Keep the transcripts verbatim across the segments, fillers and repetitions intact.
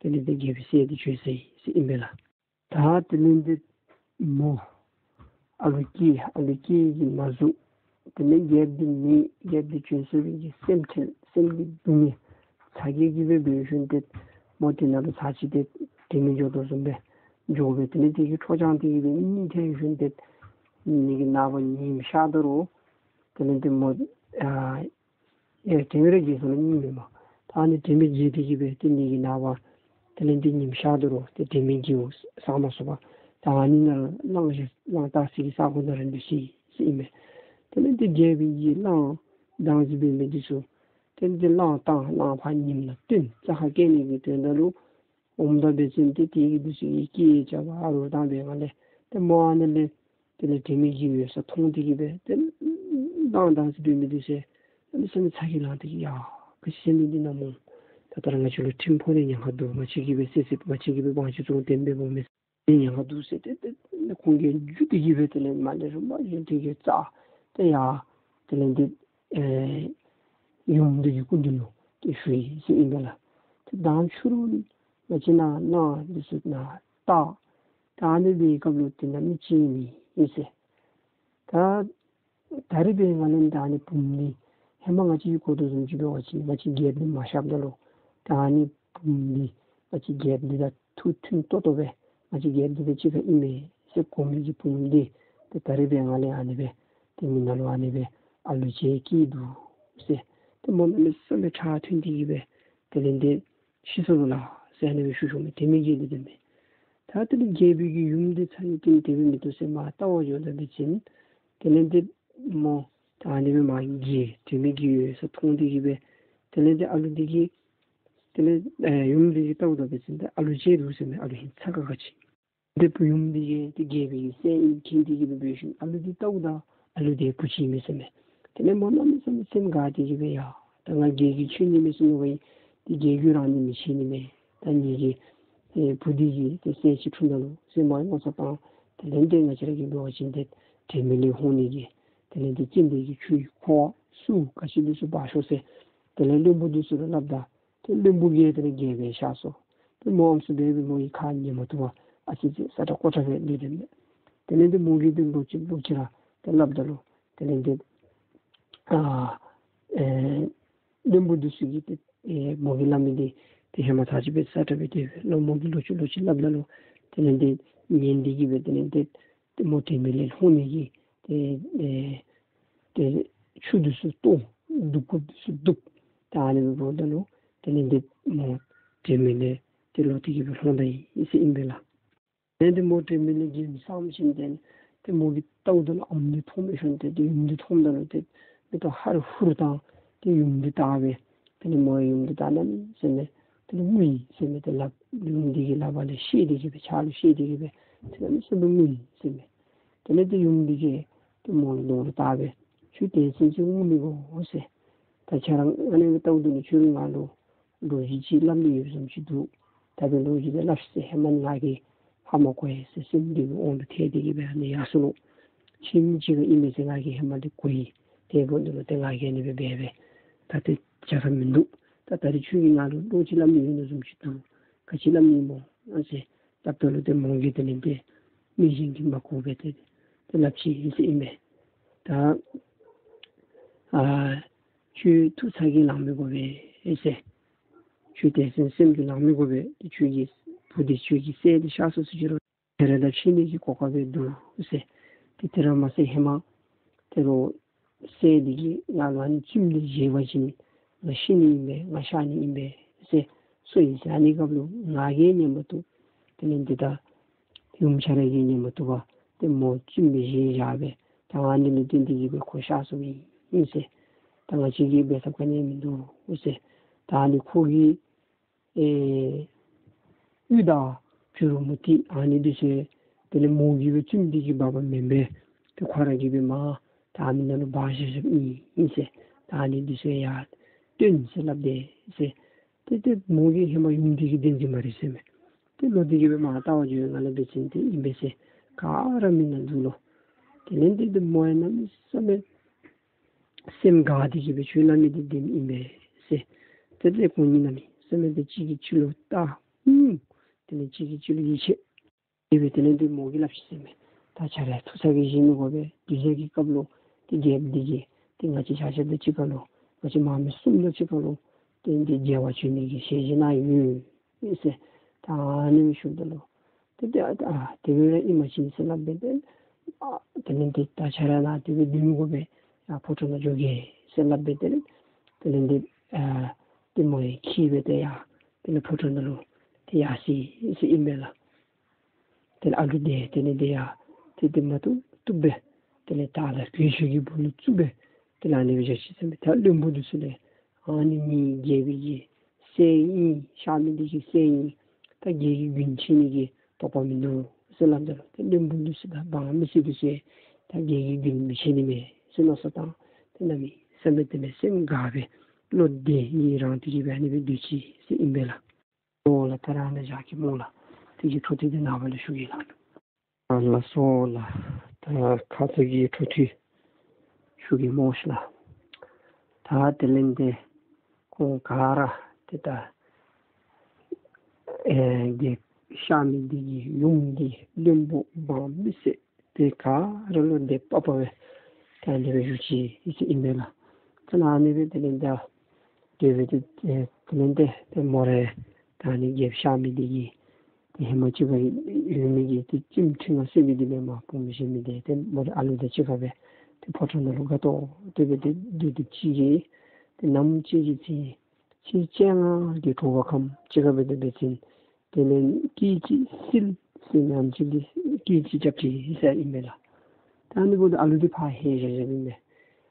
དེ་ལས་ཏེ་རྒྱལ་པོའི་སྲས་འདི་བྱོན་སོ་ཡི་ཟེར་ཨིན་པས་ལགས། ད་དེ་ལས་ཏེ་མོ་ཨ་ལུ་སྐྱེས། ཨ་ལུ་སྐྱེས་ཀྱི་མ་གཞུག་དེ་ལས་རྒྱལཔོ་འདི་མེད། རྒྱལཔོ་འདི་བྱོན་སོང་བའི་གི་སེམས་ཁྲལ་སེམས་ཀྱི་སྡུག་བསྔལ་ཚ་གྱང་གིས་སྦེ་འབད་ཞིནམ་ཏེ་མོ་དེ་ནང་ལུ་ཚར་ཅིག་ཏེ་དྲན་མེད་འགྱོ་དོ་བཟུམ་སྦེ་འགྱོ་སྦེ་དེ་ལས་དེ་གི་འཕྲོ་འགྱངས་ཏེ་གི་སྦེ་གཉིད་ཐལ་ཞིནམ་ཏེ་ཨ་ནི་གི་ནངས་པ་ཉིམ་ཤར་ད་རུང་དེ་ལས་ཏེ་མོ་ཨ་ཡ་དྲན་མེད་ར་འགྱོ་སོང་ལགས། གཉིད་མེད་མོ། ད་ཨ་ནི་དྲན་མེད་འགྱོ་སྟེ་གི་སྦེ་ཏེ་ཨ་ནི་གི་ནངས་པ་དེ་ལས་ཏེ་ཉིམ་ཤར་ད་རུང་ཏེ་དྲན་མེད་འགྱོ་ས་མ་སོང་པར་ད་ཨ་ནི་ནང་གླང་གླང་བཏགས་སའི་གི་ས་གོ་ནང་ར་འདུག་ཟེར་ཨིན་མས། དེ་ལས་ཏེ་རྒྱལ་པོའི་གི་གླང་བཏགས་ཟེར་འབད་མི་འདི་ཚུ་དེ་ལས་ཏེ་གླང་བཏགས་གླང་ཕར་ཉིམ་ནང་བཏོན་རྩྭ་ཁ་བཀལ་ནི་གི་དོན་དག་ལུ་འོངམ་ད་འབད་ཞིནམ་ཏེ་དེ་གི་འདི་ཚུ་གིས་སྐད་རྐྱབ་ཨ་རོགས་བཏང་བའི་ངང་ལས་ཏེ་མོ་ཨ་ནི་ལས་དེ་ལས་དྲན་མེད་འགྱོ་ཡོད་ས་མཐོང་སྟེ་གི་སྦེ་ཏེ་གླང་བཏགས་ཟེར་འབད་མི་འདི་ཚུ་གནམ་མེད་ས་མེད་ཚ་གྱང་ལངས་ཏེ་གི་ཡ་ག་ཅི་ཟེར་མི་འདི་ན་མོ། ད་ལྟོ་ར་ང་བཅས་ལུ་ཁྲིམས་ཕོག་ནི་ཉེན་ཁ་འདུག། ང་བཅས་ཀྱིས་སྦེ་བསད་བསདཔ་ང་བཅས་ཀྱིས་སྦེ་དབང་ཆ་བཙོང་སྟེ་འབད་འོང་མི་ཉེན་ཁ་འདུག་ཟེར་ཏེ་ཏེ་ཁོང་གིས་འགྱོ་སྟེ་གི་སྦེ་དེ་ལས་མར་ལས་རིམ་པ་བཞིན་དེ་གི་རྩྭ་དེ་ཡར་དེ་ལས་ཏེ་ཨེ་ཡུམ་འདི་གི་སྐུ་མདུན་ལུ་ཏེ་ཞུ་ཡི་ཟེར་ཨིན་པས་ལགས། ཏེ་མདང་ཕྱི་རུ་ང་བཅས་ནཱ་གླང་འདི་ཚུ་ནཱ་བཏགས། ད་ཨ་ནི་འབད་བའི་སྐབས་ལུ་དེ་ནང་མི་ཅིག་མེད་ཨིན་ཟེར། ད་ད་རིས་འབད་ང་ལས་ད་ཨ་ནི་བུམོ་འདི་ཧེ་མ་ང་བཅས་ཀྱིས་གོ་དོ་བཟུམ་ཅིག་འབད་བ་ཅིན་ང་བཅས་རྒྱལཔོ་འདི་མ་གཤགསཔ་ད་ལུ་ད་ཨ་ནི་བུམོ་འདི་ང་བཅས་རྒྱལཔོ་འདི་དང་ཐུགས་མཐུན་ཏོག་ཏོ་སྦེ་ང་བཅས་རྒྱལཔོ་འདི་དང་གཅིག་ཁར་ཨིན་མས་ཟེར་གོ་མི་གི་བུམོ་འདི་ཏེ་ད་རིས་འབད་ང་ལས་ཨ་ནི་སྦེ་ཏེ་མི་ནང་ལུ་ཨ་ནི་སྦེ་ཨ་ལུ་ཅིག་སྐྱེས་འདུག་ཟེར། ཏེ་མོ་གནམ་མེད་ས་མེད་ཁྲག་ཐོན་ཏེ་གི་སྦེ་དེ་ལས་ཏེ་ཤི་སོ་ལོ་ལགས་ཟེར་ཨ་ནི་སྦེ་ཞུ་ཞུཝ་མས། དྲན་མེད་འགྱོ་སྟེ་སྡོད་མི། ད་དེ་ལས་རྒྱལ་པོའི་གི་ཡུམ་འདི་ཚ་ནི་འདི་དེ་སྦེ་མི་འདུག་ཟེར་མར་བལྟ་བར་འགྱོཝ་ད་འབད་བ་ཅིན་དེ་ལས་ཏེ་མོ་ད་ཨ་ནི་སྦེ་མར་འགྱེལ་དྲན་མེད་འགྱོ་ཡོད་ས་མཐོང་སྟེ་གི་སྦེ་དེ་ལས་ཏེ་ཨ་ལུ་འདི་གིས་དེ་ལས་ཨེ་ཡུམ་འདི་གིས་བལྟཝ་ད་འབད་བ་ཅིན་ཏེ་ཨ་ལུ་ཅིག་འདུག་ཟེར་མས། ཨ་ལུ་ཧིང་ཚ་ཁ་ཁ་ཅིག། ཏེ་བུ་ཡུམ་འདི་གིས་ཏེ་རྒྱལ་པོའི་གི་སྲས་ཨིན་མཁྱེན་ཏེ་གི་སྦེ་འབད་ཞིནམ་ཨ་ལུ་འདི་བལྟཝ་ད་ཨ་ལུ་འདི་བུ་ཅིག་ཨིན་མས་ཟེར་མས། དེ་ལས་མོ་གནམ་མེད་ས་མེད་སེམས་དགའ་སྟེ་གི་སྦེ་ཡ་ད་ང་རྒྱལ་གྱིས་ཆོས་ཉན་མས་ཟེར་མནོ་བའི་ཏེ་རྒྱལ་གྱིས་རང་ཉིད་མི་ཆོས་ནི་མས། ད་ངེ་གི་ཨེ་བུ་འདི་གིས་ཏེ་སྲས་ཅིག་འཁྲུངས་ད་ལོ་ཟེར་མོ་མནོ་བསམ་བཏང་། དེ་ལས་ཏེ་ང་བཅས་ར་གིས་འབད་བ་ཅིན་ཏེ་དྲན་མེད་ལས་འོང་ནི་གི་དེ་ལས་ཏེ་ཅི་འདི་གི་ཆུའི་ཁུ་བ་སུ་ག་ཅི་འདི་ཚུ་འབག་ཤོག་ཟེར་དེ་ལས་བློན་པོ་འདི་ཚུ་ལུ་སླབ་ད་ཏེ་བློན་པོ་གིས་དེ་ལས་རྒྱལ་པོ་གཤགས་སོ། ཏེ་མོ་ཨམ་སྲུ་འབད་སྦེ་མོ་གི་ཁ་ཉན་མ་བཏུབ་པར་ཨ་ཙི་ཙི་ས་ཏ་ཀོ་ཏ་སྦེ་སྡོད་དེ་མས། དེ་ལས་ཏེ་མོ་གིས་ཏེ་ལོག་ཅི་ལོག་ཅི་ར་ཏེ་སླབ་ད་ལུ་དེ་ལས་ཏེ་ཨ་ཨེ་བློན་པོ་འདི་ཚུ་གིས་ཏེ་ཨེ་མོ་གིས་སླབ་མི་འདི་ཏེ་ཧེ་མ་ཚར་ཅིག་སྦེ་ས་ཏ་སྦེ་སྡོད་པས་ལོ། མོ་གིས་ལོག་ཅི་ལོག་ཅི་སླབ་ད་ལུ་དེ་ལས་ཏེ་ཉན་ཏེ་གི་སྦེ་དེ་ལས་ཏེ་ཏེ་མོ་དྲན་མེད་ལས་ལྷོང་ནི་གི་ཏེ་ཨེ་ཏེ་ཆུ་འདི་ཚུ་བཏོག་བདུག་ཀོ་འདི་ཚུ་བདུག། ད་ཨ་ནི་སྦེ་འབདཝ་ད་ལུ་དེ་ལས་ཏེ་མོ་དྲན་མེད་ལས་ཏེ་ལོག་སྟེ་གི་སྦེ་ལྷོང་ད་ཡི་ཟེར་ཨིན་པས་ལགས། དེ་ལས་ཏེ་མོ་དྲན་མེད་ལས་གི་བསམ་ཞིནམ་ཏེ་ཏེ་མོ་གིས་བལྟཝ་ད་ལུ་ཨམ་འདི་མཐོངམ་མས་ཞིནམ་ཏེ་ཏེ་ཡུམ་འདི་མཐོངམ་ད་ལུ་ཏེ་མིག་ཏོ་ཧ་རུ་ཧུ་རུ་བཏང་ཏེ་ཡུམ་འདི་བལྟ་སྦེ་དེ་ལས་མོ་ཡུམ་འདི་བལྟ་གནམ་མེད་ས་མེད་དེ་ལས་ངུ་ཡི་ཟེར་མས། ཏེ་ལགཔ་ཡུམ་འདི་གི་ལགཔ་ལས་བཤེད་དེ་གི་སྦེ་ཕྱག་ལུ་བཤེད་དེ་གི་སྦེ་ཏེ་གནམ་མེད་ས་མེད་ངུ་ཡི་ཟེར་མས། དེ་ལས་ཏེ་ཡུམ་འདི་གིས་ཏེ་མོ་ལུ་གདོང་ལུ་བལྟ་སྦེ་ཁྱོད་དེ་ཚུན་ཚོད་ངུ་མི་དགོ་ཟེར། ད་ཁྱོད་ར་ཨ་ནི་སྦེ་བལྟཝ་ད་ལུ་ཁྱོད་ར་ང་ལུ་ལོ་རྒྱུས་ཅིག་སླབ་ནི་ཡོདཔ་བཟུམ་ཅིག་འདུག། ད་འབད་ལོ་རྒྱུས་འདི་སླབ་ཤིག་ཟེར། ཧེ་མ་ང་གིས་ཧ་མ་གོ་ཡི་ཟེར་སེམས་འདི་གི་དབང་དུ་ཐལ་ཏེ་གི་སྦེ་ཨ་ནི་ཡར་སོ་ལོ། ཁྱོད་མི་ཅིག་ཨིན་མས་ཟེར་ང་གིས་ཧེ་མ་འདི་གོ་ཡི། དེ་འབདཝ་ད་ལུ་ཏེ་ང་གིས་ཨ་ནི་སྦེ་འབད་སྦེ་ད་ཏེ་བྱ་ས་མིན་འདུག། ད་ད་རིས་ཁྱོད་ཀྱིས་ང་ལུ་བློ་ཅིག་སླབ་ནི་ཡོད་ནི་བཟུམ་ཅིག་འདུག། ག་ཅི་སླབ་ནི་སྨོ་ཨ་ཟེར། སླབ་ད་ལུ་ཏེ་མོ་གིས་དེ་ལས་ཏེ་མི་གཞན་གྱིས་མ་གོ་སྦེ་ཏེ་ཏེ་སླབ་ཅི་ཟེར་ཨིན་མས། ད་ཨ་ཁྱོད་ཐུགས་ཚ་གྱང་ལང་མི་དགོ་པས་ཟེར། ཁྱོད་དེ་ཚུན་སེམས་ཀྱིས་ལང་མི་དགོ་པས། ཏེ་ཁྱོད་ཀྱི་བུ་འདི་ཁྱོད་ཀྱི་སྲས་འདི་གཤགས་སོ་ཟེར་ཅི་རུང་དེ་ར་ད་འཆི་ནི་གི་གོ་སྐབས་སྦེ་འདུག་ཟེར། ཏེ་དེ་ར་མ་ཚད་ཧེ་མ་དེ་རུ་སྲས་འདི་གིས་ང་ལུ་ཨ་ནི་བཙུནམོ་འདི་བཞེས་པ་ཅིན་ང་ཤི་ནི་ཨིན་པས། ང་གཤགས་ནི་ཨིན་པས་ཟེར་གསུངས་ཡི་ཟེར། ཨ་ནི་སྐབས་ལུ་ང་གིས་ཉན་མ་བཏུབ། དེ་ལས་འདི་ད་ཡུམ་ཁྱོད་ར་གིས་ཉན་མ་བཏུབ་པར་ཏེ་མོ་བཙུནམོ་འདི་བཞེས་བཞག་སྦེ་ད་ཨ་ནི་ལུ་བརྟེན་ཏེ་གི་སྦེ་ཁོ་གཤགས་སོ་ཡི་ཟེར། ད་ང་བཅས་ཀྱིས་འབད་ཐབས་ག་ནི་མིན་འདུག་ཟེར། ད་ཨ་ནི་ཁོ་གིས་ཨེ་གཡུ་དང་བྱུ་རུ་མུ་ཏིག་ཨ་ནི་འདི་ཚུ་དེ་ལས་མོ་གིས་སྦེ་བཙུནམོ་འདི་གིས་འབག་པ་མེན་པས། ཏེ་ཁོ་ར་གིས་སྦེ་མར་ད་ཨ་ནི་ནང་ལུ་སྦ་བཞག་བཞགཔ་ཨིན་ཟེར། ད་ཨ་ནི་འདི་ཚུ་ཡར་སྟོན་ཟེར་སླབ་དེས་ཟེར། ཏེ་ཏེ་མོ་གིས་ཧེ་མ་ཡུམ་འདི་གི་བདེན་འཛིན་མ་རེད་ཟེར་མས། ཏེ་ལོག་སྟེ་གི་སྦེ་མར་བལྟ་བར་འགྱོ་བའི་སྒང་ལས་འབད་བ་ཅིན་ཏེ་ཨིན་པས་ཟེར་ག་ར་མིག་ནང་འཛུལ་ལོ། དེ་ལས་ཏེ་ཏེ་མོ་ཡང་གནམ་མེད་ས་མེད་སེམས་དགའ་སྟེ་གི་སྦེ་ཁྱོད་སླབ་མི་འདི་བདེན་ཨིན་པས་ཟེར། ཏེ་ཏེ་ཁོང་གཉིས་གནམ་མེད་ས་མེད་ཏེ་གཅིག་གིས་གཅིག་ལུ་བལྟ་ ཨུམ། དེ་ལས་གཅིག་གིས་གཅིག་ལུ་ཡིད་ཆེས། དེ་སྦེ་དེ་ལས་དེ་མོ་གིས་སླབ་ཅི་ཟེར་མས། ད་ཁྱོད་ར་ཐུག་ས་གི་བཞེས་མི་དགོ་པས། དུས་ཚོད་ཀྱི་སྐབས་ལུ་དེ་རྒྱལཔོ་འདི་གིས་དེ་ང་བཅས་ཆ་ཁྱབ་དང་གཅིག་ཁར་ལུ་ང་བཅས་དམག་མི་གསུམ་དང་གཅིག་ཁར་ལུ་དེ་འདི་མཇལ་བར་བྱོན་ནི་གི་ཞལ་བཞེས་གནང་ཡོད་ཟེར། ད་ཨ་ནི་སྦེ་ཞུཝ་ད་ལུ་དེ་དེ་ཨ་དེ་སྦེ་ར་ཨིན་པ་ཅིན་ཟེར་སླབ་སྦེ་དེ་ཨ་དེ་ལས་དེ་ད་ཁྱོད་ར་ནཱ་དེ་སྦེ་སྡོད་མི་དགོ་པས། ཡར་ཕོ་བྲང་ནང་འགྱོ་གེ་ཟེར་སླབ་སྦེ་དེ་ལས་དེ་ལས་དེ་ཨ་དེ་མོ་ཡང་འཁྱིད་སྦེ་དེ་ཡར་དེ་ལས་ཕོ་བྲང་ནང་ལུ་དེ་ཡར་སོ་ཡི་ཟེར་ཨིན་པས་ལགས། དེ་ལས་ཨ་ལུ་དེ་དེ་ལས་དེ་ཡར་དེ་དེ་མ་བཏུབ་བཏུབ་སྦེ་དེ་ལས་དར་དང་གོས་ཆེན་གྱི་སྦུག་ལུ་བཙུགས་སྦེ་དེ་ལས་ཨ་ནི་སྦེ་བཞག་ཅི་ཟེར་མས། ད་བློན་པོ་འདི་ཚུ་ལས་ཨ་ནི་ངེའི་རྒྱལ་པོའི་གི་སྲས་ཨིན། གཤགས་མི་འདི་གི་སྲས་ཨིན། ད་རྒྱལ་གྱི་མགོན་ཆེན་ནི་གི་དོགས་པ་མིན་འདུག་ཟེར་སླབ་ད་ལུ་དེ་བློན་པོ་འདི་ཚུ་དང་འབངས་མི་སེར་འདི་ཚུ་ད་རྒྱལ་གྱི་མགོན་མི་ཆེན་ནི་མས་ཟེར་མནོ་བསམ་བཏང་སྟེ་གནམ་མེད་ས་མེད་དེ་ལས་སེམས་དགའ་སྦེ་བློ་བདེ་ཡི་རང་བདེ་གི་སྦེ་ཨ་ནི་སྦེ་སྡོད་ཅི་ཟེར་ཨིན་པས་ལགས། ཨོ་ལགས། ད་རེས་ཨ་ནཱ་བཞག་གེ་སྨོ་ལགས། དེ་གི་འཕྲོ་མཐུད་དེ་ནངས་པ་ལུ་ཞུ་གེ་ལགས། ཨ་ལགས་སོ་ལགས། ད་ཁ་ཙ་གི་འཕྲོ་མཐུད་ཞུ་གེ་སྨོ་ཤིག་ལགས། ད་དེ་ལས་དེ་ཁོང་ག་ར་དེ་ད་ཨེ་རྒྱལཔོ་གཤགས་མི་འདི་གི་ཡུམ་འདི་བློན་པོ་འབངས་མི་སེར་དེ་ག་ར་བློ་བདེ་པག་པ་སྦེ་ད་ཨ་ནི་སྦེ་བཞུགས་ཅི་ཟེར་ཨིན་པས་ལགས། ད་ཨ་ནི་སྦེ་དེ་ལས་ད་དེ་སྦེ་དེ་དེ་ལས་དེ་དེ་མོ་ར་ད་ཨ་ནི་རྒྱལཔོ་གཤགས་མི་འདི་གི་དེ་ཧེ་མ་གཅིག་ཁར་ཡོད་མི་གི་དེ་ཁྱིམ་ཁྲི་མངའ་གསོལ་མི་འདི་ལས་མར་བུམོ་བཞེས་མི་འདི་དེ་མོ་ར་ཨ་ལུ་དང་གཅིག་ཁར་སྦེ་དེ་ཕོ་བྲང་ནང་ལུ་དགའ་ཏོག་ཏོ་སྦེ་དེ་སྡོད་སྡོདཔ་ཅིག་གིས་དེ་ནམ་ཅིག་གི་ཚེ་ཚེས་བཅོ་ལྔ་གི་དྲོ་པ་ཁམས་ཅིག་ཁར་སྦེ་དེ་འབད་བ་ཅིན་དེ་ལས་སྐད་ཅིག་བསིལ་ཟེར་ནམ་ཅིག་གི་སྐད་ཅིག་རྐྱབ་ཅི་ཟེར་ཨིན་པས་ལགས། ད་ཨ་ནི་འབདཝ་ད་ཨ་ལུ་འདི་ཕར་ལྷོད་བཞག་བཞགཔ་ཨིན་པས།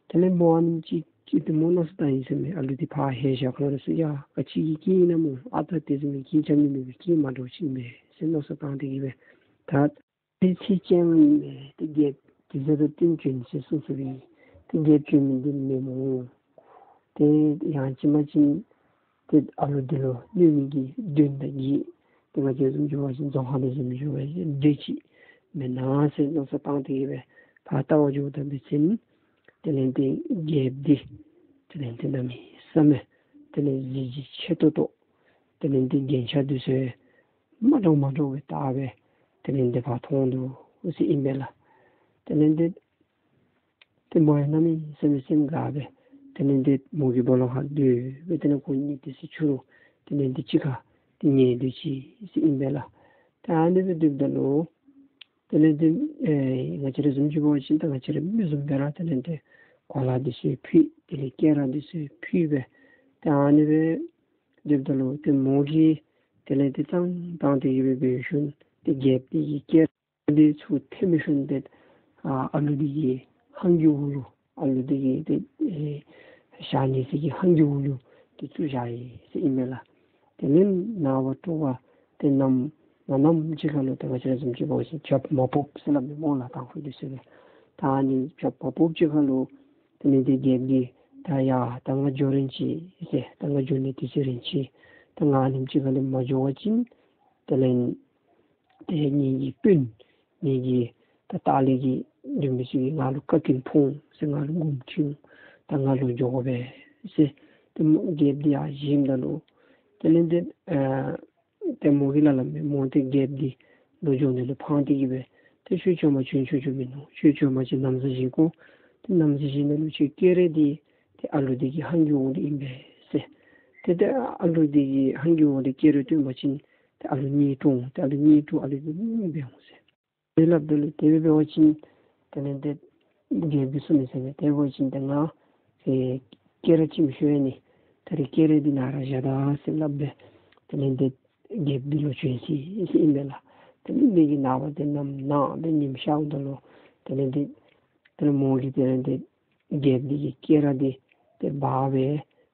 དེ་ལས་མོ་ཨ་ནེམ་ཅིག་ཅིག་དེ་མོ་མནོ་བསམ་བཏང་ཡི་ཟེར་མས། ཨ་ལུ་འདི་ཕར་ལྷོད་བཞག་ཁོ་ར་ཚུ་ཡ་ག་ཅི་གི་སྐད་ཨིན་ན་སྨོ། ཨ་རྟག་དེ་བཟུམ་མའི་སྐད་རྐྱབ་ནི་མེད་པའི་སྐད་མ་འདྲཝ་ཅིག་ཨིན་པས་ཟེར་མནོ་བསམ་བཏང་སྟེ་གིས་སྦེ་ད་དེ་ཚེས་བཅོ་ལྔ་ཨིན་པས། དེ་རྒྱལཔོ་དུས་ཚོད་དང་བསྟུན་བྱོན་ཟེར་གསུངས་གསུངསམ་ཨིན། དེ་རྒྱལཔོ་བྱོན་མི་འདི་མེན་སྨོ། དེ་ཡང་ཅིན་མ་ཅིན་དེ་ཨ་ལུ་འདི་ལུ་གནོད་མི་གི་གདོན་དང་བགེགས་དེ་ང་བཅས་བཟུམ་ཅིག་འབད་བ་ཅིན་རྫོང་ཁ་ལུ་བཟུམ་ཅིག་འབད་བ་ཅིན་དེ་ཅིག་མེན་ན་ཟེར་མནོ་བསམ་བཏང་སྟེ་གིས་སྦེ་ཕར་བལྟ་བར་འགྱོཝ་ད་འབད་བ་ཅིན་དེ་ལས་དེ་རྒྱལཔོ་འདི་དེ་ལས་དེ་གནམ་མེད་ས་མེད་དེ་ལས་གཟི་བརྗིད་ཆེ་ཏོག་ཏོ་དེ་ལས་དེ་རྒྱན་ཆ་འདི་ཚུ་མ་འདྲཝ་མ་འདྲཝ་སྦེ་བཏགས་སྦེ་དེ་ལས་དེ་ཕར་མཐོང་འདུག་ཟེར་ཨིན་པས་ལགས། དེ་ལས་དེ་དེ་མོ་ཡང་གནམ་མེད་ས་མེད་སེམས་དགའ་སྦེ་དེ་ལས་དེ་མོ་གི་སྦོ་ལོགས་ཁར་སྡོད་སྦེ་དེ་ལས་ཁོང་གཉིས་དེ་ཚེ་ཕྱི་རུ་དེ་ལས་དེ་གཅིག་ཁར་དེ་ཉལ་སྡོད་ཅི་ཟེར་ཨིན་པས་ལགས། ད་ཨ་ནི་སྦེ་སྡོདཔ་ད་ལུ་དེ་ལས་དེ་ཨེ་ང་བཅས་ར་བཟུམ་ཅིག་འབད་བ་ཅིན་ད་ང་བཅས་ར་མི་བཟུམ་སྦེ་ར་དེ་ལས་དེ་གོ་ལ་འདི་ཚུ་ཕུད་དེ་ལས་སྐེ་རགས་འདི་ཚུ་ཕུད་སྦེ་ད་ཨ་ནི་སྦེ་སྡོདཔ་ད་ལུ་དེ་མོ་གིས་དེ་ལས་དེ་བརྩམས་བཏང་སྟེ་གིས་སྦེ་འབད་ཞིནམ་དེ་རྒྱལཔོ་འདི་གི་སྐེ་རགས་འདི་ཚུར་འཐེན་ཞིནམ་དེ་ཨ་ཨ་ལུ་འདི་གི་ཧང་གི་འོག་ལུ་ཨ་ལུ་འདི་གི་དེ་ཨེ་བཞག་ནི་ཟེར་གྱི་ཧང་གི་འོག་ལུ་དེ་བཙུགས་བཞག་ཡི་ཟེར་ཨིན་མས་ལགས། དེ་ལས་ནངས་པ་དྲོ་པ་དེ་ནམ་ནམ་ཅིག་ཁར་ལུ་ད་ང་བཅས་ར་བཟུམ་ཅིག་འབད་བ་ཅིན་བྱགཔ་མ་ཕོགཔ་ཟེར་སླབ་མས་སྨོ་ལགས། དང་ཕུ་འདི་ཚུ་ལས་ད་ཨ་ནི་བྱགཔ་མ་ཕོགཔ་ཅིག་ཁར་ལུ་དེ་ལས་དེ་རྒྱལཔོ་འདི་ད་ཡ་ད་ང་འགྱོ་རན་ཅི་ཟེར། ད་ང་འགྱོ་ནི་དུས་ཚོད་རན་ཅི། ད་ང་ཨ་ནེམ་ཅིག་ཁར་ལུ་མ་འགྱོ་བ་ཅིན་དེ་ལས་དེ་ངེ་གི་དཔོན་ངེ་གི་ད་ལྟག་ལས་ཀྱི་འདུན་མི་ཚུ་གིས་ང་ལུ་བཀའ་བཀྱོན་ཕོག་འོང་ཟེར། ང་ལུ་འགོམ་ཁྲིད་འོང་། ད་ང་ལོག་འགྱོ་དགོ་པས་ཟེར་དེ་མོ་རྒྱལཔོ་འདི་ཡར་བཞེངསམ་ད་ལུ་དེ་ལས་དེ་ཨ་དེ་མོ་གིས་སླབ་སླབ་མས། མོ་དེ་རྒྱལཔོ་འདི་ལོག་འགྱོ་ནི་ལུ་ཕངས་ཏེ་གིས་སྦེ་དེ་ཁྱོད་བྱོན་པ་ཅིན་ཁྱོད་ཁྱོད་མིན་ནུག། ཁྱོད་བྱོན་པ་ཅིན་ན་བཟའ་བཞེས་དགོ། དེ་ན་བཟའ་བཞེསཔ་ད་ལུ་ཁྱོད་སྐེ་རགས་འདི་དེ་ཨ་ལུ་འདི་གི་ཧང་གི་འོག་ལུ་ཨིན་པས་ཟེར། དེ་དེ་ཨ་ལུ་འདི་གི་ཧང་གི་འོག་ལུ་སྐེ་རགས་བཏོན་པ་ཅིན་དེ་ཨ་ལུ་གཉིད་འགྲོ་འོང་། དེ་ཨ་ལུ་གཉིད་འགྲོ་ཨ་ལུ་གཉིད་འབད་འོང་ཟེར། དེ་སླབ་ད་ལུ་དེ་སྦེ་འབད་བ་ཅིན་དེ་ལས་དེ་རྒྱལཔོ་གིས་གསུངས་མི་ཟེར་མས། དེ་འབད་བ་ཅིན་ད་ང་ཨེ་སྐེ་རགས་ཅིག་མི་ཤོར་ནི། ད་རིས་སྐེ་རགས་འདི་ནཱ་ར་བཞག་ད་ཟེར་སླབ་སྦེ་དེ་ལས་དེ་རྒྱལཔོ་འདི་ལོག་བྱོན་ཅི་ཟེར་ཨིན་པས་ལགས། དེ་ལས་དེ་གི་ནངས་པ་དེ་ནམ་ནངས་པ་ཉིམ་ཤརཝ་ད་ལུ་དེ་ལས་དེ་དེ་ལས་མོ་གིས་དེ་ལས་དེ་རྒྱལཔོ་འདི་གི་སྐེ་རགས་འདི་དེ་འབག་སྦེ་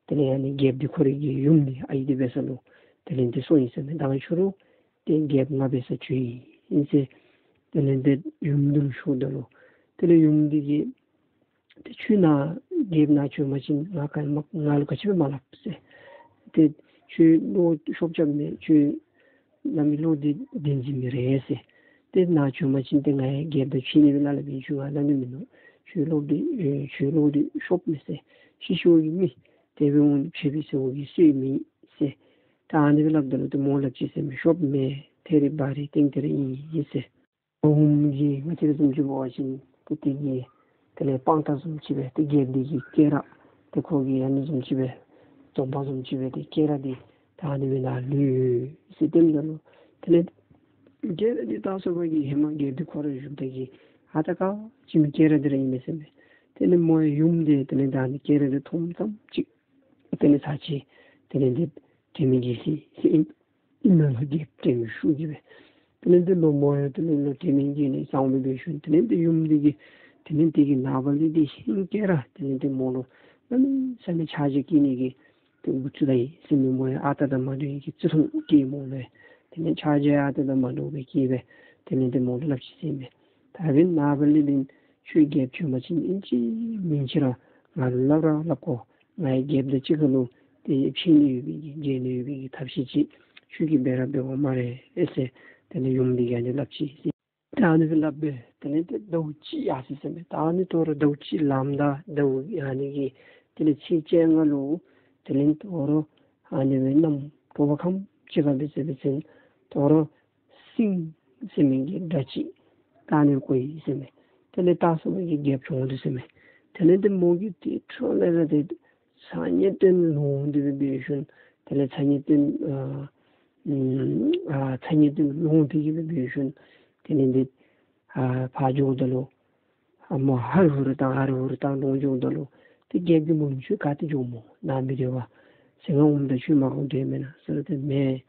དེ་ལས་ཨ་ནི་རྒྱལཔོ་འདི་ཁོ་རའི་གི་ཡུམ་འདི་ཨའི་འདི་འབད་ས་ལུ་དེ་ལས་དེ་སོང་ཡི་ཟེར་མས། ད་ཕྱི་རུ་དེ་རྒྱལཔོ་ང་འབད་སར་བྱོན་ཡི་ཟེར་དེ་ལས་དེ་ཡུམ་འདི་ལུ་ཞུཝ་ད་ལུ་དེ་ལས་ཡུམ་འདི་གིས་དེ་ཁྱོད་ནཱ་རྒྱལཔོ་ནཱ་བྱོན་པ་ཅིན་ང་ག་མ་ང་ལུ་ག་ཅི་སྦེ་མ་སླབ་ཟེར། དེ་ཁྱོད་བློ་ཤོབ་རྐྱབ་མས། ཁྱོད་བླ་མའི་བློ་འདི་བདེན་རྫུན་མི་རེ་ཟེར། དེ་ནཱ་བྱོན་པ་ཅིན་དེ་ང་ཡང་རྒྱལཔོ་དང་ཕྱད་ནི་སྦེ་སླབ་སླབ་ཨིན། ཁྱོད་ང་སླབ་ནི་མིན་ནུག། ཁྱོད་བློ་འདི་ཨེ་ཁྱོད་བློ་འདི་ཤོབ་མས་ཟེར། ཤི་ཤི་བ་གི་མི་དེ་སྦེ་འོང་ཕྱད་པའི་ཟེར་བ་གི་སྲོལ་མེད་ཟེར། ད་ཨ་ནི་སྦེ་སླབ་ད་ལུ་ཏེ་མོ་སླབ་ཅི་ཟེར་མས། ཤོབ་མེད། ཐད་རི་བ་རི་ཏིང་ཏེ་རི་ཨིན་ཟེར། ཧཱུྃ་གི་ང་བཅས་ར་བཟུམ་ཅིག་འབད་བ་ཅིན་ཏེ་དེ་གི་དེ་ལས་དཔང་རྟགས་བཟུམ་ཅིག་སྦེ་ཏེ་རྒྱལཔོ་འདི་གི་སྐེ་རགས་ཏེ་ཁོ་གི་ཨ་ནི་བཟུམ་ཅིག་སྦེ་གདོང་པ་བཟུམ་ཅིག་སྦེ་ཏེ་སྐེ་རགས་འདི་ད་ཨ་ནི་སྦེ་ནཱ་ལུས་ཡོད་ཟེར་སྟོནམ་ད་ལུ་དེ་ལས་སྐེ་རགས་འདི་བལྟ་སོང་པ་གིས་ཧེ་མ་རྒྱལཔོ་འདི་ཁོ་ར་བཞུགས་ད་གི་ཨ་རྟག་ག་ཅི་མི་སྐེ་རགས་འདི་ར་ཨིན་མས་ཟེར་མས། དེ་ལས་མོ་ཡང་ཡུམ་འདི་དེ་ལས་ད་ཨ་ནི་སྐེ་རགས་འདི་མཐོངམ་ཙམ་ཅིག་དེ་ལས་ཚར་ཅིག་དེ་ལས་འདི་དྲན་མེད་བརྒྱལ་ཏེ་ཟེར་ཨིན། ཨིན་ན་ལུ་རྒྱལཔོ་དྲན་མེད་ཤུགས་ཀྱིས་སྦེ། དེ་ལས་འདི་ལོག་མོ་ཡང་དེ་ལས་ལོག་དྲན་མེད་བརྒྱལ་ནི་སངས་སྦེ་འབད་ཞིནམ་དེ་ལས་འདི་ཡུམ་འདི་གིས་དེ་ལས་འདི་གི་ནངས་པ་ལས་འདི་ཧིང་སྐེ་རགས་དེ་ལས་འདི་མོ་ལུ་གནམ་མེད་ས་མེད་ཆ་བཞག་བསྐྱེད་ནི་གི་ཏེ་འགོ་བཙུགས་ད་ཡི་ཟེར་མས། མོ་ཡང་ཨ་རྟག་དང་མ་འདྲཝ་གི་བརྩི་མཐོང་སྐྱེས་མོ་ལུ། དེ་ལས་ཆ་བཞག་ཨ་རྟག་དང་མ་འདྲཝ་སྦེ་སྐྱེས་སྦེ་དེ་ལས་འདི་མོ་ལུ་སླབ་ཅི་ཟེར་མས། ད་འབདན་ནངས་པ་ལས་འབདན་ཁྱོད་རྒྱལཔོ་བྱོན་པ་ཅིན་ཨིན་ཅི་མིན་ཅི་ར་ང་ལུ་སླབ་ར་སླབ་དགོ། ང་ཡང་རྒྱལཔོ་དང་གཅིག་ཁར་ལུ་ཏེ་ཕྱད་ནི་ཡོད་པའི་གི་མཇལ་ནི་ཡོད་པའི་གི་ཐབས་ཤེས་ཅིག་ཁྱོད་ཀྱིས་འབད་ར་འབད་དགོ་སྨ་རེ་ཨེ་ཟེར། དེ་ལས་ཡུམ་འདི་གིས་ཨ་ནི་སླབ་ཅི་ཟེར། ད་ཨ་ནི་སྦེ་སླབ་སྦེ་དེ་ལས་ཏེ་ཟླཝ་གཅིག་ཡར་སོ་ཡི་ཟེར་མས། ད་ཨ་ནི་དོ་རུང་ཟླཝ་གཅིག་ལངམ་ད་ཟླཝ་ཨ་ནི་གི་དེ་ལས་ཚེས་བཅོ་ལྔ་ལུ་དེ་ལས་དོ་རུང་ཨ་ནི་སྦེ་གནམ་དྲོ་པ་ཁམས་ཅིག་ཁར་འབད་ཟེར་འབད་ཟེར་དོ་རུང་སེང་ཟེར་མི་གི་སྒྲ་ཅིག་ད་ཨ་ནི་གོ་ཡི་ཟེར་མས། དེ་ལས་བལྟ་སོང་པ་གིས་རྒྱལཔོ་བྱོན་འདུག་ཟེར་མས། དེ་ལས་ཏེ་མོ་གིས་ཏེ་ཁྲོ་ལ་ར་ཏེ་ཚ་ཉེ་སྟོན་ལོང་སྟེ་སྦེ་འབད་ཞིནམ་དེ་ལས་ཚ་ཉེ་སྟོན་ཨ་ཨ་ཚ་ཉེ་སྟོན་ལོང་སྟེ་གི་སྦེ་འབད་ཞིནམ་དེ་ལས་འདི་ཨ་ཕར་འགྱོཝ་ད་ལུ་ཨ་མོ་ཧ་རི་ཧུ་རི་བཏང་ཧ་རི་ཧུ་རི་བཏང་ལོང་འགྱོཝ་ད་ལུ་ཏེ་རྒྱལཔོ་གིས་མོ་ལུ་ཁྱོད་ག་ཏེ་འགྱོཝ་སྨོ། ནཱ་མི་སྡོད་པར་ཟེར། ང་འོངམ་ད་ཁྱོད་མ་གོ་སྡོད་མེན་ན་ཟེར་ཏེ་མེན།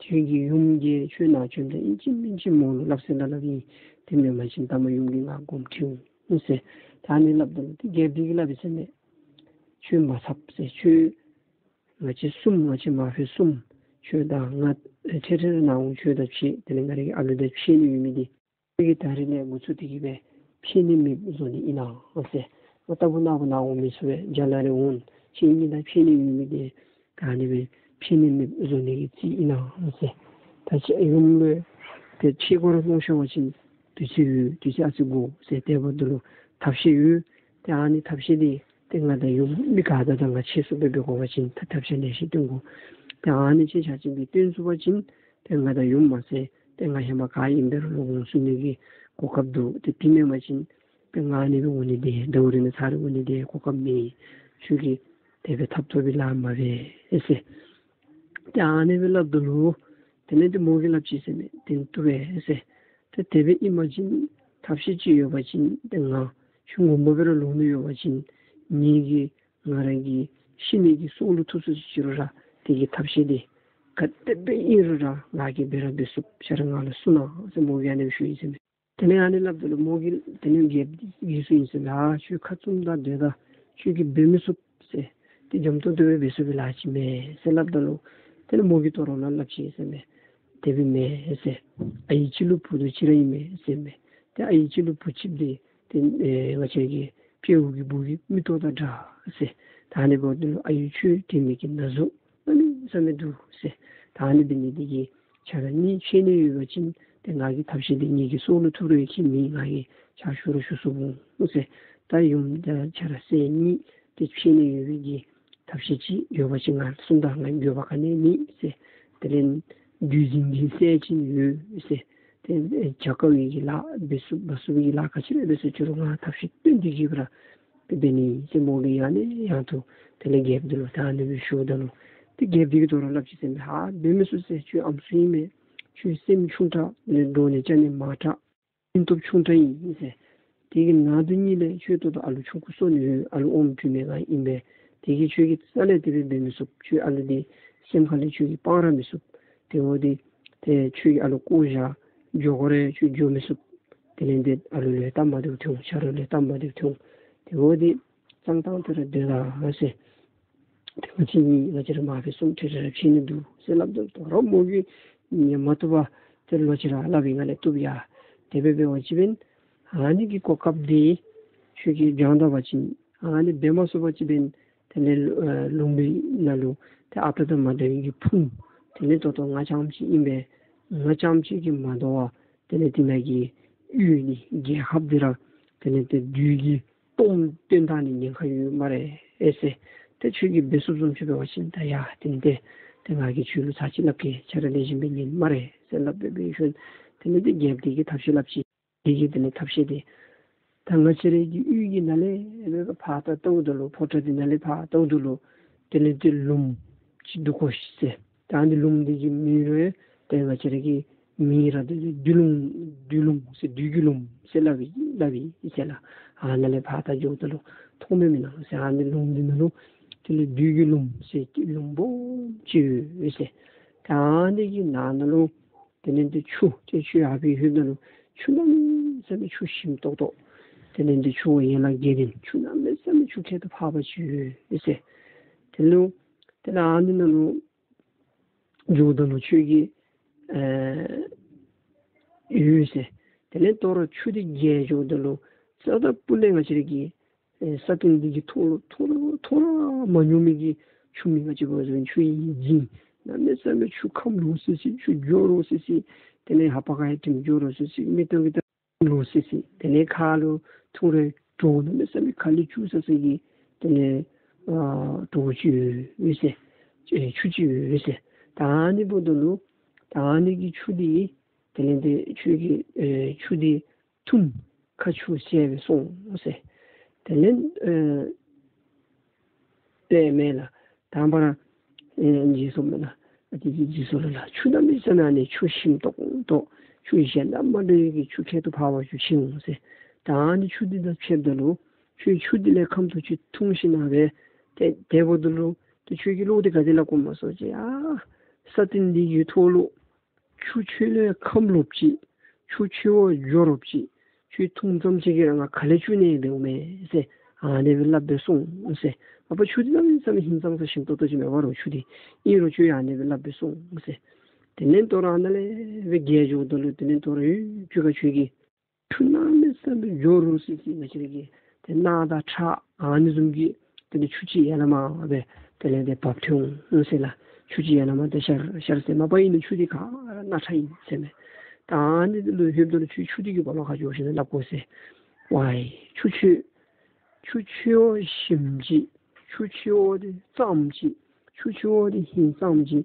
ཁྱོད་ཀྱི་ཡུམ་གྱིས་ཁྱོད་ནཱ་བྱོནམ་ད་ཨིན་ཅི་མིན་ཅི་མོ་ལུ་སླབ་ས་ལ་སླབ་ཨིན། དེ་མེན་པ་ཅིན་ད་མ་ཡུམ་གྱིས་ང་དགོངསམ་ཁྲེལ་འོང་ཟེར། ད་ཨ་ནི་སླབ་ད་ལུ་ཏེ་རྒྱལཔོ་འདི་གིས་སླབ་ཡི་ཟེར་མས། ཁྱོད་མ་འཚབ་ཟེར། ཁྱོད་ང་བཅས་གསུམ་ང་བཅས་མ་ཕམ་གསུམ་ཁྱོད་དང་ང་ཨེ་འཕྲལ་འཕྲལ་ནཱ་འོང་། ཁྱོད་དང་ཕྱད་དེ་ལས་ང་རའི་གི་ཨ་ལུ་དང་ཕྱད་ནི་ཡོད་མི་འདི་ཁྱོད་ཀྱིས་ད་རིས་ལས་འགོ་བཙུགས་ཏེ་གི་སྦེ་ཕྱད་ནི་མེདཔ་བཟོ་ནི་ཨིན་ན་ཟེར། ང་ལྟ་བུ་ནཱ་བུ་ནཱ་འོང་མི་ཚུགས་པས། རྒྱ་ལ་རེ་འོང་། ཁྱེད་གཉིས་དང་ཕྱད་ནི་ཡོད་མི་འདི་ད་ཨ་ནི་སྦེ་ཕྱད་ནི་མེདཔ་བཟོ་ནི་གི་རྩིས་ཨིན་ན་ཟེར། ད་ཁྱེད་ཡུམ་ལུ་ཏེ་ཕྱད་དགོ་ར་མནོ་ཤར་བ་ཅིན་དུས་ཚོད་ཡོད། དུས་ཚོད་ཨ་ཙི་འགོར་ཟེར། དེ་འབདཝ་ད་ལུ་ཐབས་ཤེས་ཡོད། ཏེ་ཨ་ནི་ཐབས་ཤེས་འདི་ཏེ་ང་དང་ཡུམ་མི་ག་དང་ད་ང་ཕྱད་ཚུགསཔ་སྦེ་འབད་དགོ་པ་ཅིན་ད་ཐབས་ཤེས་ལེ་ཤ་སྟོན་དགོ། ཏེ་ཨ་ནི་ཅིག་ཆ་ཅིག་སྦེ་སྟོན་ཚུགས་པ་ཅིན་ཏེ་ང་དང་ཡུམ་མ་ཚད་ཏེ་ང་ཧེ་མ་ག་ཨིན་འབད་རུང་ལོག་འོང་ཚུགས་ནི་གི་གོ་སྐབས་འདུག། ཏེ་དེ་མེན་པ་ཅིན་ཏེ་ང་ཨ་ནི་སྦེ་འོང་ནི་འདི་ཟླཝ་རེ་ནང་ཚར་རེ་འོང་ནི་འདི་གོ་སྐབས་མེད། ཁྱོད་ཀྱིས་དེ་སྦེ་འཐབ་འཐབ་པའི་ལཱ་མ་འབད་ཟེར། ཏེ་ཨ་ནི་སྦེ་སླབ་ད་ལུ་དེ་ལས་ཏེ་མོ་གིས་སླབ་ཅི་ཟེར་མས། ཏེ་བཏུབ་པས་ཟེར། ཏེ་དེ་སྦེ་ཨིན་པ་ཅིན་ཐབས་ཤེས་ཅིག་ཡོད་པ་ཅིན་ཏེ་ང་ཁྱོད་ངོ་མ་སྦེ་ར་ལོག་ནི་ཡོད་པ་ཅིན་ངེ་གི་ང་ར་གི་ཤི་ནི་གི་སྲོག་ལུ་ཐུག་སུ་ཅིག་རུང་ར་དེ་གི་ཐབས་ཤེས་འདི་ག་དེ་སྦེ་ཨིན་རུང་ར་ང་གིས་འབད་ར་འབད་ཚུགས། ཁྱོད་ར་ང་ལུ་གསུངས་གནང་ཟེར་མོ་གིས་ཨ་ནི་སྦེ་ཞུ་ཡི་ཟེར་མས། དེ་ལས་ཨ་ནི་སླབ་ད་ལུ་མོ་གིས་དེ་ལས་རྒྱལཔོ་འདི་གིས་གསུངས་ཡི་ཟེར་མས། ཨ་ཁྱོད་ཁ་བཙུམ་ད་སྡོད་ད། ཁྱོད་ཀྱིས་འབད་མི་ཚུགས་ཟེར། ཏེ་འཇམ་ཏོང་ཏོ་སྦེ་འབད་ཚུགས་པའི་ལཱ་ཅིག་མེད་ཟེར་སླབ་ད་ལུ་དེ་ལས་མོ་གིས་དོ་རུང་ལ་སླབ་ཅི་ཟེར་མས། དེ་སྦེ་མེན་ཟེར། ཨའི་གཅིག་ལུ་བུ་རྡོག་གཅིག་ར་ཨིན་མས་ཟེར་མས། ཏེ་ཨའི་གཅིག་ལུ་བུ་གཅིག་འདི་ཏེ་ཨེ་ང་བཅས་ཀྱི་དཔྱལཝ་གི་བུ་གི་མིག་ཏོ་དང་འདྲ་ཟེར། ད་ཨ་ནི་འབདཝ་ད་ལུ་ཨའི་ཁྱོད་དྲན་མེད་ཀྱི་ན་ཟུག་གནམ་མེད་ས་མེད་འདུག་ཟེར། ད་ཨ་ནི་འབད་ནི་འདི་གིས་ཁྱོད་ར་གཉིས་ཕྱད་ནི་ཡོད་པ་ཅིན་ཏེ་ང་གི་ཐབས་ཤེས་འདི་ངེ་གི་སྲོག་ལུ་ཐུག་རུང་ཁྱད་མེད། ང་གིས་ཕྱག་ཞུ་རུང་ཞུ་ཚུགསཔ་འོང་ཟེར། ད་ཡུམ་དང་ཁྱོད་ར་སྲས་གཉིས་ཏེ་ཕྱད་ནི་ཡོད་པའི་གི་ཐབས་ཤེས་ཅིག་ཡོད་པ་ཅིན་ང་གསུངས་ད། ང་འགྱོད་པ་ག་ནི་ཡང་མེད་ཟེར། དེ་ལས་བདུད་འཛིན་གྱི་སྲས་ཅིག་ཡོད་ཟེར། ཏེ་བྱ་དཀའ་བའི་གི་ལཱ་འབད་ཚུགས་འབད་ཚུགས་པའི་གི་ལཱ་ག་ཅི་ར་འབད་ཚུགས་ཅི་རུང་ང་ཐབས་ཤེས་སྟོན་ཏེ་གི་སྦེ་ར་འབད་ནི་ཟེར་མོ་གིས་ཡང་ནས་ཡང་དུ་དེ་ལས་རྒྱལཔོ་འདི་ལུ་ད་ཨ་ནི་སྦེ་ཞུཝ་ད་ལུ་ཏེ་རྒྱལཔོ་འདི་གིས་དོ་རུང་སླབ་ཅི་ཟེར་མས། ཨ་འབད་མི་ཚུགས་ཟེར། ཁྱོད་ཨམ་སྲུ་ཨིན་མས། ཁྱོད་སེམས་ཆུང་དྲགས། དེ་ལས་འདྲོག་ནི་རྐྱབ་ནི་མང་དྲགས། སྙིང་སྟོབས་ཆུང་དྲགས་ཨིན་ཟེར། དེ་གི་ནང་དུ་གཉིས་ལས་ཁྱོད་ད་ལྟོ་ཨ་ལུ་ཆུང་ཀུ་གསོ་ནི་ཡོད། ཨ་ལུ་ཨོམ་བུད་མེད་ག་ཨིན་པས། དེ་གིས་ཁྱོད་ཀྱིས་རྩ་ལས་དེ་སྦེ་འབད་མི་ཚུགས། ཁྱོད་ཨ་ལུ་འདི་སེམས་ཁ་ལས་ཁྱོད་ཀྱིས་སྤང་ར་མི་ཚུགས། དེ་འབདཝ་ད་ཏེ་ཁྱོད་ཀྱིས་ཨ་ལུ་བཀོ་བཞག་འགྱོ་དགོ་རུང་ཁྱོད་འགྱོ་མི་ཚུགས། དེ་ལས་འདི་ཨ་ལུ་ལུ་སྟབས་མ་བདེཝ་ཐོན་འོང་། ཆ་རོགས་ལུ་སྟབས་མ་བདེཝ་ཐོན་འོང་། དེ་འབདཝ་ད་གཙང་ཏང་ཏ་ར་སྡོད་ད་ཟེར། ཏེ་ང་བཅས་གཉིས་ང་བཅས་ར་མ་ཕམ་གསུམ་འཕྲལ་འཕྲལ་ར་ཕྱད་ནི་འདུག་ཟེར་སླབ་ད་ལུ་དོ་རུང་མོ་གིས་ཉན་མ་བཏུབ་པར་ཏེ་ལོག་ཅི་ར་སླབ་ཨིན། ང་ལས་བཏུབ་ཡ། དེ་སྦེ་འབད་བ་ཅིན་འབདན་ཨ་ནི་གི་གོ་སྐབས་འདི་ཁྱོད་ཀྱིས་བྱང་ད་པ་ཅིན་ཨ་ནི་འབད་མ་ཚུགས་པ་ཅིན་འབདན་དེ་ལས་ཨ་ལུང་པའི་ནང་ལུ་ཏེ་ཨ་རྟག་དང་མ་འདྲ་བའི་གི་ཕུང་དེ་ལས་ད་ལྟོ་ང་རྐྱངམ་ཅིག་ཨིན་པས། ང་རྐྱངམ་ཅིག་གིས་མ་དོ་བར་དེ་ལས་དེ་ནང་གི་ཡུལ་ནི་རྒྱལ་ཁབ་འདི་ར་དེ་ལས་ཏེ་བདུད་ཀྱིས་སྟོངམ་བཏོན་ད་ནི་ཉེན་ཁ་ཡོད་སྨ་རེ་ཨེ་ཟེར། ཏེ་ཁྱོད་ཀྱིས་འབད་ཚུགསཔ་བཟུམ་ཅིག་འབད་བ་ཅིན་ད་ཡ་དེ་ནི་ཏེ་ ཏེ་ང་གིས་ཁྱོད་ལུ་ཚར་གཅིག་སླབ་གེ། ཁྱོད་ར་ལེགས་ཤོམ་སྦེ་ཉན་སྨ་རེ་ཟེར་སླབ་སྦེ་འབད་ཞིནམ་དེ་ལས་ཏེ་རྒྱལཔོ་དེ་གིས་ཐབས་ཤེས་སླབ་ཅི། དེ་གིས་དེ་ལས་ཐབས་ཤེས་དེ་ད་ང་བཅས་རའི་གི་གཡུས་ཀྱི་ནང་ལས་ཕར་ད་ལྟཝ་ད་ལུ་ཕོ་བྲང་དེ་ནང་ལས་ཕར་ལྟཝ་ད་ལུ་དེ་ལས་ཏེ་ལུངམ་ཅིག་འདུག་གོ་ཟེར། ད་ཨ་ནི་ལུངམ་དེ་གི་མིང་ར་ཏེ་ང་བཅས་རའི་གི་མིང་ར་ཏེ་བདུད་ལུངམ་བདུད་ལུངམ་ཟེར་བདུད་ཀྱི་ལུངམ་ཟེར་སླབ་ཨིན་སླབ་ཨིན་ཟེར་ལགས། ཨ་ནཱ་ལས་ཕར་ད་འགྱོཝ་ད་ལུ་མཐོངམ་མེན་ན་ཟེར། ཨ་ནི་ལུངམ་དེ་ནང་ལུ་དེ་ལས་བདུད་ཀྱི་ལུངམ་ཟེར་ལུངམ་སྦོམ་ཅིག་ཡོད་ཟེར། ད་ཨ་ནི་གི་ནང་ན་ལུ་དེ་ལས་ཏེ་ཆུ་ཏེ་ཆུ་ཡར་སྦེ་ལྷོདཔ་ད་ལུ་ཆུ་གནམ་མེད་ས་མེད་ཆུ་ཞིམ་ཏོག་ཏོ། དེ་ལས་ཏེ་ཆུ་ཡན་ལག་བརྒྱད་ལྡན་ཆུ་གནམ་མེད་ས་མེད་ཆུ་ཁྱད་དུ་འཕགས་པ་ཅིག་ཡོད་ཟེར། དེ་ལུ་དེ་ལས་ཨ་ནི་ནང་ལུ་འགྱོཝ་ད་ལུ་ཁྱོད་ཀྱིས་ཨེ་ཡོད་ཟེར། དེ་ལས་དོ་རུང་ཆུ་དེ་བརྒལ་འགྱོཝ་ད་ལུ་རྩ་དང་སྤུ་ལས་ང་བཅས་རའི་གི་ཨེ་ས་སྟེང་འདི་གི་ཐོག་ལུ་མཐོང་ར་མཐོང་ར་མ་མྱོང་མི་གི་ཆུ་མིག་ང་བཅས་འབད་བ་ཅིན་ཆུ་ཡི་རྫིང་གནམ་མེད་ས་མེད་ཆུ་ཁམས་ལོག་སི་སི་ཆུ་སྐྱོ་རོ་སི་སི། དེ་ལས་ཧ་པ་ཁ་ཡང་དྲིམ་སྐྱོ་རོ་སི་སི། མིག་ཏོ་གི་ད་ལོག་སི་སི། དེ་ལས་ཁ་ལུ་འཐུང་རུང་དྲོ་གནམ་མེད་ས་མེད་ཁ་ལས་སྐྱུག་ས་ས་གི་དེ་ལས་ཨ་དྲོ་ཅིག་ཡོད་ཟེར། ཨེ་ཆུ་ཅིག་ཡོད་ཟེར། ད་ཨ་ནི་འབདཝ་ད་ལུ་ད་ཨ་ནི་གི་ཆུ་དེ་དེ་ལས་ཏེ་ཁྱོད་ཀྱིས་ཨེ་ཆུ་དེ་འཐུངམ་ཁ་ཆུ་བསལ་སྦེ་སོང་ཟེར། དེ་ལས་ཨེ་དེ་མེན་ལགས། དང་པ་ར་ཨེ་རྗེས་སུ་མེན་ལགས། ཨ་དེ་གི་རྗེས་སུ་ལགས་ལགས། ཆུ་གནམ་མེད་ས་མེད་ཨ་ནི་ཆུ་ཞིམ་ཏོག་ཏོ་ཆུ་གཞན་དང་མ་འདྲ་བའི་གི་ཆུ་ཁྱད་དུ་འཕགས་པ་ཅིག་ཕྱིན་འོང་ཟེར། ད་ཨ་ནི་ཆུ་དེ་དང་ཕྱདཔ་ད་ལུ་ཁྱོད་ཆུ་དེ་ལས་ཁམ་ཏོག་ཅིག་འཐུང་ཞིནམ་ལས་ཏེ་དེ་འབདཝ་ད་ལུ་ཏེ་ཁྱོད་ཀྱི་བློ་དེ་ག་དེ་སླབ་དགོཔ་སྨོ་ཟེར་བ་ཅིན་ཨ་ས་སྟེང་འདི་གི་ཐོག་ལུ་ཆུ་ཁྱོད་ལས་ཁམས་ལོགཔ་ཅིག་ཆུ་ཁྱོད་བ་སྐྱོ་རོགཔ་ཅིག་ཆུ་འཐུངམ་ཙམ་ཅིག་གིས་ར་ང་ཁ་ལས་སྐྱུག་ནི་འབདཝ་མས་ཟེར་ཨ་ནི་སྦེ་སླབ་སྦེ་སོང་ཟེར། མ་པ་ཆུ་དེ་གནམ་མེད་ས་མེད་ཧིང་སངས་ས་ཞིམ་ཏོག་ཏོ་ཅིག་མས་པ་རོགས། ཆུ་དེ་ཨིན་རུང་ཁྱོད་ཡང་ཨ་ནི་སྦེ་སླབ་སྦེ་སོང་ཟེར། དེ་ལས་དོ་རུང་ཨ་ནཱ་ལས་སྦེ་བརྒལ་འགྱོཝ་ད་ལུ་དེ་ལས་དོ་རུང་ཡུད་ཙམ་ཁར་ཁྱོད་ཀྱིས་ཆུ་གནམ་མེད་ས་མེད་སྐྱོ་རོ་སི་སི་ང་བཅས་ར་གི་ཏེ་རྣག་དང་ཁྲག་ཨ་ནི་བཟུམ་གྱི་དེ་ལས་ཆུ་ཅིག་ཡར་ལས་མར་སྦེ་དེ་ལས་ཏེ་འབབ་སྟེ་འོང་ཟེར་ལགས། ཆུ་ཅིག་ཡར་ལས་མར་ཏེ་ཤར་ཤར་ཟེར། མ་པ་ཨིན་ན་ཆུ་དེ་ག་ར་རྣག་ཁྲག་ཨིན་ཟེར་མས། ད་ཨ་ནི་དེ་ལུ་ལྷོདཔ་ད་ལུ་ཁྱོད་ཆུ་དེ་གི་སྦོ་ལོགས་ཁར་འགྱོ་ཞིནམ་ལས་སླབ་དགོ་ཟེར། ཝའི་ཆུ་ཁྱོད་ཆུ་ཁྱོད་བ་ཞིམ་ཅིག་ཆུ་ཁྱོད་བ་དེ་གཙང་ཅིག་ཆུ་ཁྱོད་བ་དེ་ཧིང་སངས་ཅིག་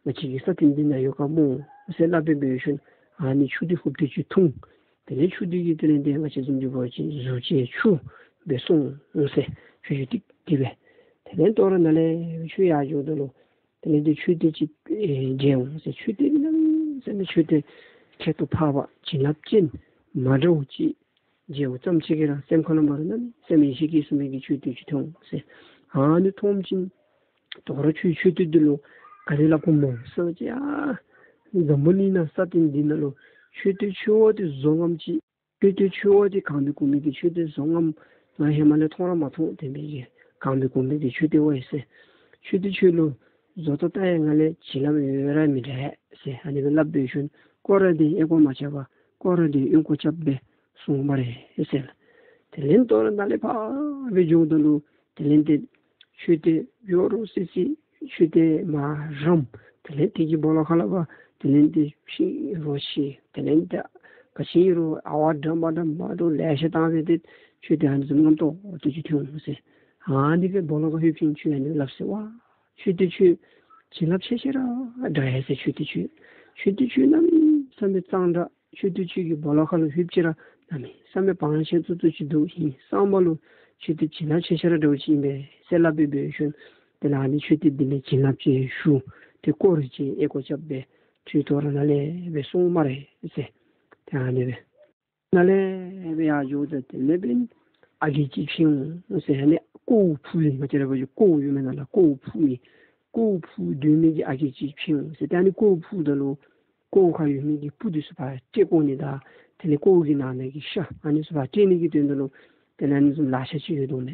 ང་བཅས་ཀྱི་ས་སྟེང་འདི་ནང་ཡོད་ག་སྨོ་ཟེར་སླབ་སྦེ་འབད་ཞིནམ་ཨ་ནི་ཆུ་དེ་ཧུབ་སྟེ་ཅིག་འཐུང་། དེ་ལས་ཆུ་དེ་གིས་དེ་ལས་ཏེ་ང་བཅས་བཟུམ་ཅིག་འབད་བ་ཅིན་གཟུགས་ཅིག་ཕྱུགཔ་སྦེ་སོང་འོང་ཟེར། ཆུ་ཆུ་ཏིག་ཏིག་སྦེ། དེ་ལས་དོ་རུང་ནཱ་ལས་ཆུ་ཡར་འགྱོཝ་ད་ལུ་དེ་ལས་ཏེ་མཆོད་རྟེན་ཅིག་ཨེ་མཇལ་འོང་ཟེར། མཆོད་རྟེན་གནམ་མེད་ས་མེད་མཆོད་རྟེན་ཁྱད་དུ་འཕགས་པ་བྱིན་རླབས་ཅན་མ་འདྲཝ་ཅིག་མཇལཝ་ཙམ་ཅིག་གིས་ར་སེམས་ཁ་ལུ་མ་རུང་གནམ་མེད་ས་མེད་ཡིད་ཆེས་སྐྱེ་ཚུགས་མི་གི་མཆོད་རྟེན་ཅིག་ཐོན་འོང་ཟེར། ཨ་ནི་མཐོངམ་ཅིག་དོ་རུང་ཁྱོད་མཆོད་རྟེན་འདི་ལུ་ག་དེ་སླབ་དགོཔ་སྨོ་ཟེར་བ་ཅིན་ཨ་འཛམ་བུ་གླིང་ནང་ས་སྟེང་འདི་ནང་ལུ་མཆོད་རྟེན་ཆེ་བ་དེ་བཟོ་ངནམ་ཅིག་མཆོད་རྟེན་ཆེ་བ་དེ་གང་སྦེ་གོ་མི་གི་མཆོད་རྟེན་བཟོ་ངནམ་ང་ཧེ་མ་ལས་མཐོང་ར་མ་མཐོང་། དེ་མི་གི་གང་སྦེ་གོ་མི་གི་མཆོད་རྟེན་བ་ཡི་ཟེར། མཆོད་རྟེན་ཁྱོད་ལུ་བཟོ་ལྟ་ལྟ་ཡང་ང་ལས་བྱིན་རླབས་ཡོད་ར་མི་འདྲ་ཟེར། ཨ་ནི་སྦེ་སླབ་སྦེ་ཞིནམ་སྐོར་ར་དེ་ཨེ་གོ་མ་ཆག་པར་སྐོར་ར་དེ་ཨེ་གོ་རྐྱབ་སྦེ་སོང་སྨ་རེ་ཟེར། དེ་ལས་དོ་རུང་ནཱ་ལས་ཕར་སྦེ་འགྱོཝ་ད་ལུ་དེ་ལས་ཏེ་མཆོད་རྟེན་སྐྱོ་རོ་སི་སི་མཆོད་རྟེན་མ་རམ། དེ་ལས་དེ་གི་སྦོ་ལོགས་ཁ་ལས་ཕར་དེ་ལས་ཏེ་ཤིང་རོ་ཁྱི་དེ་ལས་ཏེ་ག་ཅི་ཨིན་རུང་ཨ་ཝ་འདྲ་མ་འདྲ་མ་འདྲཝ་ལེ་ཤ་བཏང་སྦེ་ཏེ་མཆོད་རྟེན་ཨ་ནི་བཟུམ་རྔམ་ཏོག་ཏོ་ཅིག་ཐོན་འོང་ཟེར། ཨ་ནི་གི་སྦོ་ལོགས་ཁར་ལྷོད་པ་ཅིན་ཁྱོད་ཨ་ནི་སླབ་ཟེར། ཝའི་མཆོད་རྟེན་ཁྱོད་བྱིན་རླབས་ཆེ་ཆེ་ར་འདྲ་ཡི་ཟེར། མཆོད་རྟེན་ཁྱོད་མཆོད་རྟེན་ཁྱོད་གནམ་མེད་ས་མེད་གཙང་དྲགས། མཆོད་རྟེན་ཁྱོད་ཀྱི་སྦོ་ལོགས་ཁ་ལུ་ལྷོདཔ་ཅིག་ར་གནམ་མེད་ས་མེད་བང་ཆེན་ཙུག་ཙུག་ཅིག་འདུག། ཧིང་སངས་པ་ལུ་མཆོད་རྟེན་བྱིན་རླབས་ཆེ་ཆེ་ར་འདྲཝ་ཅིག་ཨིན་པས་ཟེར་སླབ་སྦེ་འབད་ཞིནམ་དེ་ལས་ཨ་ནི་མཆོད་རྟེན་འདི་ལས་བྱིན་རླབས་ཅིག་ཞུགས། ཏེ་སྐོར་ར་ཅིག་ཨེ་གོ་རྐྱབ་སྦེ་ཁྱོད་དོ་རུང་ནཱ་ལས་སྦེ་སོང་སྨ་རེ་ཟེར། ཏེ་ཨ་ནི་སྦེ་ནཱ་ལས་སྦེ་ཡར་འགྱོཝ་ད་དེ་ལས་འབདན་ཨ་རྒས་ཅིག་ཕྱད་འོང་ཟེར། ཨ་ནི་ཀོཝ་ཕུ་ཡི་ང་བཅས་ར་འབད་བ་ཅིན་ཀོཝ་ཡོད་མེན་ན་ལགས། ཀོཝ་ཕུ་མི་ཀོཝ་ཕུ་སྡོད་མི་གི་ཨ་རྒས་ཅིག་ཕྱད་འོང་ཟེར། ཏེ་ཨ་ནི་ཀོཝ་ཕུཝ་ད་ལུ་ཀོཝ་ཁར་ཡོད་མི་གི་སྤུ་འདི་ཚུ་ཕར་བཀྲེས་བཀོ་ནི་དང་དེ་ལས་ཀོཝ་གི་ནང་ན་གི་ཤ་ཨ་ནི་ཚུ་ཕར་བཀྲེས་ནི་གི་དོན་དུ་ལུ་དེ་ལས་ཨ་ནི་བཟུམ་ལག་ཆས་ཅིག་ཡོད་དོ་མས།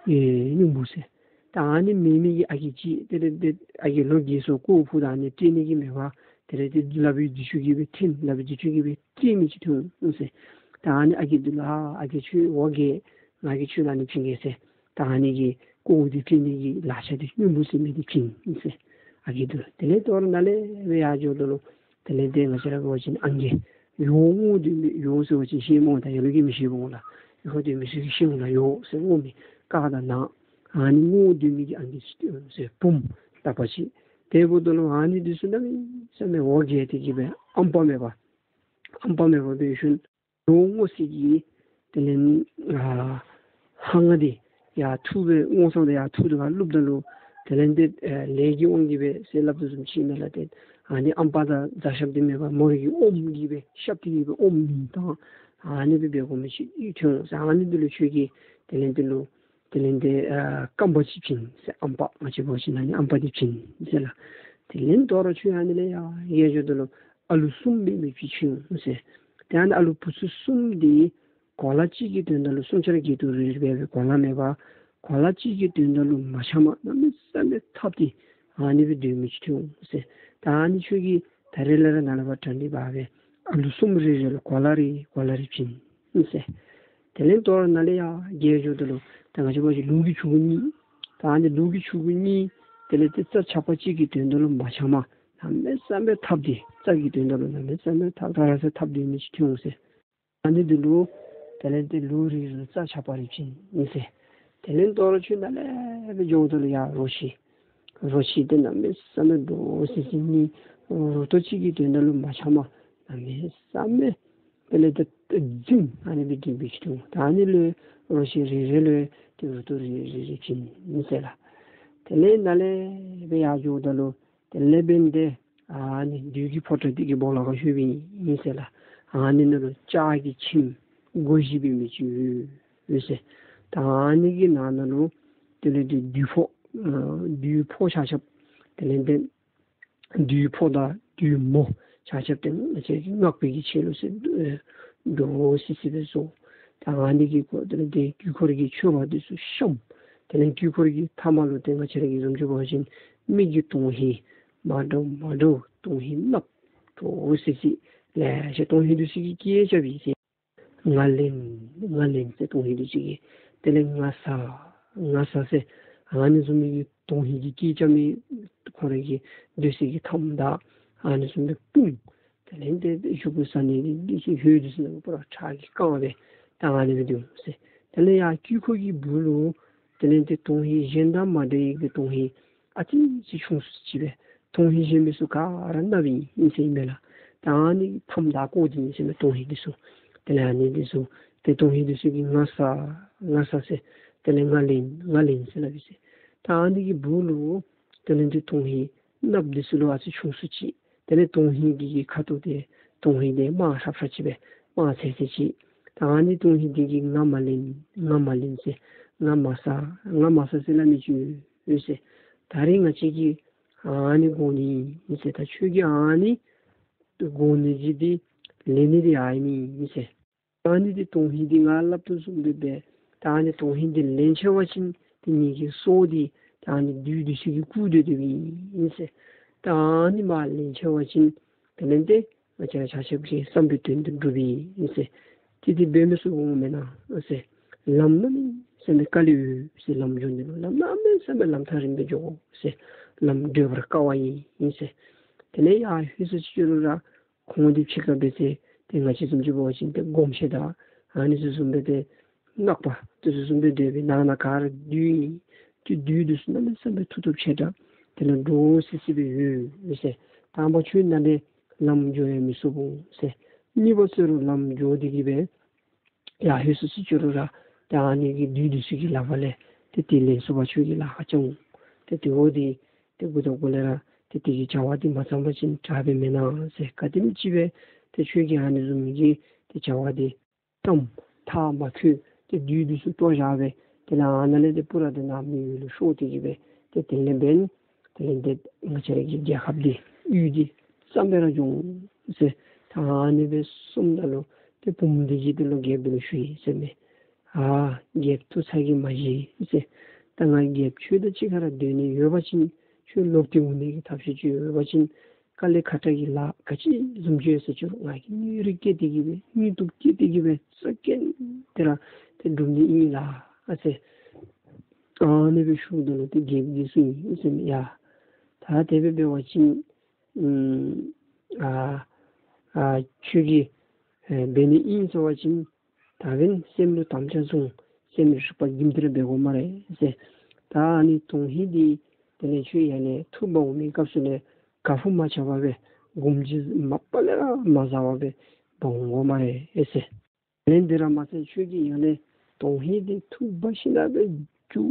ཨེ་སྙིང་པོ་ཟེར། ད་ཨ་ནི་མེད་མི་གི་ཨ་རྒས་ཅིག་དེ་ལས་ཏེ་ཨ་རྒས་ལོ་རྒས་སོང་ཀོཝ་ཕུཝ་ད་ཨ་ནི་བཀྲེས་ནི་གི་མེད་པར་དེ་ལས་ཏེ་ལགཔ་གི་མཛུབ་ཅུང་གིས་སྦེ་འཐེན་ལགཔ་གི་མཛུབ་ཅུང་གིས་སྦེ་བཀྲེས་མི་ཅིག་ཐོན་འོང་ཟེར། ད་ཨ་ནི་ཨ་རྒས་འདི་ལུ་ཨ་ཨ་རྒས་ཁྱོད་འོ་རྒས་ང་གིས་ཁྱོད་ལུ་ཨ་ནི་བྱིན་གེ་ཟེར། ད་ཨ་ནི་གི་ཀོཝ་འདི་བཀྲེས་ནི་གི་ལག་ཆས་འདི་སྙིང་པོ་ཟེར་མི་འདི་བྱིན་ཟེར་ཨ་རྒས་འདི་ལུ། དེ་ལས་དོ་རུང་ནཱ་ལས་སྦེ་ཡར་འགྱོཝ་ད་ལུ་དེ་ལས་ཏེ་ང་བཅས་ར་འབད་བ་ཅིན་ཨང་རྒས་ཡོ་སྔོ་སྡོད་མི་ཡོ་ཟེར་བ་ཅིན་ཤེས་སྨོ། ད་ཡ་ལུ་གིས་མི་ཤེས་པ་འོང་ལགས། ཡོ་སྡོད་མི་ཚུ་གིས་ཤེས་འོང་ལགས། ཡོ་ཟེར་སྔོ་མི་དཀར་དང་ནག་ཨ་ནི་སྔོ་སྡོད་མི་གི་ཨང་རྒས་ཅིག་ཟེར་བུམོ་ལག་པ་ཅིག་ དེ་འབདཝ་ད་ལུ་ཨ་ནི་འདི་ཚུ་གནམ་མེད་ས་མེད་འོ་བརྒྱལ་ཏེ་གི་སྦེ་ཨམ་པ་མེད་པར་ཨམ་པ་མེད་པར་སྦེ་ཤུལ་ལོ་ངོ་ཤེས་ཀྱི་དེ་ལས་ཨ་ཧང་ང་འདི་ཡར་འཐུ་སྦེ་སྔོ་སངས་ཏེ་ཡར་འཐུ་སྟེ་ཁར་བླུགཔ་ད་ལུ་དེ་ལས་ཏེ་ཨེ་ལས་ཀྱི་དབང་གིས་སྦེ་ཟེར་སླབ་དོ་བཟུམ་ཅིག་ཨིན་མས་ལགས། ཏེ་ཨ་ནི་ཨམ་པ་དང་རྫ་ཤབ་འདི་མེད་པར་མོ་རའི་གི་ཨོམ་གྱིས་སྦེ་ཤབ་སྟེ་གི་སྦེ་ཨོམ་མིང་བཏགས། ཨ་ནི་སྦེ་འབད་དགོ་མི་ཅིག་ཐོན་འོང་ཟེར། ཨ་ནི་འདི་ལུ་ཁྱོད་ཀྱིས་དེ་ལས་ཏེ་ལོ་དེ་ལས་ཏེ་ཨ་སྐམ་པ་ཅིག་བྱིན་ཟེར། ཨམ་པ་ང་བཅས་འབད་བ་ཅིན་ཨ་ནི་ཨམ་པ་འདི་བྱིན་ཟེར་ལགས། དེ་ལས་དོ་རུང་ཁྱོད་ཨ་ནི་ལས་ཡར་རྒྱས་འགྱོཝ་ད་ལུ་ཨ་ལུ་གསུམ་འབད་མི་ཅིག་ཐོན་འོང་ཟེར། ཏེ་ཨ་ནི་ཨ་ལུ་བུ་ཚུ་གསུམ་འདི་གོ་ལ་གཅིག་གི་དོན་དག་ལུ་གསུམ་ཆ་ར་སྒལ་ཏོ་རེ་རེ་སྦེ་སྦེ་གོ་ལ་མེད་པར་གོ་ལ་གཅིག་གི་དོན་དག་ལུ་མ་ཆགས་པར་གནམ་མེད་ས་མེད་འཐབ་སྟེ་ཨ་ནི་སྦེ་སྡོད་མི་ཅིག་ཐོན་འོང་ཟེར། ད་ཨ་ནི་ཁྱོད་ཀྱིས་ད་རེས་ལས་ར་ནཱ་ལས་ཕར་དྲག་ནི་འབད་སྦེ་ཨ་ལུ་གསུམ་རེ་རེ་ལུ་གོ་ལ་རེ་གོ་ལ་རེ་བྱིན་ཟེར། དེ་ལས་དོ་རུང་ནཱ་ལས་ཡར་རྒྱས་འགྱོཝ་ད་ལུ་ད་ང་བཅས་འབད་བ་ཅིན་ལུག་གི་ཕྱུ་གུ་གཉིས། ད་ཨ་ནི་ལུག་གི་ཕྱུ་གུ་གཉིས་དེ་ལས་ཏེ་རྩྭ་ཆག་པ་གཅིག་གི་དོན་དག་ལུ་མ་ཆགས་པར་གནམ་མེད་ས་མེད་འཐབ་སྟེ་རྩྭ་གི་དོན་དག་ལུ་གནམ་མེད་ས་མེད་འཐབ་ར་ར་ཟེར་འཐབ་སྡོད་མི་ཅིག་ཐོན་འོང་ཟེར། ཨ་ནི་འདི་ལུ་དེ་ལས་ཏེ་ལུག་རེ་རེ་ལུ་རྩྭ་ཆག་པ་རེ་བྱིན་ཨིན་ཟེར། དེ་ལས་དོ་རུང་ཁྱོད་ནཱ་ལས་སྦེ་འགྱོཝ་ད་ལུ་ཡར་རོ་ཁྱི། རོ་ཁྱི་འདི་གནམ་མེད་ས་མེད་འདྲོག་སི་སི་ནི་རུ་ཏོ་གཅིག་གི་དོན་དག་ལུ་མ་ཆགས་པར་གནམ་མེད་ས་མེད་དེ་ལས་ཏེ་རྫིང་ཨ་ནི་སྦེ་སྡོད་མི་ཅིག་འདུག། ད་ཨ་ནི་ལུ་རོ་ཁྱི་རེ་རེ་ལུ་ཏེ་རུ་ཏོ་རེ་རེ་རེ་བྱིན་ཨིན་ཟེར་ལགས། དེ་ལས་ནཱ་ལས་སྦེ་ཡར་འགྱོཝ་ད་ལུ་དེ་ལས་འབདན་ཏེ་ཨ་ནི་བདུད་ཀྱི་ཕོ་བྲང་འདི་གི་སྦོ་ལོགས་ཁར་ལྷོདཔ་ཨིན་ཟེར་ལགས། ཨ་ནི་ནང་ལུ་ལྕགས་ཀྱི་ཁྱིམ་སྒོ་བཞི་འབད་མི་ཅིག་ཡོད་ཟེར། ད་ཨ་ནི་གི་ནང་ན་ལུ་དེ་ལས་ཏེ་བདུད་ཕོ་ཨ་བདུད་ཕོ་ཆ་ཁྱབ་དེ་ལས་ཏེ་བདུད་ཕོ་དང་བདུད་མོ་ཆ་ཁྱབ་ཏེ་ང་བཅས་ཀྱིས་སྔགས་པའི་གི་ཆས་ལུགས་སྲོལ་ཨེ་འདྲོག་སི་སི་སྦེ་བཟོ། ད་ཨ་ནི་གི་སྐོར་དེ་ལས་ཏེ་དཀྱིལ་འཁོར་གྱི་མཆོད་པ་འདི་ཚུ་བཤམས། དེ་ལས་དཀྱིལ་འཁོར་གྱི་མཐའ་མ་ལུ་ཏེ་ང་བཅས་ར་གི་བཟུམ་ཅིག་འབད་བ་ཅིན་མི་གི་དོན་ཧིང་མ་འདྲཝ་མ་འདྲཝ་དོན་ཧིང་གནགཔོ་འདྲོག་སི་སི་ལེ་ཤ་དོན་ཧིང་འདི་ཚུ་གིས་སྐད་རྐྱབ་ཨིན་ཟེར། ང་ལེན་ང་ལེན་ཟེར་དོན་ཧིང་འདི་ཚུ་གིས། དེ་ལས་ང་ཟ་ང་ཟ་ཟེར་ཨ་ནི་བཟུམ་མའི་གི་དོན་ཧིང་གི་སྐད་རྐྱབ་མི་ཁོང་ར་གི་སྡོད་ས་གི་མཐའམ་དང་ཨ་ནི་བཟུམ་མའི་དཔུང་དེ་ལས་ཏེ་ཞུགས་ས་ནི་འདི་ཚུ་ཧོད་འདི་ཚུ་ནང་པུ་ར་ཁྲག་གིས་བཀང་སྦེ་ད་ཨ་ནི་སྦེ་འདུག་ཟེར། དེ་ལས་ཡར་དཀྱིལ་འཁོར་གྱི་སྦུག་ལུ་དེ་ལས་ཏེ་དོན་ཧིང་གཞན་དང་མ་འདྲ་བའི་གི་དོན་ཧིང་ཨ་ཙི་ཅིག་ཆུང་སུ་ཅིག་སྦེ་དོན་ཧིང་གཞན་མི་ཚུ་ག་ར་གནགཔོ་ཨིན་ཟེར་ཨིན་མས་ལགས། ད་ཨ་ནི་མཐའམ་དང་བསྐོར་ཏེ་ཨིན་ཟེར་མས་དོན་ཧིང་འདི་ཚུ། དེ་ལས་ཨ་ནི་འདི་ཚུ་ཏེ་དོན་ཧིང་འདི་ཚུ་གིས་ང་ཟ་ང་ཟ་ཟེར། དེ་ལས་ང་ལེན་ང་ལེན་ཟེར་སླབ་ཨིན་ཟེར། ད་ཨ་ནི་གི་སྦུག་ལུ་དེ་ལས་ཏེ་དོན་ཧིང་གནགཔོ་འདི་ཚུ་ལུ་ཨ་ཙི་ཆུང་སུ་ཅིག་དེ་ལས་དོན་ཧིང་འདི་གི་ཁ་ཐུག་ཏེ་དོན་ཧིང་འདི་དམར་ཧྲབ་ཧྲབ་ཅིག་སྦེ་དམར་ཚེར་ཚེར་ཅིག། ད་ཨ་ནི་དོན་ཧིང་འདི་གིས་ང་མ་ལེན་ང་མ་ལེན་ཟེར། ང་མ་ཟ་ང་མ་ཟ་ཟེར་སླབ་མི་ཅིག་ཡོད་ཟེར། ད་རིས་ང་བཅས་ཀྱིས་ཨ་ནི་དགོ་ནི་ཨིན་ཟེར། ད་ཁྱོད་ཀྱིས་ཨ་ནི་དགོ་ནི་གི་འདི་ལེན་ནི་འདི་ཨ་ནི་ཨིན་ཟེར། ཨ་ནི་འདི་དོན་ཧིང་འདི་ང་སླབ་དོ་བཟུམ་སྦེ་འབད། ད་ཨ་ནི་དོན་ཧིང་འདི་ལེན་ཆི་བ་ཅིན་ཏེ་ངེ་གི་སྲོག་འདི་ད་ཨ་ནི་བདུད་འདི་ཚུ་གིས་བརྐུ་སྡོད་སྡོདཔ་ཨིན་ཟེར། ད་ཨ་ནི་མ་ལེན་ཆི་བ་ཅིན་དེ་ལས་ཏེ་ང་བཅས་ར་ཆ་ཁྱབ་ཀྱི་བསམ་པའི་དོན་འདི་འགྲུབ་ཨིན་ཟེར། ཏེ་དེ་འབད་མི་ཚུགས་འོང་མེན་ན་ཟེར། ལམ་གནམ་མེད་ས་མེད་དཀའ་ལས་ཡོད་ཟེར། ལམ་འགྱོ་ནི་ལུ་ལམ་གནམ་མེད་ས་མེད་ལམ་ཐག་རིངམོ་སྦེ་འགྱོ་དགོ་ཟེར། ལམ་བགྲོད་པར་དཀའ་བ་ཨིན་ཟེར། དེ་ལས་ཡར་ལྷོད་སུ་ཅིག་འགྱོ་རུང་ར་ཁོང་འདི་ཕྱི་ཁར་འབད་དེ་ཏེ་ང་བཅས་བཟུམ་ཅིག་འབད་བ་ཅིན་ཏེ་སྒོམ་ཆེན་དང་ཨ་ནི་ཚུ་བཟུམ་སྦེ་ཏེ་སྔགས་པ་འདི་ཚུ་བཟུམ་སྦེ་སྡོད་པའི་ནང་ན་ག་ར་བདུད་ཨིན། ཏེ་བདུད་འདི་ཚུ་གནམ་མེད་ས་མེད་མཐུ་སྟོབས་ཆེ་དྲགས་དེ་ལས་འདྲོག་སི་སི་སྦེ་ཡོད་ཟེར། དང་པ་ཁྱོད་ནཱ་ལས་ལམ་འགྱོ་ཡང་མི་ཚུགས་འོང་ཟེར། གཉིས་པ་ཟེར་རུང་ལམ་འགྱོ་སྟེ་གི་སྦེ་ཡར་ལྷོད་སུ་ཅིག་འགྱོ་རུང་ར་ཏེ་ཨ་ནི་གི་བདུད་འདི་ཚུ་གི་ལག་པ་ལས་ཏེ་དེ་ལེན་ཚུགས་པར་ཁྱོད་ཀྱི་ལཱ་ཁག་ཅིག་འོང་། ཏེ་དེ་འོ་དེ་ཏེ་འགོ་དང་འགོ་ལས་ར་ཏེ་དེ་གི་བྱ་བ་འདི་མ་བརྩམས་པ་ཅིན་དྲག་པས་མེན་ན་ཟེར། ག་དེམ་ཅིག་སྦེ་ཏེ་ཁྱོད་ཀྱིས་ཨ་ནི་བཟུམ་གྱི་ཏེ་བྱ་བ་འདི་བརྩམས་མཐར་མ་འཁྱོལ་ཏེ་བདུད་འདི་ཚུ་བཏོག་བཞག་སྦེ་དེ་ལས་ཨ་ནཱ་ལས་ཏེ་པུ་ར་དེ་ནང་མི་ཡུལ་ལུ་ཤོར་ཏེ་གི་སྦེ་ཏེ་དེ་ལས་འབདན་དེ་ལས་འདི་ང་བཅས་ར་གི་རྒྱལ་ཁབ་འདི་ཡུལ་འདི་རྩ་མེད་ར་འགྱོ་འོང་ཟེར། ད་ཨ་ནི་སྦེ་གསུངམ་ད་ལུ་ཏེ་བུམོ་འདི་གིས་དེ་ལུ་རྒྱལཔོ་འདི་ལུ་ཞུ་ཡི་ཟེར་མས། ཨ་རྒྱལཔོ་ཐུགས་ཚ་གྱང་མ་བཞེས་ཟེར། ད་ང་རྒྱལཔོ་ཁྱོད་དང་གཅིག་ཁར་སྡོད་ནི་ཡོད་པ་ཅིན་ཁྱོད་ལོག་སྟེ་འོང་ནི་གི་ཐབས་ཤེས་ཅིག་ཡོད་པ་ཅིན་དཀའ་ལས་ཁག་དྲགས་ཀྱི་ལཱ་ག་ཅི་བཟུམ་ཅིག་ཡོད་ཟེར་ཅི་རུང་ང་གིས་མནོ་རིག་བསྐྱེད་དེ་གི་སྦེ་དངོས་གྲུབ་བསྐྱེད་དེ་གི་སྦེ་རྩ་འགེངས་ཏེ་ར་ཏེ་སྒྲུབ་ནི་ཨིན་ལགས་ཨ་ཟེར། ཨ་ནི་སྦེ་ཞུཝ་ད་ལུ་ཏེ་རྒྱལཔོ་གིས་གསུངས་ཡི་ཟེར་མས། ཡ་ད་དེ་སྦེ་འབད་བ་ཅིན་ཨ་ཨ་ཁྱོད་ཀྱིས་ཨེ་འབད་ནི་ཨིན་ཟེར་བ་ཅིན་ད་འབདན་སེམས་ལུ་དམ་བཅའ་བཟུང་། སེམས་རིག་པ་རྒྱུན་མཐུད་ར་འབད་དགོ་སྨ་རེ་ཟེར། ད་ཨ་ནི་དོན་ཧིང་འདི་ དེ་ལས་ཁྱོད་ཡར་ལས་འཐུ་འབག་འོང་མི་སྐབས་སུ་ལས་ག་ཕུ་མ་ཆག་པར་སྦེ་དགོངས་གཞི་མ་པ་ལས་ར་མ་ཟ་བར་སྦེ་འབག་འོང་དགོ་སྨ་རེ་ཟེར། དེ་ལས་འདི་ར་མ་ཚད་ཁྱོད་ཀྱིས་ཡར་ལས་དོན་ཧིང་འདི་འཐུ་འབག་ཞིནམ་སྦེ་རྒྱུག་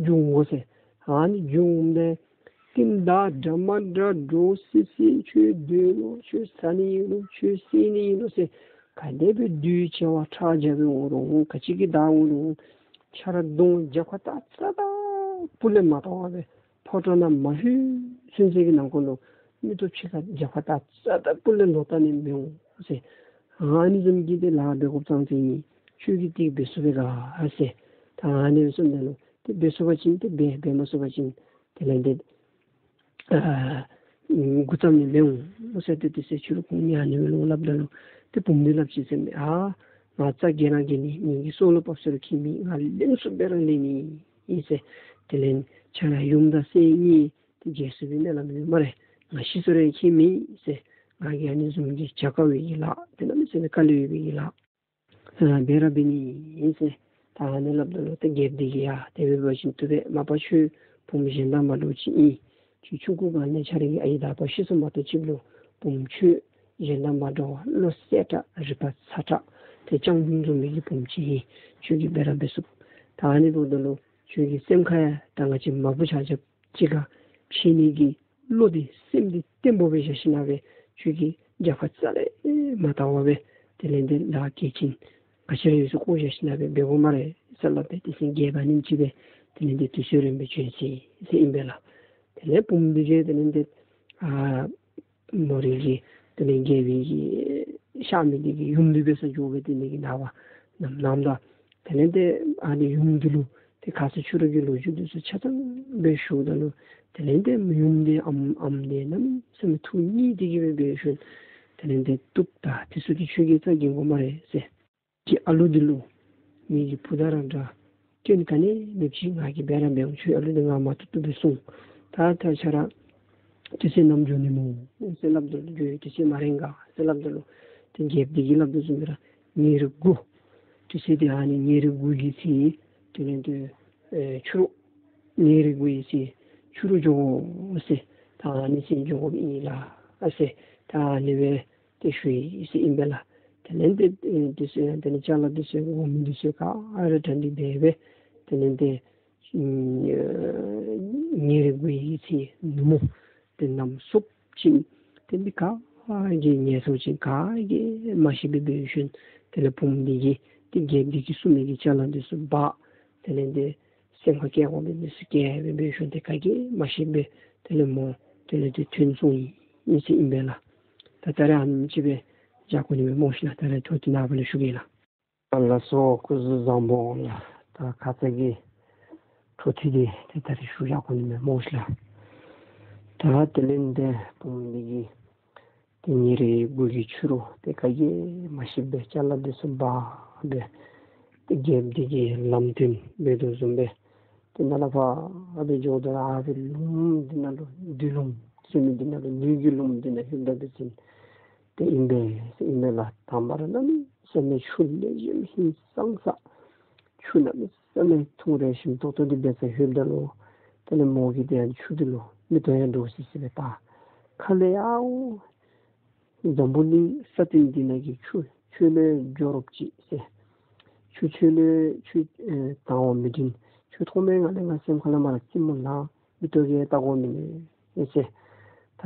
རྒྱུག་འོང་ཟེར། ཨ་ནི་རྒྱུག་འོངམ་ད་ཏིང་འདྲ་འདྲ་མ་འདྲ་འདྲོག་སི་སི་ཁྱོད་སྡོད་ལོ། ཁྱོད་ཟ་ནི་ཨིན་ལོ། ཁྱོད་བསད་ནི་ཨིན་ལོ་ཟེར། ག་དེ་སྦེ་གདོས་བྱེ་བ་ཁྲག་རྒྱ་སྦེ་འོང་རུང་ག་ཅི་གིས་བདའ་འོང་རུང་ཆ་ར་གདོང་རྒྱབ་ཁར་བལྟ་རྩ་དང་སྤུ་ལས་མ་བལྟ་བར་སྦེ་ཕོ་བྲང་ནང་མ་ལྷོད་ཚུན་ཚོད་ཀྱི་ནང་འཁོད་ལུ་མིག་ཏོ་ཕྱི་ཁར་རྒྱབ་ཁར་བལྟ་རྩ་དང་སྤུ་ལས་ལོག་བལྟ་ནི་མི་འོང་ཟེར། ཨ་ནི་བཟུམ་གྱི་དེ་ལཱ་འབད་དགོཔ་ཙང་ཙང་ཨིན། ཁྱོད་ཀྱིས་དེ་འབད་ཚུགས་པས་ག་ཟེར། ད་ཨ་ནི་སྦེ་གསུངམ་ད་ལུ་དེ་འབད་ཚུགས་པ་ཅིན་དེ་འབད། འབད་མ་ཚུགས་པ་ཅིན་དེ་ལས་དེ་ཨ་འགོ་བརྩམ་ནི་མི་འོང་ཟེར། ཏེ་དེ་ཚེ་ཕྱི་རུ་ཁོང་གཉིས་ཨ་ནི་སྦེ་ལོག་སླབ་ད་ལུ་ཏེ་བུམོ་འདི་སླབ་ཅི་ཟེར་མས། ཨ་ང་རྩ་འགེངས་ར་འགེངས་ནི། ངེ་གི་སྲོག་ལུ་བབས་ས་རུང་ཁྱད་མེད། ང་ལེན་ཚུགསཔ་སྦེ་ར་ལེན་ནི་ཨིན་ཟེར། དེ་ལས་ཁྱོད་ར་ཡུམ་དང་སྲས་གཉིས་ཏེ་རྒྱལ་སྲིད་པའི་གནས་ལ་མེད་སྨ་རེ། ང་ཤི་སོང་རུང་ཁྱད་མེད་ཟེར། ང་གིས་ཨ་ནི་བཟུམ་གྱི་བྱ་དཀའ་བའི་གི་ལཱ་དེ་གནམ་མེད་ས་མེད་དཀའ་ལས་ཡོད་པའི་གི་ལཱ་ཨ་འབད་ར་འབད་ནི་ཨིན་ཟེར། ད་ཨ་ནི་སླབ་ད་ལུ་ཏེ་རྒྱལཔོ་འདི་གིས་ཡ་དེ་སྦེ་འབད་བ་ཅིན་བཏུབ་པས། མ་པ་ཁྱོད་བུམོ་གཞན་དང་མ་འདྲཝ་ཅིག་ཨིན། ཁྱོད་ཆུང་ཀུ་སྒང་ལས་ཁྱོད་རའི་གི་ཨའི་དང་ཨ་པ་ཤི་སོངམ་མ་གཏོགས་ཅིག་ལུ་བུམོ་ཁྱོད་གཞན་དང་མ་འདྲ་བར་བློ་གསལ་དྲགས་རིག་པ་ཚ་དྲགས་ཏེ་སྤྱང་གྲུང་བཟུམ་མའི་གི་བུམོ་ཅིག་ཨིན། ཁྱོད་ཀྱིས་འབད་ར་འབད་ཚུགས། ད་ཨ་ནི་འབདཝ་ད་ལུ་ཁྱོད་ཀྱི་སེམས་ཁར་ཡང་ད་ང་བཅས་མ་བུ་ཆ་ཁྱབ་གཅིག་ཁར་ཕྱད་ནི་གི་བློ་འདི་སེམས་འདི་བརྟན་པོ་སྦེ་བཞག་ཞིནམ་སྦེ་ཁྱོད་ཀྱིས་རྒྱབ་ཁར་རྩ་ལས་མ་བལྟ་བར་སྦེ་དེ་ལས་དེ་ལཱ་གལ་ཆེན་ག་ཅི་ར་ཡོད་ཚུ་བཀོ་བཞག་ཞིནམ་སྦེ་འབད་དགོ་སྨ་རེ་ཟེར་སླབ་སྦེ་དེ་ཚེ་རྒྱལཔོ་ཨ་ནེམ་ཅིག་སྦེ་དེ་ལས་དེ་དུས་ཚོད་རན་པའི་བྱོན་ཅི་ཟེར་ཨིན་པས་ལགས། དེ་ལས་བུམོ་འདི་གིས་དེ་ལས་དེ་ཨ་མོ་རའི་གི་དེ་ལས་རྒྱལ་པོའི་གི་གཤགས་མི་འདི་གི་ཡུམ་འདི་འབད་སར་འགྱོ་སྦེ་དེ་ལས་གི་ནངས་པ་ནམ་ལངམ་ད་དེ་ལས་དེ་ཨ་ནི་ཡུམ་འདི་ལུ་ཏེ་ཁ་ཙ་ཕྱི་རུ་གི་ལོ་རྒྱུས་འདི་ཚུ་ཆ་ཚང་སྦེ་ཞུཝ་ད་ལུ་དེ་ལས་དེ་ཡུམ་འདི་ཨམ་ཨམ་འདི་གནམ་མེད་ས་མེད་ཐུགས་མཉེས་ཏེ་གི་སྦེ་འབད་ཞིནམ་དེ་ལས་དེ་བཏུབ། ད་དེ་ཚུ་འདི་ཁྱོད་ཀྱིས་རྩ་འགེངས་དགོ་སྨ་རེ་ཟེར། ཁྱོད་ཨ་ལུ་འདི་ལུ་ངེ་གི་བུ་དང་ར་འདྲ་སྐྱོན་ག་ནི་མེདཔ་ཅིག་ང་གིས་འབད་ར་འབད་འོང་། ཁྱོད་ཨ་ལུ་འདི་ང་མ་བཏུབ་བཏུབ་སྦེ་སྲུང་། ད་ད་ཁྱོད་ར་དུས་ཚོད་ནམ་འགྱོ་ནི་སྨོ་ཟེར་སླབ་ད་ལུ་འགྱོ་བའི་དུས་ཚོད་མ་རན་ག་ཟེར་སླབ་ད་ལུ་ཏེ་རྒྱལཔོ་འདི་གིས་སླབ་དོ་བཟུམ་སྦེ་ར་ཉེར་དགུ་དུས་ཚོད་འདི་ཨ་ནི་ཉེར་དགུ་གི་ཚེ་དེ་ལས་དེ་ཨེ་ཕྱི་རུ་ཉེར་དགུ་གི་ཚེ་ཕྱི་རུ་འགྱོ་དགོ་ཟེར། ད་ཨ་ནི་ཚེ་འགྱོ་དགོཔ་ཨིན་ལགས་ཟེར། ད་ཨ་ནི་སྦེ་ཏེ་ཞུ་ཡི་ཟེར་ཨིན་པས་ལགས། དེ་ལས་དེ་ཨེ་དེ་ཚེ་དེ་ལས་ཅ་ལ་དེ་ཚེ་འོང་མི་དེ་ཚེ་ག་ར་གྲ་སྒྲིག་འབད་སྦེ་དེ་ལས་དེ་ཨེ་ཉེར་དགུའི་ཚེ་ནུབ་མོ་དེ་གནམ་སྲོ་ཅིག་དེ་འདི་ག་གིས་ངལ་འཚོ་ཅིག་ག་གིས་མ་ཤེས་པར་འབད་ཞིནམ་དེ་ལས་བུམོ་འདི་གིས་དེ་རྒྱལཔོ་འདི་གིས་གསུངས་མི་གི་ཅ་ལ་འདི་ཚུ་འབག། དེ་ལས་དེ་སེམས་ཁར་བསྐྱེད་དགོ་མི་འདི་ཚུ་བསྐྱེད་སྦེ་འབད་ཞིནམ་དེ་ག་གིས་མ་ཤེས་པར་དེ་ལས་མོ་དེ་ལས་དེ་ཐོན་སོང་ཡི་ཟེར་ཨིན་པས་ལགས། ད་ད་རེས་ཨ་ནེམ་ཅིག་སྦེ་བཞག་དགོ་ནི་མས་སྨོ་ཤིག་ལགས། ད་རེས་འཕྲོ་འདི་ནངས་པ་ལས་ཞུ་གེ་ལགས། ལགས་སོ། སྐུ་གཟུགས་བཟང་པོ་ལགས། ད་ཁ་ཙ་གི་འཕྲོ་འདི་ཏེ་ད་རེས་ཞུ་བཞག་དགོ་ནི་མས་སྨོ་ཤིག་ལགས། ད་དེ་ལས་དེ་བུམོ་འདི་གིས་ཏེ་ཉེར་དགུ་གི་ཕྱི་རུ་ཏེ་ག་གིས་མ་ཤེས་པར་ཅ་ལ་འདི་ཚུ་འབག་སྦེ་ཏེ་རྒྱལཔོ་འདི་གིས་ལམ་སྟོན་འབད་དོ་བཟུམ་སྦེ་ཏེ་ནཱ་ལས་ཕར་སྦེ་འགྱོཝ་ད་ཨ་ཕི་ལུངམ་འདི་ནང་ལུ་བདུད་ལུངམ་ཟེར་མི་འདི་ནང་ལུ་ལུས་ཀྱི་ལུངམ་འདི་ནང་ལྷོདཔ་ད་འབད་བ་ཅིན་ཏེ་ཨིན་པས་ཟེར་ཨིན་པས་ལགས། དང་པ་ར་གནམ་མེད་ས་མེད་ཆུ་ལེགས་ཤོམ་ཧིང་སངས་ས་ཆུ་གནམ་མེད་ས་མེད་འཐུང་རེག་ཞིམ་ཏོག་ཏོ་འདི་འབད་སར་ལྷོདཔ་ད་ལུ་དེ་ལས་མོ་གིས་དེ་ཡང་ཆུ་འདི་ལུ་མིག་ཏོ་ཡང་འདྲོག་སི་སི་སྦེ་བལྟ། ཁ་ལས་ཡང་འཛམ་བུ་གླིང་ས་སྟེང་འདི་ནང་གི་ཆུ་ཁྱོད་ལས་སྐྱོ་རོགས་ཅིག་ཟེར། ཆུ་ཁྱོད་ལས་ཆུ་ཨེ་དང་བ་མི་འགྲིག། ཁྱོད་མཐོང་མི་ང་ལས་ང་སེམས་ཁ་ལས་མར་ར་ཙིག་མོ་ལང་། མིག་ཏོ་གིས་བལྟ་དགོ་མི་ནི་ཟེར། ད་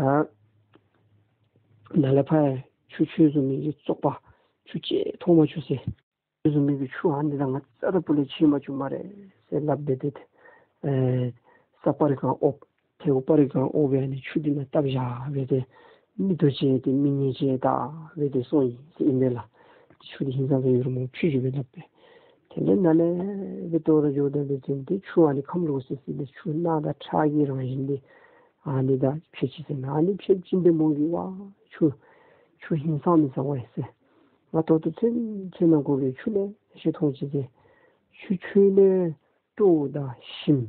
ནཱ་ལས་ཕར་ཆུ་ཁྱོད་བཟུམ་མའི་གི་བཙོག་པ་ཆུ་ཅིག་མཐོང་མ་བཅུག་ཟེར། ཁྱོད་བཟུམ་མའི་གི་ཆུ་ཨ་ནི་དང་ང་རྩ་དང་སྤུ་ལས་ཕྱད་མ་བཅུག་སྨ་རེ་ཟེར་སླབ་སྦེ་ཏེ་ཨེ་ས་སྤར་གང་འོག་ཐལཝ་སྤར་གང་འོག་སྦེ་ཨ་ནི་ཆུ་འདི་ནང་བཏབ་བཞག་སྦེ་ཏེ་མིག་ཏོ་ཅིག་ཏེ་མིག་གཉིས་ཅིག་བལྟ་སྦེ་ཏེ་སོང་ཡི་ཟེར་ཨིན་པས་ལགས། ཆུ་འདི་ཧིང་སངས་ས་ཡོད་རུང་མོ་ཕྱི་འགྱོ་སྦེ་སླབ་སྦེ། དེ་ལས་ནཱ་ལས་སྦེ་ལྟོ་ར་འགྱོཝ་ད་འབད་བ་ཅིན་ཏེ་ཆུ་ཨ་ནི་ཁམས་ལོག་སི་སི་སྦེ་ཆུ་སྣ་དང་ཁྲག་གི་རང་བཞིན་འདི་ཨ་ནི་དང་ཕྱད་ཅི་ཟེར། ཨ་ནི་ཕྱད་ཅི་ཟེརཝ་ད་མོ་གིས་ཝ་ཆུ་ཆུ་ཧིང་སངས་མི་ཚར་བས་ཟེར། ང་ད་ལྟོ་ཚུན་ཚོད་ནང་འཁོད་ཀྱི་ཆུ་ལེ་ཤ་འཐུང་ཅི་ཟེར། ཆུ་ཁྱོད་ལས་སྤྲོ་དང་ཞིམ།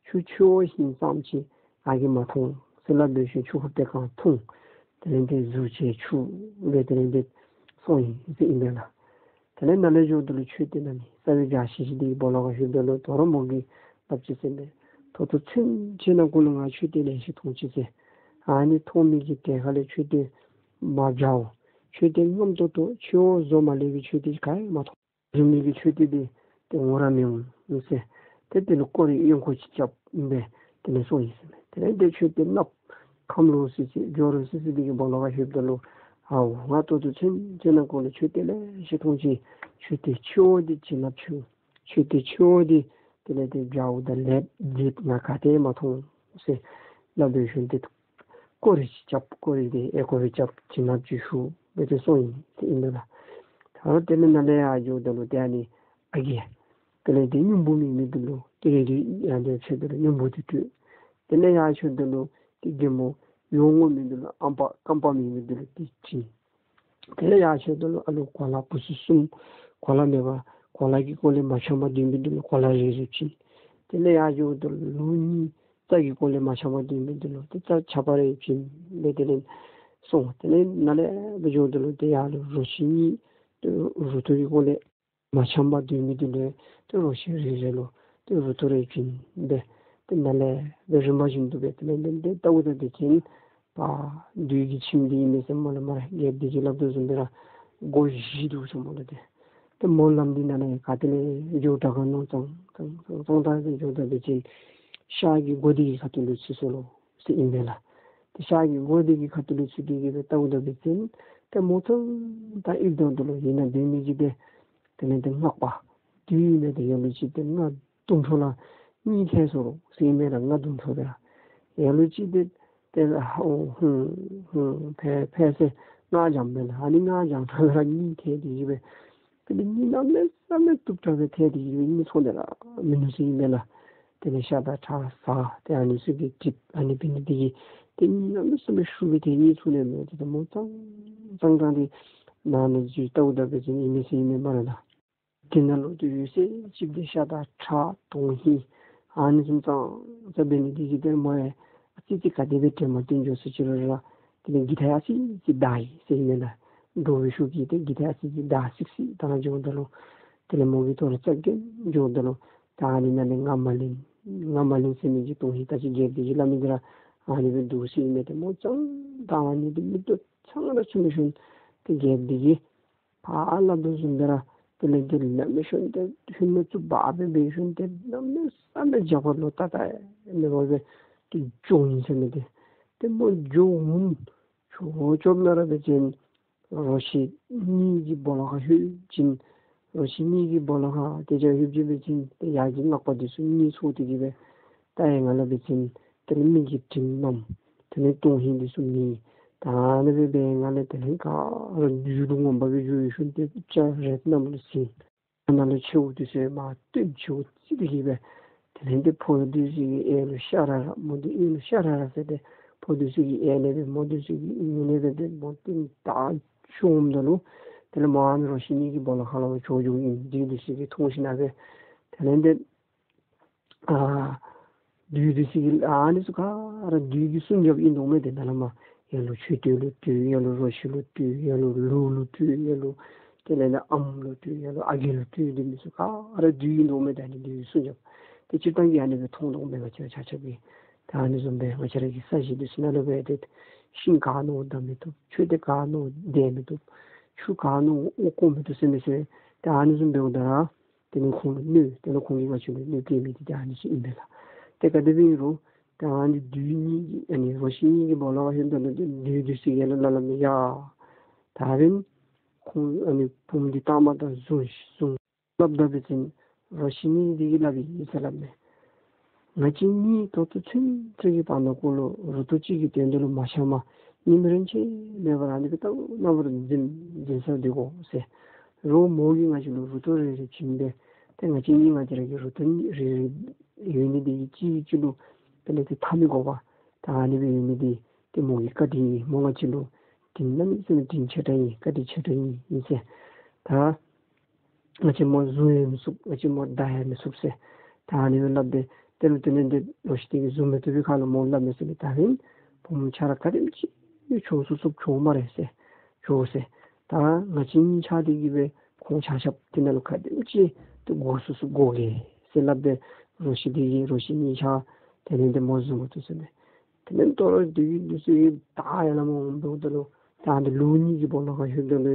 ཆུ་ཁྱོད་ཧིང་སངས་ཅིག་ང་གིས་མ་མཐོང་ཟེར་སླབ་སྦེ་ཞིནམ་ཆུ་ཧུབ་སྟེ་གང་འཐུང་། དེ་ལས་དེ་གཟུགས་ཅིག་ཆུ་སྦེ་དེ་ལས་དེ་སོང་ཡི་ཟེར་ཨིན་པས་ལགས། དེ་ལས་ནཱ་ལས་འགྱོཝ་ད་ལུ་ཆུ་དེ་ནང་ནི་རྩ་བའི་བྱག་ཤིང་ཅིག་འདི་གི་སྦོ་ལོགས་ཁར་ལྷོདཔ་ད་ལུ་དོ་རུང་མོ་གིས་སླབ་ཅི་ཟེར་མས། ད་ལྟོ་ཚུན་ཚོད་ནང་འཁོད་ལུ་ང་མཆོད་རྟེན་ལེ་ཤ་མཐོང་ཅི་ཟེར། ཨ་ནི་མཐོང་མི་གི་དེ་ཁ་ལས་མཆོད་རྟེན་མ་འཇའ་བ་མཆོད་རྟེན་རྔམ་ཏོག་ཏོ་ཆེ་བོ་བཟོ་མ་ལས་པའི་མཆོད་རྟེན་ག་ཡང་མ་མཐོང་། བཟུམ་མའི་གི་མཆོད་རྟེན་འདི་ཏེ་ངོ་ར་མི་འོང་ཟེར། ཏེ་དེ་ལུ་སྐོར་ར་གཡོག་འཁོར་ཅིག་རྐྱབ་ཨིན་པས། དེ་ལས་སོང་ཡི་ཟེར་མས། དེ་ལས་ཏེ་མཆོད་རྟེན་ནགཔོ་ཁམས་ལོག་སི་སི་འགྱོ་རོ་སི་སི་འདི་གི་སྦོ་ལོགས་ཁར་ལྷོདཔ་ད་ལུ་ཨའོ་ང་ད་ལྟོ་ཚུན་ཚོད་ནང་འཁོད་ལུ་མཆོད་རྟེན་ལེ་ཤ་མཐོང་ཅི། མཆོད་རྟེན་ཆེ་བོ་འདི་བྱིན་རླབས་ཆེ། མཆོད་རྟེན་ཆེ་བོ་འདི་དེ་ལས་ཏེ་འཇའ་བོ་དང་ལེགས་མཛེས་ང་ག་ཏེ་མ་མཐོང་ཟེར་སླབ་སྦེ་ཞིནམ་ཏེ་སྐོར་ར་ཅིག་རྐྱབ། སྐོར་ར་འདི་ཨེ་སྐོར་ར་རྐྱབ་བྱིན་རླབས་ཅིག་ཞུ་སྦེ་ཏེ་སོང་ཡི་ཟེར་ཨིན་པས་ལགས། ད་དེ་ལས་ནཱ་ལས་ཡར་འགྱོཝ་ད་ལུ་ཏེ་ཨ་ནི་ཨ་རྒས་དེ་ལས་ཏེ་སྨྱོ་འབུཔ་མེད་མི་འདི་ལུ་ཏེ་རེ་རེ་ཡར་ལས་ཕྱད་ད་ལུ་སྨྱོ་འབུཔ་འདི་སྤྲོད། དེ་ལས་ཡར་ཕྱད་ད་ལུ་ཏེ་རྒན་མོ་ཡོལ་ངོ་མི་འདི་ལུ་ཨམ་པ་རྐངམ་པ་མེད་མི་འདི་ལུ་ཏེ་བྱིན། དེ་ལས་ཡར་ཕྱད་ད་ལུ་ཨ་ལོ་གོ་ལ་བུ་ཚ་གསུམ་གོ་ལ་མེད་པར་གོ་ལ་གི་སྐོར་ལས་མ་འཆམ་པར་སྡོད་མི་འདི་ལུ་གོ་ལ་རེ་རེ་བྱིན། དེ་ལས་ཡར་འགྱོཝ་ད་ལུ་ལུག་གཉིས་རྩྭ་གི་སྐོར་ལས་མ་འཆམ་པར་སྡོད་མི་འདི་ལུ་ཏེ་རྩྭ་ཆག་པ་རེ་བྱིན་སྦེ་དེ་ལས་སོང་། དེ་ལས་ནཱ་ལས་སྦེ་འགྱོཝ་ད་ལུ་ཏེ་ཡར་ལུ་རོ་ཁྱི་གཉིས་རུ་ཏོ་གི་སྐོར་ལས་མ་འཆམ་པར་སྡོད་མི་འདི་ལུ་ཏེ་རོ་ཁྱི་རེ་རེ་ལུ་ཏེ་རུ་ཏོ་རེ་བྱིན་སྦེ་ཏེ་ནཱ་ལས་སྦེ་རིམ་པ་བཞིན་དུ་སྦེ་དེ་ལས་ཏེ་ལྟཝ་ད་དེ་ཅིག་ཕར་བདུད་ཀྱི་ཁྱིམ་འདི་ཨིན་མས་ཟེར་སྨོ་ལགས། མར་རྒྱལཔོ་འདི་གིས་སླབ་དོ་བཟུམ་སྦེ་ར་སྒོ་བཞི་འདུག་ཟེར་སྨོ་ལགས། ཏེ་ཏེ་མོ་ལམ་འདི་ནང་ལས་ག་ཏེ་ལས་འགྱོ་དྲག་ག་མནོ་ཙང་ཙང་ཙང་ཙང་ད་ཏེ་འགྱོཝ་ད་དེ་ཅིག་ཤར་གྱི་སྒོ་འདི་གི་ཁ་ཐུག་ལུ་ཚུད་སོ་ལོ་ཟེར་ཨིན་པས་ལགས། ཏེ་ཤར་གྱི་སྒོ་འདི་གི་ཁ་ཐུག་ལུ་ཚུད་དེ་གི་སྦེ་ལྟཝ་ད་དེ་ཅིག་ཏེ་མོ་ཙང་ད་ཨིབ་དོ་དོ་ལོ་ཨིན་ན་དེ་མི་གི་ཏེ་དེ་ལས་ཏེ་སྔགས་པ་བདུད་ཨིན་མས། ཏེ་ཡ་ལུ་ཅིག་ཏེ་རྔ་དུང་ཁྲོ་ལ་གཉིད་ཐལ་སོ་ལོ་ཟེར་ཨིན་མས་ལགས། རྔ་དུང་ཁྲོ་སྦེ་ར་ཡ་ལུ་ཅིག་ཏེ་ཏེ་ཨོ་ཧུང་ཧུང་ཕེ་ཕེ་ཟེར་སྔགས་བགྱངམ་མས་ལགས། ཨ་ནི་སྔགས་བགྱངམ་ད་ར་གཉིད་ཐལ་ཏེ་གི་སྦེ་དེ་ལས་གཉིད་གནམ་མེད་ས་མེད་སྟུག་དྲགས་སྦེ་ཐལ་ཏེ་གི་སྦེ་གཉིད་ཚོར་ནི་ར་མིན་ནུག་ཟེར་ཨིན་མས་ལགས། དེ་ལས་ཤ་དང་ཁྲག་ཟ་ཏེ་ཨ་ནི་ཚུ་གིས་འདྲིབ་ཨ་ནི་འབད་ནི་དེ་གིས་ཏེ་གཉིད་གནམ་མེད་ས་མེད་ཤུགས་སྦེ་ཐལ། གཉིད་ཚོར་ནི་མེད། ཏེ་མོ་ཙང་ཙང་ད་ཏེ་ནང་ན་འཛུལ་ལྟཝ་ད་དེ་ཅིག་ཨིན་མས་ཟེར་ཨིན་མས་སྨ་རེ་ལགས། དེ་ནང་ལུ་ཏེ་འོད་གསལ་གཅིག་ཏེ་ཤ་དང་ཁྲག་དོན་ཧིང་ཨ་ནི་བཟུམ་ཙང་ཙང་འབད་ནི་དེ་གིས་ཏེ་མོ་ཡང་ཨ་ཙི་ཙི་ག་དེ་སྦེ་དྲན་མ་བཏུབ་འགྱོ་ས་ཅིག་རུང་ར་དེ་ལས་སྒྱིད་ཐག་ཨ་ཙི་ཙི་འདར་ཡི་ཟེར་ཨིན་མས་ལགས། འདྲོག་པའི་ཤུགས་ཀྱིས་ཏེ་སྒྱིད་ཐག་ཨ་ཙི་ཙི་འདར་སིག་སིག་ད་འགྱོཝ་ད་ལུ་དེ་ལས་མོ་གིས་ཐོ་རངས་རྐྱབ་འགྱོཝ་ད་ལུ་ད་ཨ་ནི་ནང་ལས་ངག་མ་ལེན་ངག་མ་ལེན་ཟེར་མི་གི་དོན་ཧིང་ད་ཅི་རྒྱལཔོ་འདི་གིས་སླབ་མི་འདི་ར་ཨ་ནི་སྦེ་འདུག་ཟེར་ཨིན་མས། ཏེ་མོ་ཙང་ད་ཨ་ནི་འདི་མིག་ཏོ་ཚང་ར་བཙུམ་ཞིནམ་ཏེ་རྒྱལཔོ་འདི་གིས་ཕར་སླབ་དོ་བཟུམ་སྦེ་ར་དེ་ལས་ཏེ་ལམ་ཞིནམ་ཏེ་ཧུན་ནུ་ཚུ་འབག་སྦེ་འབད་ཞིནམ་ཏེ་གནམ་མེད་ས་མེད་རྒྱབ་ཁར་ལོག་ལྟ་ལྟ་མེད་པར་སྦེ་ཏེ་འགྱོ་ཡི་ཟེར་མས། ཏེ་ཏེ་མོ་འགྱོ་འོང་ཆོག་ཆོགཔ་ནང་ར་འབད་བ་ཅིན་རོ་ཁྱི་གཉིས་ཀྱི་སྦོ་ལོགས་ཁར་ལྷོད་ཞིནམ་རོ་ཁྱི་གཉིས་ཀྱི་སྦོ་ལོགས་ཁར་ཏེ་ཅིག་ལྷོད་ཞིནམ་འབད་བ་ཅིན་ཏེ་ཡར་གྱི་སྔགས་པ་འདི་ཚུ་གཉིད་ཚོར་ཏེ་གི་སྦེ་ལྟ་ཡི་ནང་ལུ་འབད་བ་ཅིན་དེ་ལས་མི་གི་དྲིམ་མནམ། དེ་ལས་དོན་ཧིང་འདི་ཚུ་མེད། ད་ཨ་ནི་སྦེ་འབད་བའི་ནང་ལས་དེ་ལས་ག་ར་བདུད་ལུ་ངོམས་པ་སྦེ་འགྱོ་ཡི་ཞིནམ་ཏེ་སྐྱ་རེངམ་ལུ་ཟིན། ནང་ལུ་མཆེཝ་འདི་ཚུ་མར་བཏོན་མཆེཝ་བརྩིགས་ཏེ་གི་སྦེ་དེ་ལས་ཏེ་ཕོ་འདི་ཚུ་གི་གཡས་ལུ་ཤ་ར་ར་མོ་འདི་གཡོན་ལུ་ཤ་ར་ར་ཟེར་ཏེ་ཕོ་འདི་ཚུ་གི་གཡས་ལས་སྦེ་མོ་འདི་ཚུ་གི་གཡོན་ལས་སྦེ་ཏེ་མོ་བཏོན་ད་ཤོངམ་ད་ལུ་དེ་ལས་མོ་ཨ་ནི་རོ་ཁྱི་གཉིས་ཀྱི་སྦོ་ལོགས་ཁར་ལུ་འགྱོ་འགྱོཝ་ཨིན། བདུད་འདི་ཚུ་གིས་མཐོང་ཞིནམ་སྦེ་དེ་ལས་ཏེ་ཨ་བདུད་འདི་ཚུ་གིས་ཨ་ནི་ཚུ་ག་ར་བདུད་ཀྱི་སྲུང་སྐྱོབ་ཨིན་དོ་མས། ཏེ་ནཱ་ལས་མར་ཡར་ལུ་མཆོད་རྟེན་ལུ་སྤྲོད། ཡར་ལུ་རོ་ཁྱི་ལུ་སྤྲོད། ཡར་ལུ་ལུག་ལུ་སྤྲོད། ཡར་ལུ་དེ་ལས་ཨམ་ལུ་སྤྲོད། ཡར་ལུ་ཨ་རྒས་ལུ་སྤྲོད། འདི་མི་ཚུ་ག་ར་བདུད་ཨིན་དོ་མས། ད་ཨ་ནི་བདུད་ཀྱི་སྲུང་སྐྱོབ་ཏེ་སྤྱིར་བཏང་གི་ཨ་ནི་སྦེ་མཐོང་དོ་མས། ང་བཅས་ར་ཆ་ཁྱབ་ཀྱིས་ད་ཨ་ནི་བཟུམ་སྦེ་ང་བཅས་ར་གི་ས་གཞི་འདི་ཚུ་ནང་ལུ་འབད་དེ་ཤིང་ག་ནི་བསྡམ་མི་བཏུབ། མཆོད་རྟེན་ག་ནི་བརྡལ་མི་བཏུབ། ཆུ་ག་ནི་དབོར་བཀོ་མི་བཏུབ་ཟེར་མི་ཚུ་ད་ཨ་ནི་བཟུམ་འབདཝ་ད་ར་དེ་ལས་ཁོང་ལུ་གནོད། དེ་ལས་ཁོང་གིས་ང་བཅས་ལུ་གནོད་སྐྱེལ་མི་འདི་ད་ཨ་ནི་ཚུ་ཨིན་པས་ལགས། ཏེ་ག་དེ་སྦེ་ཨིན་རུང་ད་ཨ་ནི་བདུད་གཉིས་ཀྱི་ཨ་ནི་རོ་ཁྱི་གཉིས་ཀྱི་སྦོ་ལོགས་ཁར་ལྷོདཔ་ད་ལུ་ཏེ་བདུད་འདི་ཚུ་གིས་ཡར་ལུ་སླབ་སླབ་མས། ཡ་ད་འབདན་ཁོང་ཨ་ནི་བུམོ་འདི་ལྟ་མ་ལྟ་བཟུང་བཟུང་སླབ་ད་འབད་བ་ཅིན་རོ་ཁྱི་གཉིས་འདི་གིས་སླབ་ཨིན་ཟེར་སླབ་མས། ང་བཅས་གཉིས་ད་ལྟོ་ཚུན་ཚོད་ཀྱི་བར་ན་ཁོ་ལུ་རུ་ཏོ་གཅིག་གི་དོན་དག་ལུ་མ་འཆམ་པར་ཉིནམ་རིམ་ཆད་མེད་པར་ཨ་ནི་སྦེ་ལྟ་བུ་ན་བུ་ར་འཛིན་འཛིན་ས་འདི་གོ་ཟེར། རོགས་མོ་གིས་ང་བཅས་ལུ་རུ་ཏོ་རེ་རེ་བྱིན་སྦེ་ཏེ་ང་བཅས་གཉིས་ང་བཅས་ར་གི་རུ་ཏོ་གཉིས་རེ་རེ་ཡོད་ནི་འདི་གིས་གཅིག་གིས་གཅིག་ལུ་དེ་ལས་ཏེ་འཐབ་མི་དགོ་པར་ད་ཨ་ནི་སྦེ་ཡོད་ནི་འདི་ཏེ་མོ་གི་བཀའ་དྲིན་ཨིན། མོ་ང་བཅས་ལུ་དྲིན་གནམ་མེད་ས་མེད་དྲིན་ཆེ་དྲགས་ཨིན། བཀའ་དྲིན་ཆེ་དྲགས་ཨིན་ཨིན་ཟེར། ད་ང་བཅས་མོ་བཟུང་ཡང་མི་ཚུགས། ང་བཅས་མོ་བདའ་ཡང་མི་ཚུགས་ཟེར། ད་ཨ་ནི་སྦེ་སླབ་སྟེ་དེ་ལུ་དེ་ལས་ཏེ་རོ་ཁྱི་དེ་གིས་བཟུང་མི་བཏུབ་པའི་ཁར་ལུ་མོ་སླབ་མས་ཟེར་མས། ད་འབདན་བུམོ་ཁྱོད་ར་ག་དེམ་ཅིག་བྱོག་ཚུགས་ཚུགས་བྱོག་སྨ་རེ་ཟེར། བྱོག་ཟེར། ད་ང་བཅས་གཉིས་ཆ་དེ་གིས་སྦེ་ཁོང་ཆ་ཁྱབ་དེ་ནང་ལུ་ག་དེམ་ཅིག་ཏེ་འགོར་ཚུགས་ཚུགས་འགོར་གེ་ཟེར་སླབ་སྦེ་རོ་ཁྱི་དེ་གིས་རོ་ཁྱི་གཉིས་ཆ་ དེ་ལས་ཏེ་མོ་བཟུང་མ་བཏུབ་ཟེར་མས། དེ་ལས་དོ་རུང་དེ་གི་དུས་ཚོད་ཀྱི་ད་ཡར་ལས་མར་འོང་འབདཝ་ད་ལུ་ད་ཨ་ནི་ལུག་གཉིས་ཀྱི་སྦོ་ལོགས་ཁར་ལྷོདཔ་ད་ལུ་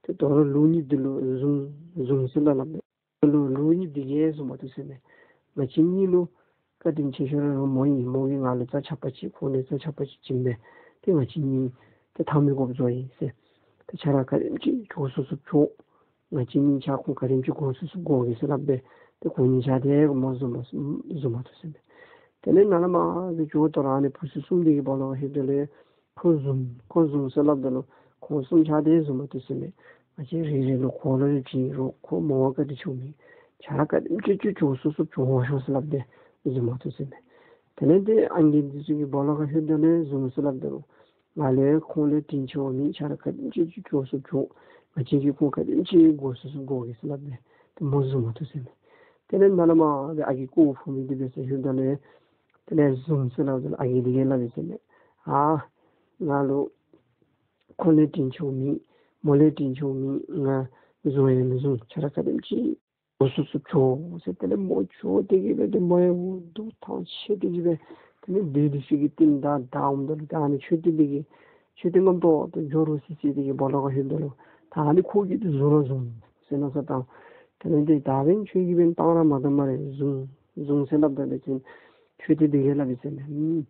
ཏེ་དོ་རུང་ལུག་གཉིས་འདི་ལུ་བཟུང་བཟུང་ཟེར་སླབ་སླབ་མས། ལུག་ལུག་གཉིས་འདི་གིས་བཟུང་མ་བཏུབ་ཟེར་མས། ང་བཅས་གཉིས་ལུ་བཀའ་དྲིན་ཆེ་ཤོས་ར་མོ་ཨིན། མོ་གིས་ང་ལུ་རྩ་ཆག་པ་ཅིག་ཁོང་ལུ་རྩ་ཆག་པ་ཅིག་བྱིན་པས། ཏེ་ང་བཅས་གཉིས་ཏེ་ཐག་མི་དགོཔ་བཟོ་ཡི་ཟེར། ཏེ་ཁྱོད་ར་ག་དེམ་ཅིག་འགྱོ་ཚུགས་ཚུགས་འགྱོ། ང་བཅས་གཉིས་ཆ་ཁོང་ག་དེམ་ཅིག་འགྱོ་ཚུགས་ཚུགས་འགྱོ་གེ་ཟེར་སླབ་སྦེ་ཏེ་ཁོང་གཉིས་ཆ་དེ་མོ་བཟུང་མ་བཟུང་མ་བཏུབ་ཟེར་མས། དེ་ལས་ནཱ་ལས་མར་ཏེ་འགྱོ་དོ་རུང་ཨ་ནི་བུ་ཚུ་གསུམ་འདི་གི་སྦོ་ལོགས་ཁར་ལྷོདཔ་ད་ལུ་ཁོ་བཟུང་ཁོ་བཟུང་ཟེར་སླབ་ད་ལུ་ཁོང་གསུམ་ཆ་དེ་བཟུང་མ་བཏུབ་ཟེར་མས། ང་བཅས་རེ་རེ་ལུ་ཁོ་ལུ་རེ་བྱིན་རུང་ཁོ་མོ་བ་བཀའ་དྲིན་ཆེཝ་མེད། ཁྱོད་ར་ག་དེམ་ཅིག་ཅིག་འགྱོ་ཚུགས་ཚུགས་འགྱོ་ཤོག་ཟེར་སླབ་སྟེ་བཟུང་མ་བཏུབ་ཟེར་མས། དེ་ལས་ཏེ་ཨང་རྒས་འདི་ཚུ་གི་སྦོ་ལོགས་ཁར་ལྷོདཔ་ད་ལུ་བཟུང་ཟེར་སླབ་ད་ལུ་ང་ལས་ཁོང་ལུ་དྲིན་ཆེཝ་མེད། ཁྱོད་ར་ག་དེམ་ཅིག་ཅིག་འགྱོ་ཚུགས་འགྱོ། ང་བཅས་ཀྱིས་ཁོང་ག་དེམ་ཅིག་འགྱོ་ཚུགས་ཚུགས་འགྱོ་གེ་ཟེར་སླབ་སྟེ་ཏེ་མོ་བཟུང་མ་བཏུབ་ཟེར་མས། དེ་ལས་ནཱ་ལས་མར་ཏེ་ཨ་རྒས་ཀོ་བོ་ཕུ་མི་འདི་འབད་སར་ལྷོདཔ་ད་ལུ་དེ་ལས་བཟུང་ཟེར་སླབ་ད་ལུ་ཨ་རྒས་འདི་གིས་སླབ་ཡི་ཟེར་མས། ཨ་ང་ལུ་ཁོ་ལུ་དྲིན་ཆེཝ་མེད། མོ་ལུ་དྲིན་ཆེཝ་མེད། ང་བཟུང་ཡང་མི་བཟུང་། ཁྱོད་ར་ག་དེམ་ཅིག་འགྱོ་ཚུགས་ཚུགས་འགྱོ་ཟེར། དེ་ལས་མོ་འགྱོ་སྟེ་གི་སྦེ་ཏེ་མོ་ཡང་འུ་སྡུག་ཐང་ཆད་དེ་གི་སྦེ་དེ་ལས་བདུད་འདི་ཚུ་གི་རྟིང་བདའ་བདའ་འོངམ་ད་ལུ་ད་ཨ་ནི་མཆོད་རྟེན་འདི་གི་མཆོད་རྟེན་རྔམ་ཏོག་ཏོ་འགྱོ་རུང་སི་སི་འདི་གི་སྦོ་ལོགས་ཁར་ལྷོདཔ་ད་ལུ་ད་ཨ་ནི་ཁོ་གིས་ཏེ་བཟུང་ར་བཟུང་ཟེར་མནོ་བསམ་བཏང་། དེ་ལས་ཏེ་ད་འབདན་ཁྱོད་ཀྱིས་འབདན་བཏང་ར་མ་བཏང་སྨ་རེ། བཟུང་བཟུང་ཟེར་སླབ་ད་འབད་བ་ཅིན་མཆོད་རྟེན་འདི་གིས་སླབ་ཡི་ཟེར་མས།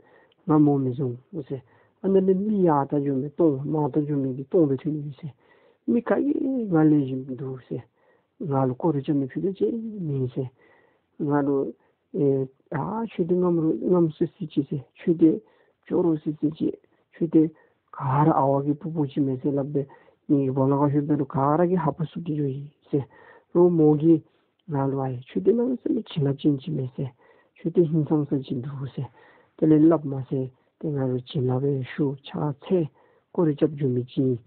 ཨུམ་ང་མོ་མི་བཟུང་ཟེར། ཨ་ནཱ་ལས་མི་ཡར་ལྟ་འགྱོ་མི་སྟོང་མར་ལྟ་འགྱོ་མི་གི་སྟོང་སྦེ་ཐོན་ཡི་ཟེར། མི་ག་གིས་ང་ལེགས་ཤོམ་འདུག་ཟེར། ང་ལུ་སྐོར་ར་རྐྱབ་ནི་ཕུད་རྡོག་ཅིག་མེད་ཟེར། ང་ལུ་ཨེ་ཨ་མཆོད་རྟེན་རྔམ་རུང་རྔམ་སི་སི་ཅིག་ཟེར། མཆོད་རྟེན་འགྱོ་རུང་སི་སི་ཅིག། མཆོད་རྟེན་ག་ར་ཨ་ཝ་གི་སྤུ་སྤུ་ཅིག་མས་ཟེར་སླབ་སྦེ་ངེ་གི་སྦོ་ལོགས་ཁར་ལྷོདཔ་ད་ལུ་ག་ར་གིས་ཧ་པ་སུབ་སྟེ་འགྱོ་ཡི་ཟེར། རོགས་མོ་གིས་ང་ལུ་ཨ་ཡི་མཆོད་རྟེན་གནམ་མེད་ས་མེད་བྱིན་རླབས་ཅན་ཅིག་མས་ཟེར། མཆོད་རྟེན་ཧིང་སངས་ས་ཅིག་འདུག་ཟེར། དེ་ལས་སླབ་མ་ཚད་ཏེ་ང་ལུ་བྱིན་རླབས་ཡང་ཞུ་ཕྱག་འཚལ་སྐོར་ར་རྐྱབ་འགྱོ་མི་ཅིག་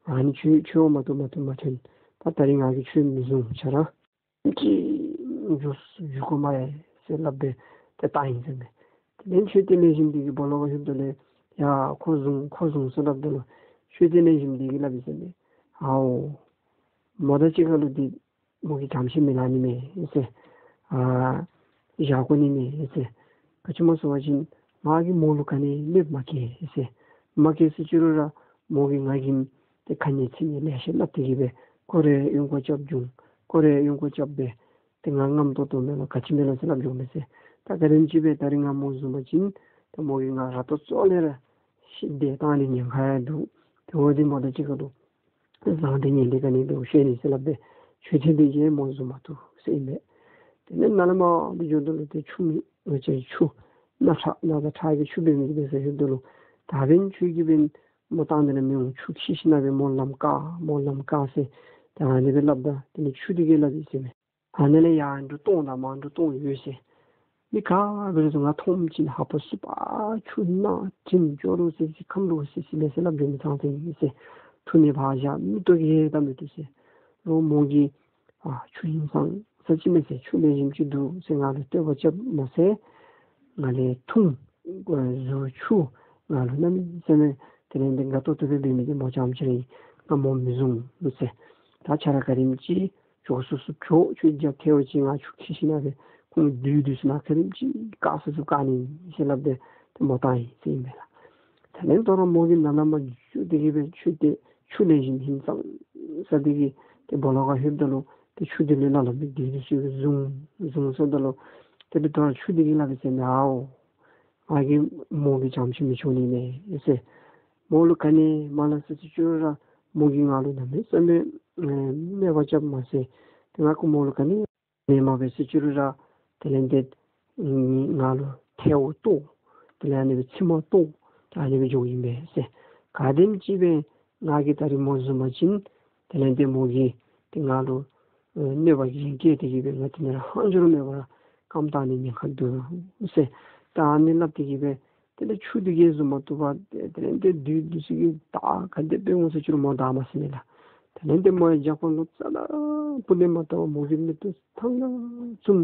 ཨིན། ཨ་ནི་ཁྱོད་ཁྱོད་འོང་མ་བཏུབ་མ་བཏུབ་མ་ཐོན། ད་ད་རིས་ང་གིས་ཁྱོད་མི་བཟུང་། ཁྱོད་ར་ཅིག་འགྱོ་འགྱོ་དགོ་སྨ་རེ་ཟེར་སླབ་སྦེ་ཏེ་བཏང་ཡི་ཟེར་མས། དེ་ལས་མཆོད་རྟེན་ལེགས་ཤོམ་འདི་གི་སྦོ་ལོགས་ཁར་ལྷོདཔ་ད་ལུ་ཡ་ཁོ་བཟུང་ཁོ་བཟུང་ཟེར་སླབ་ད་ལུ་མཆོད་རྟེན་ལེགས་ཤོམ་འདི་གིས་སླབ་ཡི་ཟེར་མས། ཨའོ་མོ་དང་གཅིག་ཁར་ལུ་འདི་མོ་གིས་བྱམས་ཤིང་མི་ལང་ནི་མས་ཟེར། ཨ་བཞག་དགོ་ནི་མས་ཟེར། ག་ཅི་སྨོ་ཟེར་བ་ཅིན་ང་གིས་མོ་ལུ་ག་ནི་གནོདཔ་མ་བཀལ་ཟེར། མ་བཀལ་ཟེར་ཅི་རུང་ར་མོ་གིས་ང་གིས་ཏེ་ཁ་ནས་ཚིག་ནི་ལེ་ཤ་སླབ་སྟེ་གི་སྦེ་སྐོར་ར་གཡུག་ག་རྐྱབ་འགྱོ་སྐོར་ར་གཡུག་ག་རྐྱབ་སྦེ་ཏེ་ང་རྔམ་ཏོག་ཏོ་མས་ལོ་ག་ཅི་མས་ལོ་ཟེར་སླབ་འགྱོཝ་མས་ཟེར། ད་ག་དེམ་ཅིག་སྦེ་ད་རིས་ང་མོ་བཟུང་པ་ཅིན་ཏེ་མོ་གིས་ང་ར་ཏོ་ཙོག་ལས་ར་ཤི་སྟེ་བཏང་ནི་ཉེན་ཁ་ཡང་འདུག། དེ་འབདཝ་ད་མོ་དང་གཅིག་ཁར་ལུ་བཟང་སྟེ་ངན་སྟེ་ག་ནི་འདུག་ཤེས་ནི་ཟེར་སླབ་སྦེ་མཆོད་རྟེན་འདི་གིས་མོ་བཟུང་མ་བཏུབ་ཟེར་ཨིན་པས། དེ་ལས་ནཱ་ལས་མར་འདི་འགྱོཝ་ད་ལུ་ཏེ་ཆུ་མེད། ང་བཅས་ཆུ་སྣ་ཁྲག་སྣ་ཁྲག་གི་ཆུ་འབད་མི་འབད་ཟེར་ལྷོདཔ་ད་ལུ་ད་འབདན་ཁྱོད་ཀྱིས་འབདན་མོ་བཏང་སྟེ་ནི་མི་འོང་། ཆུ་འཁྱིད་ཞིན་ན་སྦེ་མོ་ལམ་བཀག་མོ་ལམ་བཀག་ཟེར་ད་ཨ་ནི་སྦེ་སླབ་ད་དེ་ལས་ཆུ་འདི་གིས་སླབ་ཡི་ཟེར་མས། ཨ་ནཱ་ལས་ཡར་འགྲོ་སྟོང་དང་མར་འགྲོ་སྟོང་ཡོད་ཟེར། མི་ག་འབད་རུང་ང་མཐོངམ་ཅིག་ཧ་པ་སུབ། ཨ་ཆུ་ནང་དྲིམ་སྐྱོ་རུང་སི་སི་ཁམ་རུང་སི་སི་མས་ཟེར་སླབ་འགྱོ་མི་ཚང་ཚང་ཨིན་ཟེར། འཐུང་ནི་ཕར་བཞག་མིག་ཏོ་གིས་ལྟ་མི་བཏུབ་ཟེར། རོགས་མོ་གིས་ཨ་ཆུ་ཧིང་སངས་ས་ཅིག་མས་ཟེར། ཆུ་ལེགས་ཤོམ་ཅིག་འདུག་ཟེར་ང་ལུ་བསྟོད་པ་རྐྱབ་མ་ཚད་ང་ལས་འཐུང་གཟུགས་འཁྱུ་ང་ལུ་གནམ་མེད་ས་མེད་དེ་ལས་འདི་དགའ་ཏོག་ཏོ་སྦེ་འབད་མི་འདི་མོ་རྐྱངམ་ཅིག་ར་ཨིན། ང་མོ་མི་བཟུང་ཟེར། ད་ཁྱོད་ར་ག་དེམ་ཅིག་འགྱོ་ཚུགས་ཚུགས་འགྱོ། ཁྱོད་རྒྱབ་ཐལཝ་ཅིག་ང་ཆུ་འཁྱིད་ཞིན་ན་སྦེ་ཁོང་བདུད་འདི་ཚུ་ནང་ག་དེམ་ཅིག་བཀག་ཚུགས་ཚུགས་བཀག་ནི་ཟེར་སླབ་སྦེ་ཏེ་མོ་བཏང་ཡི་ཟེར་ཨིན་པས་ལགས། དེ་ལས་དོ་རུང་མོ་གིས་ནཱ་ལས་མར་འགྱོ་སྟེ་གི་སྦེ་ཆུ་དེ་ཆུ་ལེགས་ཤོམ་ཧིང་སངས་ས་འདི་གི་ཏེ་སྦོ་ལོགས་ཁར་ལྷོདཔ་ད་ལུ་ཏེ་ཆུ་འདི་ལུ་ལ་ལུ་མི་བདུད་འདི་ཚུ་གིས་བཟུང་བཟུང་སོངམ་ད་ལུ་ཏེ་དོ་རུང་ཆུ་འདི་གིས་སླབ་ཡི་ཟེར་མས། ཨའོ་ང་གིས་མོ་གིས་བྱམས་ཤིང་མི་ཆོག་ནི་མས་ཟེར། མོ་ལུ་ག་ནི་མ་སླབ་ཟེར་ཅི་རུང་ར་མོ་གིས་ང་ལུ་གནམ་མེད་ས་མེད་ཨེ་སྨད་པ་རྐྱབ་མ་ཚད་ཏེ་ང་གིས་མོ་ལུ་ག་ནི་ནི་མ་འབད་ཟེར་ཅི་རུང་ར་དེ་ལས་འདི་ང་ལུ་ཐལཝ་གཏོར། དེ་ལས་ཨ་ནི་སྦེ་མཆིལ་མ་གཏོར། ད་ཨ་ནི་སྦེ་འགྱོཝ་ཨིན་པས་ཟེར། ག་དེམ་ཅིག་སྦེ་ང་གིས་ད་རིས་མོ་བཟུང་པ་ཅིན་དེ་ལས་འདི་མོ་གིས་ཏེ་ང་ལུ་ཨེ་གནོད་པ་གིས་བཀལ་ཏེ་གི་སྦེ་ང་དེ་ནང་ར་ལྷག་འཕྲོ་མེད་པར་རྐངམ་བཏང་ནི་ཉེན་ཁ་འདུག་ཟེར། ད་ཨ་ནི་སླབ་སྟེ་གི་སྦེ་དེ་ལས་ཆུ་འདི་གིས་བཟུང་མ་བཏུབ་པར་དེ་དེ་ལས་འདི་བདུད་འདི་ཚུ་གིས་བདའ་ག་དེ་སྦེ་འོང་ཟེར་ཅི་རུང་མོ་བདའ་མ་ཟུན་ནི་ལགས། དེ་ལས་འདི་མོ་ཡང་རྒྱབ་ཁར་ལུ་རྩ་ལས་སྤུ་ལས་མ་བཏང་བར་མོ་གི་མིག་ཏོ་ཐང་ནང་བཙུམ།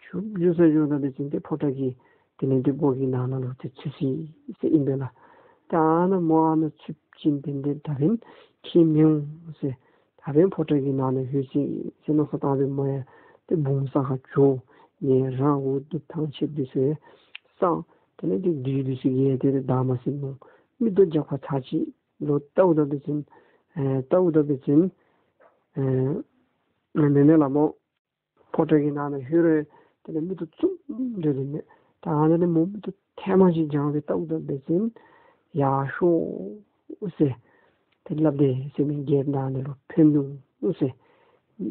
ཆུ་འགྱོ་ས་འགྱོཝ་ད་འདི་ཅིག་འདི་ཕོ་བྲང་གི་དེ་ལས་འདི་སྒོ་གི་ནང་ན་ལུ་ཏེ་ཚུད་ཅི་ཟེར་ཨིན་པས་ལགས། ད་ཨ་ནཱ་མོ་ཨ་ནཱ་ཚུདཔ་ཅིག་འདི་འདི་ད་འབདན་ཁྱེད་མི་འོང་ཟེར། ད་འབདན་ཕོ་བྲང་གི་ནང་ན་ལྷོད་ཅི་ཟེར་མནོ་བསམ་བཏང་སྦེ་མོ་ཡང་ཏེ་བུམོ་ས་ཁར་འགྱོ། ངལ་རངས་འུ་སྡུག་ཐང་ཆད་འདི་ཚུ་ ཙང་དེ་ལས་ཏེ་བདུད་འདི་ཚུ་གིས་དེ་ལས་བདའ་མ་ཟིན་ནུག། མིག་ཏོ་རྒྱགས་པ་ཚར་གཅིག་ལོག་བལྟཝ་ད་འབད་བ་ཅིན་ཨེ་བལྟཝ་ད་འབད་བ་ཅིན་ཨེ་མེན་མེན་ལགས་སྨོ། ཕོ་བྲང་གི་ནང་ན་ལྷོད་རུང་དེ་ལས་མིག་ཏོ་བཙུམ་སྡོད་དེ་མས། ད་ཨ་ནི་ལས་མོ་མིག་ཏོ་ཐེངས་མ་གཅིག་བགྱངས་སྦེ་བལྟཝ་ད་འབད་བ་ཅིན་ཡར་ཤོག་ཟེར་དེ་སླབ་དེས་ཟེར་མས། རྒྱལཔོ་ནཱ་ལུ་ལོག་ཕེབས་ནུག་ཟེར།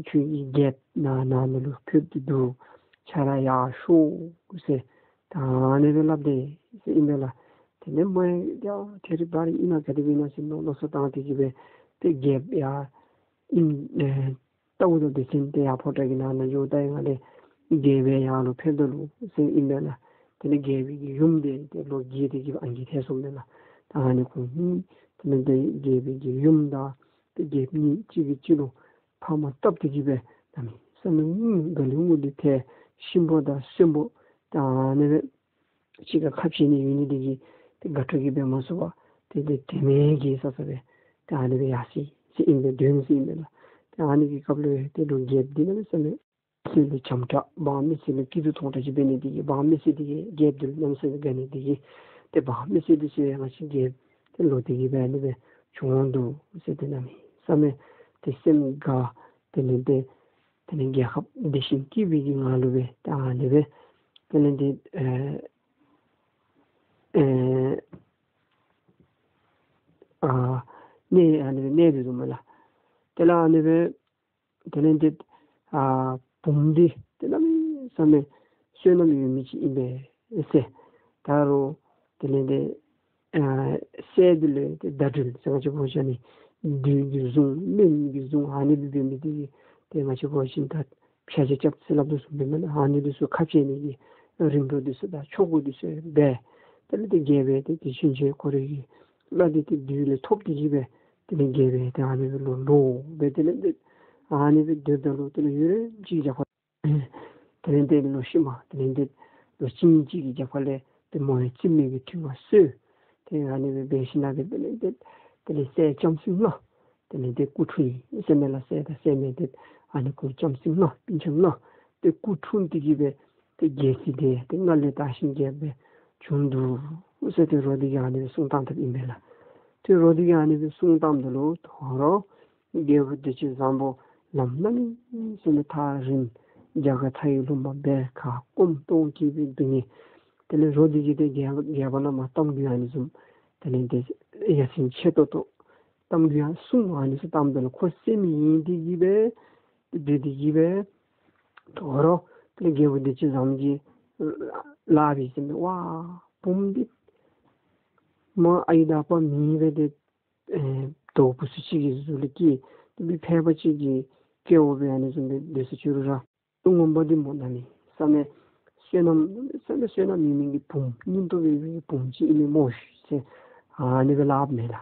ཁྱོད་ཀྱི་རྒྱལཔོ་ནཱ་ནཱ་ལུ་ལོག་ཕེབས་ཏེ་འདུག། ཁྱོད་ར་ཡར་ཤོག་ཟེར། ད་ཨ་ནི་སྦེ་སླབ་དེས་ཟེར་ཨིན་པས་ལགས། དེ་ལས་མོ་ཡང་ཡ་ཐད་རི་བ་རི་ཨིན་ན་ག་དེ་སྦེ་ཨིན་ན་ཟེར་མནོ་མནོ་བསམ་བཏང་སྟེ་གི་སྦེ་ཏེ་རྒྱལཔོ་ཡར་ཨིན་ཨེ་བལྟཝ་ད་འབད་བ་ཅིན་ཏེ་ཡར་ཕོ་བྲང་གི་ནང་ན་འགྱོཝ་ད་ཡང་ལས་རྒྱལཔོ་ཡར་ལོག་ཕེབས་ད་ནུག་ཟེར་ཨིན་པས་ལགས། དེ་ལས་རྒྱལཔོ་གི་ཡུམ་འདི་ཏེ་ལོ་རྒས་ཏེ་གི་སྦེ་ཨང་རྒས་ཐལ་སོང་པས་ལགས། ད་ཨ་ནི་ཁོང་གཉིས་དེ་ལས་ཏེ་རྒྱལཔོ་གི་ཡུམ་དང་ཏེ་རྒྱལཔོ་གཉིས་གཅིག་གིས་གཅིག་ལུ་ཕ་མ་བཏབ་སྟེ་གི་སྦེ་གནམ་མེད་ས་མེད་དགའ་ལུ་ངུ་ལུ་ཐལ། གཤིན་པོ་དང་གསོན་པོ་ད་ཨ་ནི་སྦེ་གཅིག་ཁར་ཁ་འཕྱལ་ནི་ཡོད་ནི་དེ་གིས་ཏེ་དགའ་སྤྲོ་གིས་སྦེ་མ་ཚུགས་པར་ཏེ་ཏེ་དྲན་མེད་རྒས་ས་ས་སྦེ་ཏེ་ཨ་ནི་སྦེ་ཡར་སོ་ཡི་ཟེར་ཨིན་པས། དོན་ཟེར་ཨིན་པས་ལགས། ཏེ་ཨ་ནི་གི་སྐབས་ལུ་ཏེ་ལོག་རྒྱལཔོ་འདི་གནམ་མེད་ས་མེད་མི་སེར་ལུ་བྱམས་དྲགས། འབངས་མི་སེར་ལུ་སྐྱིད་སྡུག་མཐོང་དྲགས་ཅིག་འབད་ནི་དེ་གིས་འབངས་མི་སེར་འདི་གིས་རྒྱལཔོ་འདི་ལུ་གནམ་མེད་ས་མེད་དགའ་ནི་དེ་གིས་ཏེ་འབངས་མི་སེར་འདི་ཚུ་ཡང་ང་བཅས་རྒྱལཔོ་ཏེ་ལོག་སྟེ་གི་སྦེ་ཨ་ནི་སྦེ་བྱོན་འདུག་ཟེར་ཏེ་གནམ་མེད་ས་མེད་ཏེ་སེམས་དགའ། དེ་ལས་ཏེ་དེ་ལས་རྒྱལ་ཁབ་བདེ་ཞིང་སྐྱིད་པའི་གི་ངང་ལུ་སྦེ་ད་ཨ་ནི་སྦེ་དེ་ལས་ཏེ་ཨེ་ཨེ་ཨ་གནས་ཨ་ནི་སྦེ་གནས་ཏེ་འདུག་མས་ལགས། དེ་ལས་ཨ་ནི་སྦེ་དེ་ལས་ཏེ་ཨ་བུམོ་འདི་ཏེ་གནམ་མེད་ས་མེད་བསོད་ནམས་ཡོད་མི་ཅིག་ཨིན་པས་ཟེར། ད་རུང་དེ་ལས་ཏེ་ཨ་སྲས་འདི་ལུ་ཏེ་ཟླ་སྒྲོན་ཟེར་ང་བཅས་འབད་བ་ཅིན་བདུད་ཀྱི་གཟུངས་སྨན་གྱི་གཟུངས་ཨ་ནི་སྦེ་འབད་མི་འདི་གིས་ཏེ་ང་བཅས་འབད་བ་ཅིན་ད་ཕྱག་རྒྱ་རྐྱབ་ཟེར་སླབ་དོ་བཟུམ་སྦེ་མེན་ན། ཨ་ནི་འདི་ཚུ་ཁ་འཕྱལ་ནི་གི་རིམ་གྲོ་འདི་ཚུ་དང་ཆོ་ག་འདི་ཚུ་འབད། དེ་ལས་ཏེ་རྒྱལ་པོ་ཏེ་དེ་ཕྱིན་ཆད་ཁོ་རའི་གི་བླ་འདི་ཏེ་བདུད་ལས་ཐོབ་སྟེ་གི་སྦེ་དེ་ལས་རྒྱལ་པོ་ཏེ་ཨ་ནི་སྦེ་ལོག་ལོག་སྦེ་དེ་ལས་ཏེ་ཨ་ནི་སྦེ་སྡོདཔ་ད་ལུ་དེ་ལས་ཡུན་རིངམོ་ཅིག་གི་རྒྱབ་ཁར་དེ་ལས་ཏེ་ལོ་ཤུལ་མ་དེ་ལས་ཏེ་ལོ་གཅིག་གཉིས་ཅིག་གི་རྒྱབ་ཁར་ལས་ཏེ་མོ་ཡང་རྩིས་མེད་ཀྱི་དུས་ང་སོས། ཏེ་ཨ་ནི་སྦེ་འབད་ཞིནམ་ལས་དེ་ལས་ཏེ་དེ་ལས་སྲས་ལྕམ་སྲིང་ལྔ་དེ་ལས་ཏེ་སྐུ་འཁྲུངས་ཡི་ཟེར་མས་ལགས། སྲས་དང་སྲསམོ་ཏེ་ཨ་ནི་ཁོང་ལྕམ་སྲིང་ལྔ་སྤུན་ཆ་ལྔ་ཏེ་སྐུ་འཁྲུངས་ཏེ་གི་སྦེ་ཏེ་རྒྱལ་སྲིད་འདི་ཏེ་མངའ་ལས་དར་ཞིང་རྒྱས་སྦེ་བྱུང་འདུག་ཟེར་ཏེ་རོ་འདི་གིས་ཨ་ནི་སྦེ་གསུངས་བཏང་དོ་ཨིན་པས་ལགས། ཏེ་རོ་འདི་གིས་ཨ་ནི་སྦེ་གསུངས་བཏངམ་ད་ལུ་དོ་རུང་རྒྱལ་པོ་བདེ་སྤྱོད་བཟང་པོ་ལམ་གནམ་མེད་ས་མེད་ཐག་རིང་རྒྱ་གར་མཐའ་ཡི་ལུང་པ་བར་ཁ་སྐོམ་ཏོག་གིས་སྦེ་སྡུག་བསྔལ། དེ་ལས་རོ་འདི་གིས་ཏེ་རྒྱལ་རྒྱལ་པོ་ནང་མར་གཏམ་རྒྱུད་ཨ་ནི་བཟུམ་དེ་ལས་ཏེ་ཡ་མཚན་ཆེ་ཏོག་ཏོ་གཏམ་རྒྱུད་ཡང་གསུངས། ཨ་ནི་ཚུ་བཏངམ་ད་ལུ་ཁོ་སེམས་ཡེངས་ཏེ་གི་སྦེ་སྡོད་དེ་གི་སྦེ་དོ་རུང་དེ་ལས་རྒྱལ་པོ་བདེ་སྤྱོད་བཟང་པོ་གིས་སླབ་ཡི་ཟེར་མས། ཝ་བུམོ་འདི་མ་ཨའི་དང་ཨ་པ་མེད་པའི་ཏེ་ཨེ་དོ་བུ་ཚུ་ཅིག་གི་གཟུགས་ལུ་སྐྱེས། ཏེ་མི་ཕལ་པ་ཅིག་གི་སྐྱེ་བོ་སྦེ་ཨ་ནི་བཟུམ་སྦེ་སྡོད་ས་ཅིག་རུང་ར་ཏེ་ངོ་མ་འདི་མོ་གནམ་མེད་ས་མེད་བསོད་ནམས་གནམ་མེད་ས་མེད་བསོད་ནམས་ཡོད་མི་གི་བུམོ་སྙིང་སྟོབས་ཡོད་མི་གི་བུམོ་ཅིག་ཨིན་མས་སྨོ་ཟེར་ཨ་ནི་སྦེ་སླབ་མས་ལགས།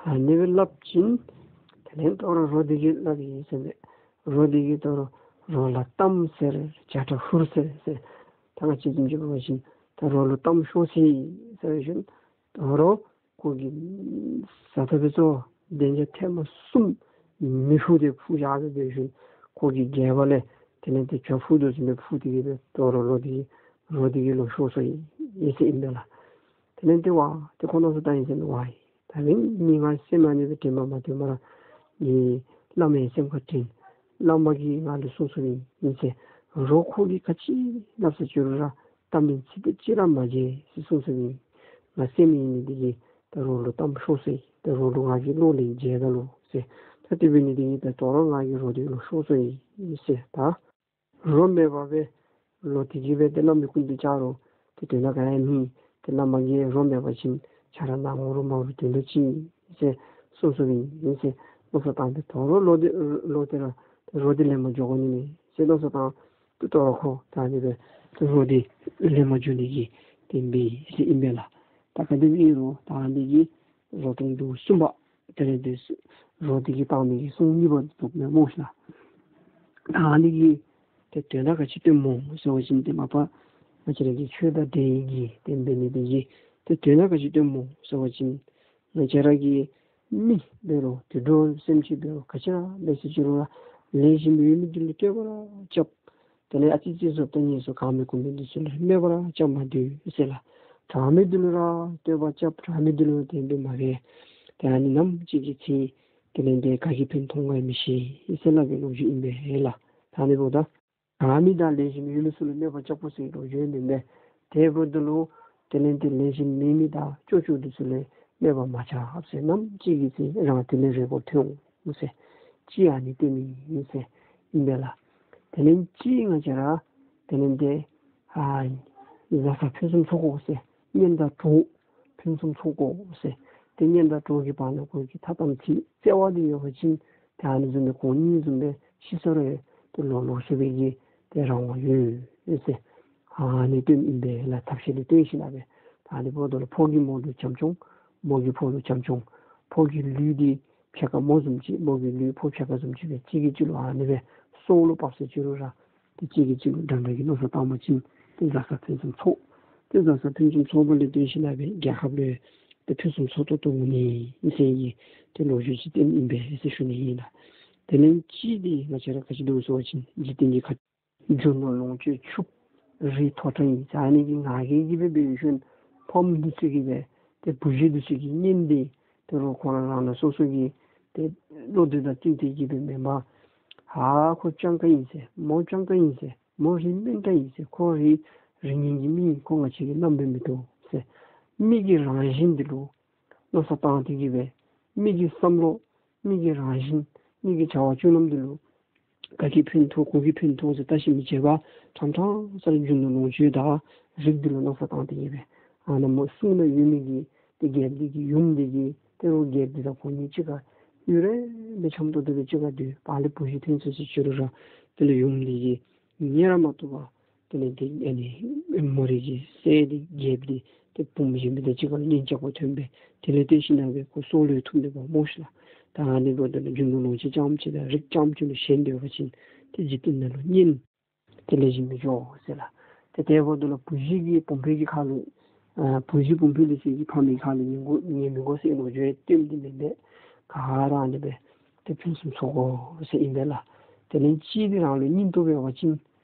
ཨ་ནི་སྦེ་སླབ་ཞིནམ་དེ་ལས་དོ་རུང་རོ་འདི་གིས་སླབ་ཡི་ཟེར་མས། རོ་འདི་གིས་དོ་རུང་རོ་ལ་གཏམ་ཟེར་བྱ་སྒྲ་ཧུར་ཟེར་ཟེར། ད་ང་བཅས་བཟུམ་ཅིག་འབད་བ་ཅིན་ད་རོ་ལུ་གཏམ་ཤོར་སོ་ཡི་ཟེར་ཞིནམ་དོ་རུང་ཁོ་གིས་ཟ་ཐབས་སྦེ་ཚུ་དེ་ཅིག་ཐེངས་མ་གསུམ་མེ་ཕུ་སྟེ་ཕུ་བཞག་སྦེ་འབད་ཞིནམ་ཁོ་གིས་རྒྱལ་པོ་ལས་དེ་ལས་ཏེ་བྱ་ཕུ་དོ་བཟུམ་སྦེ་ཕུ་སྟེ་གི་སྦེ་དོ་རུང་རོ་འདི་རོ་འདི་གི་ལོག་ཤོར་སོ་ཡི་ཟེར་ཨིན་པས་ལགས། དེ་ལས་ཏེ་ཝ་ཏེ་ཁོ་མནོ་བསམ་བཏང་ཡི་ཟེར་མས། ཝའི་ད་རིས་མི་ང་སེམས་ཨ་ནི་སྦེ་དྲན་པ་མ་ཐོན་པར་ངེའི་བླ་མའི་སེམས་ཁར་དྲན། བླ་མ་གིས་ང་ལུ་གསུངས་གསུངསམ་ཨིན་ཟེར། རོ་ཁོ་གིས་ག་ཅི་སླབ་ས་ཅིག་རུང་ར་གཏམ་ནི་ཚིག་དེ་གཅིག་ར་མ་བརྗེད་ཟེར་གསུངས་གསུངསམ་ཨིན། ང་སེམས་ཡེངས་ནི་འདི་གིས་ད་རོ་ལུ་གཏམ་ཤོར་སོ་ཡི། ད་རོ་ལུ་ང་གིས་བློ་ལན་འཇལ་ད་ལོ་ཟེར། ད་དེ་འབད་ནི་འདི་གིས་ད་དོ་རུང་ང་གིས་རོ་འདི་ལོག་ཤོར་སོ་ཡི་ཟེར། ད་རོ་མེད་པར་སྦེ་ལོག་སྟེ་གི་སྦེ་ཏེ་བླ་མའི་སྐུ་མདུན་བཅར་རུང་ཏེ་དོན་དག་ག་ཡང་མེད། ཏེ་བླ་མ་གིས་རོ་མེད་པ་ཅིན་ཁྱོད་ར་ནཱ་འོང་རུང་མ་འོང་རུང་དོན་དག་ཅིག་ཟེར་གསུངས་གསུངསམ་ཨིན་ཟེར་མནོ་བསམ་བཏང་སྟེ་དོ་རུང་ལོག་སྟེ་ལོག་སྟེ་ར་རོ་འདི་ལེན་པར་འགྱོ་དགོ་ནི་མས་ཟེར་མནོ་བསམ་བཏང་སྟེ་དོ་རུང་ཁོ་ད་ཨ་ནི་སྦེ་ཏེ་རོ་འདི་ལེན་པར་འགྱོ་ནི་གི་ཏེ་འབད་ཡི་ཟེར་ཨིན་པས་ལགས། ད་ག་དེ་སྦེ་ཨིན་རུང་ད་ཨ་ནི་གི་རོ་དང་དུ་གསུམ་པ་དེ་ལས་ཏེ་རོ་འདི་གི་བཏང་ནི་གི་སྲུང་གཉིས་པ་འདུག་མས་སྨོ་ཤིག་ལགས། ད་ཨ་ནི་གིས་ཏེ་དོན་དག་ག་ཅི་སྟོནམ་སྨོ་ཟེར་བ་ཅིན་ཏེ་མ་པ་ང་བཅས་ར་གི་ཆོས་དང་འབྲེལ་ཡི་གི་ཏེ་འབད་ནི་འདི་གིས་ཏེ་དོན་དག་ག་ཅི་སྟོནམ་སྨོ་ཟེར་བ་ཅིན་ང་བཅས་ར་གི་མི་འབད་རུང་དུད་འགྲོ་སེམས་ཅན་འབད་རུང་ག་ཅི་ར་འབད་ས་ཅིག་རུང་ར་ལེགས་ཤོམ་སྦེ་ཡོད་མི་འདི་ལུ་བསྟོད་པ་ར་རྐྱབ། དེ་ལས་ཨ་ཙི་ཅིག་བཟོ་ལྟ་ཉེས་བཟོ་གང་མེད་གུང་མེད་འདི་ཚུ་ལུ་སྨད་པར་རྐྱབ་མ་སྡོད་ཟེར་ལགས། གྲངས་མེད་འདི་ལུ་ར་བསྟོད་པ་རྐྱབ། གྲངས་མེད་འདི་ལུ་དེ་སྦེ་མ་འབད། ཏེ་ཨ་ནི་ནམ་ཅིག་གི་ཚེ་དེ་ལས་འདི་ག་གིས་ཕན་ཐོགས་ག་མི་ཤེས་ཟེར་སླབ་པའི་ལོ་རྒྱུས་ཨིན་པས་ལགས། ད་ཨ་ནི་འབདཝ་ད་གྲངས་མེད་དང་ལེགས་ཤོམ་ཡོད་མི་ཚུ་ལུ་སྨད་པ་རྐྱབ་དགོ་ཟེར་ལོ་རྒྱུས་མེན་པས། དེ་འབདཝ་ད་ལུ་དེ་ལས་འདི་ལེགས་ཤོམ་མེད་མི་དང་སྐྱོ་སྐྱོ་འདི་ཚུ་ལུ་སྨད་པ་མ་རྐྱབ་ཟེར། ནམ་ཅིག་གི་ཚེ་རང་དེ་ལས་རེ་སྐོར་ཐོན་འོང་ཟེར། གཅིག་ཨ་ནི་སྟོནམ་ཨིན་ཟེར་ཨིན་པས་ལགས། དེ་ལས་གཅིག་ང་བཅས་ར་དེ་ལས་འདི་ཨ་བཟའ་ཚང་ཕུན་སུམ་ཚོགས་དགོ་ཟེར། གཉེན་དང་གྲོགས་ཕུན་སུམ་ཚོགས་དགོ་ཟེར། ཏེ་གཉེན་དང་གྲོགས་ཀྱི་བར་ན་ཁོ་གི་ཐ་དམ་ཚིག་བརྩེ་བ་འདི་ཡོད་པ་ཅིན་ཏེ་ཨ་ནི་བཟུམ་སྦེ་ཁོང་གཉིས་བཟུམ་སྦེ་ཤི་ས་རུང་ཏེ་ལོག་ལོག་ཤི་བའི་གི་ཏེ་རང་དབང་ཡོད་ཟེར། ཨ་ནི་སྟོནམ་ཨིན་པས་ལགས། ཐབས་ཤེས་འདི་སྟོན་ཞིནམ་ལས་ད་ཨ་ནི་འབདཝ་ད་ལུ་ཕོ་གིས་མོ་ལུ་བྱམས་སྐྱོང་། མོ་གིས་ཕོ་ལུ་བྱམས་སྐྱོང་། ཕོ་གི་ལུས་འདི་ཕྱེད་ཀ་མོ་བཟུམ་ཅིག། མོ་གི་ལུས་ཕོ་ཕྱེད་ཀ་བཟུམ་ཅིག་སྦེ་གཅིག་གིས་གཅིག་ལུ་ཨ་ནི་སྦེ་སྲོག་ལུ་བབས་ས་ཅིག་རུང་ར་ཏེ་གཅིག་གིས་གཅིག་ལུ་འདྲན་འདྲ་གི་མནོ་བསམ་བཏང་པ་ཅིན་ཏེ་བཟའ་ཚང་ཕུན་སུམ་ཚོགས། ཏེ་བཟའ་ཚང་ཕུན་སུམ་ཚོགས་པ་ལས་བརྟེན་ཞིནམ་ལས་རྒྱལ་ཁབ་ལུ་ཏེ་ཕུན་སུམ་ཚོགས་ཏོག་ཏོ་འོང་ནི་ཨིན་ཟེར་གྱི་ཏེ་ལོ་རྒྱུས་ཅིག་སྟོནམ་ཨིན་པས་ཟེར་ཞུ་ནི་ཨིན་ལགས། དེ་ལས་གཅིག་འདི་ང་བཅས་ར་ག་ཅི་འདུག་ཟེར་བ་ཅིན་འཇིག་རྟེན་གྱི་ཁ་རྒྱུ་ནོར་ལོངས་སྤྱོད་ཕྱུགཔོ་རིགས་མཐོ་དྲགས་ཨིན་ཟེར། ཨ་ནི་གི་ང་རྒྱལ་གྱིས་སྦེ་འབད་ཞིནམ་ཕམ་འདི་ཚུ་གིས་སྦེ་ཏེ་བུ་གཞི་འདི་ཚུ་གི་གཉེན་འདི་ཏེ་རོགས་ཁོང་ར་རང་རང་སོ་སོ་གི་ཏེ་བློ་འདོད་དང་བསྟུན་ཏེ་གིས་སྦེ་མེན་པར་ཧ་ཁོ་སྤྱང་ཀ་ཨིན་ཟེར་མོ་སྤྱང་ཀ་ཨིན་ཟེར། མོ་རིགས་དམན་དྲགས་ཨིན་ཟེར། ཁོ་རིགས་རིགས་ངན་གྱི་མི་ཨིན། ཁོ་ང་བཅས་ཀྱིས་བསྣམས་སྦེ་མི་བཏུབ་ཟེར། མི་གི་རང་བཞིན་འདི་ལུ་མནོ་བསམ་བཏང་སྟེ་གིས་སྦེ་མི་གི་བསམ་བློ་མི་གི་རང་བཞིན་མི་གི་བྱ་བ་སྤྱོད་ལམ་འདི་ལུ་ག་གིས་ཕན་ཐོགས་ག་གིས་ཕན་ཐོགས་ཟེར་བརྟག་ཞིབ་མི་བྱེད་པར་ཕྲང་ཕྲང་ས་ར་རྒྱུ་ནོར་ལོངས་སྤྱོད་དང་རིགས་འདི་ལུ་མནོ་བསམ་བཏང་སྟེ་གིས་སྦེ་ཨ་ནཱ་མོ་གསུང་ན་ཡོད་མི་གི་ཏེ་རྒྱལཔོ་འདི་གི་ཡུམ་འདི་གིས་ཏེ་རོགས་རྒྱལཔོ་འདི་དང་ཁོང་གཉིས་གཅིག་ཁར་ཡུན་རིངམོ་འཆམ་ཏོག་ཏོ་སྦེ་གཅིག་ཁར་སྡོད། ཕར་ལས་བུ་གཞི་ཐོན་ཚར་ཅི་ཅིག་རུང་ར་དེ་ལས་ཡུམ་འདི་གིས་ཉན་ར་མ་བཏུབ་པར་དེ་ལས་ཏེ་ཨ་ནི་མོ་རའི་གི་སྲས་འདི་རྒྱལཔོ་འདི་ཏེ་བུམོ་གཞན་མི་དང་གཅིག་ཁར་གཉེན་རྐྱབ་དགོཔ་ཐོན་པས། དེ་ལས་བརྟེན་ཞིནམ་ལས་ཁོ་སྲོག་ལུ་ཐུག་ནི་འབདཝ་སྨོ་ཤིག་ལགས། ད་ཨ་ནི་འབདཝ་ད་ལུ་རྒྱུ་ནོར་ལོངས་སྤྱོད་རྐྱངམ་ཅིག་དང་རིགས་རྐྱངམ་ཅིག་ལུ་ཞེན་སྡོད་པ་ཅིན་ཏེ་འཇིག་རྟེན་ནང་ལུ་གཉེན་དེ་ལེགས་ཤོམ་མི་འགྱོ་ཟེར་ལགས། ཏེ་དེ་འབདཝ་ད་ལུ་བུ་གཞི་གིས་བུམོ་གི་ཁ་ལུ་ཨ་བུ་གཞི་བུམོ་འདི་ཚུ་གིས་ཕམ་གི་ཁ་ལུ་ཉན་དགོ་ཉན་མི་དགོ་ཟེར་ལོ་རྒྱུས་སྟོནམ་འདི་མེན་པས། ག་ར་ཨ་ནི་སྦེ་ཏེ་ཕུན་སུམ་ཚོགས་དགོ་ཟེར་ཨིན་པས་ལགས། དེ་ལས་གཅིག་འདི་རང་ལུ་སྙིང་སྟོབས་ཡོད་པ་ཅིན་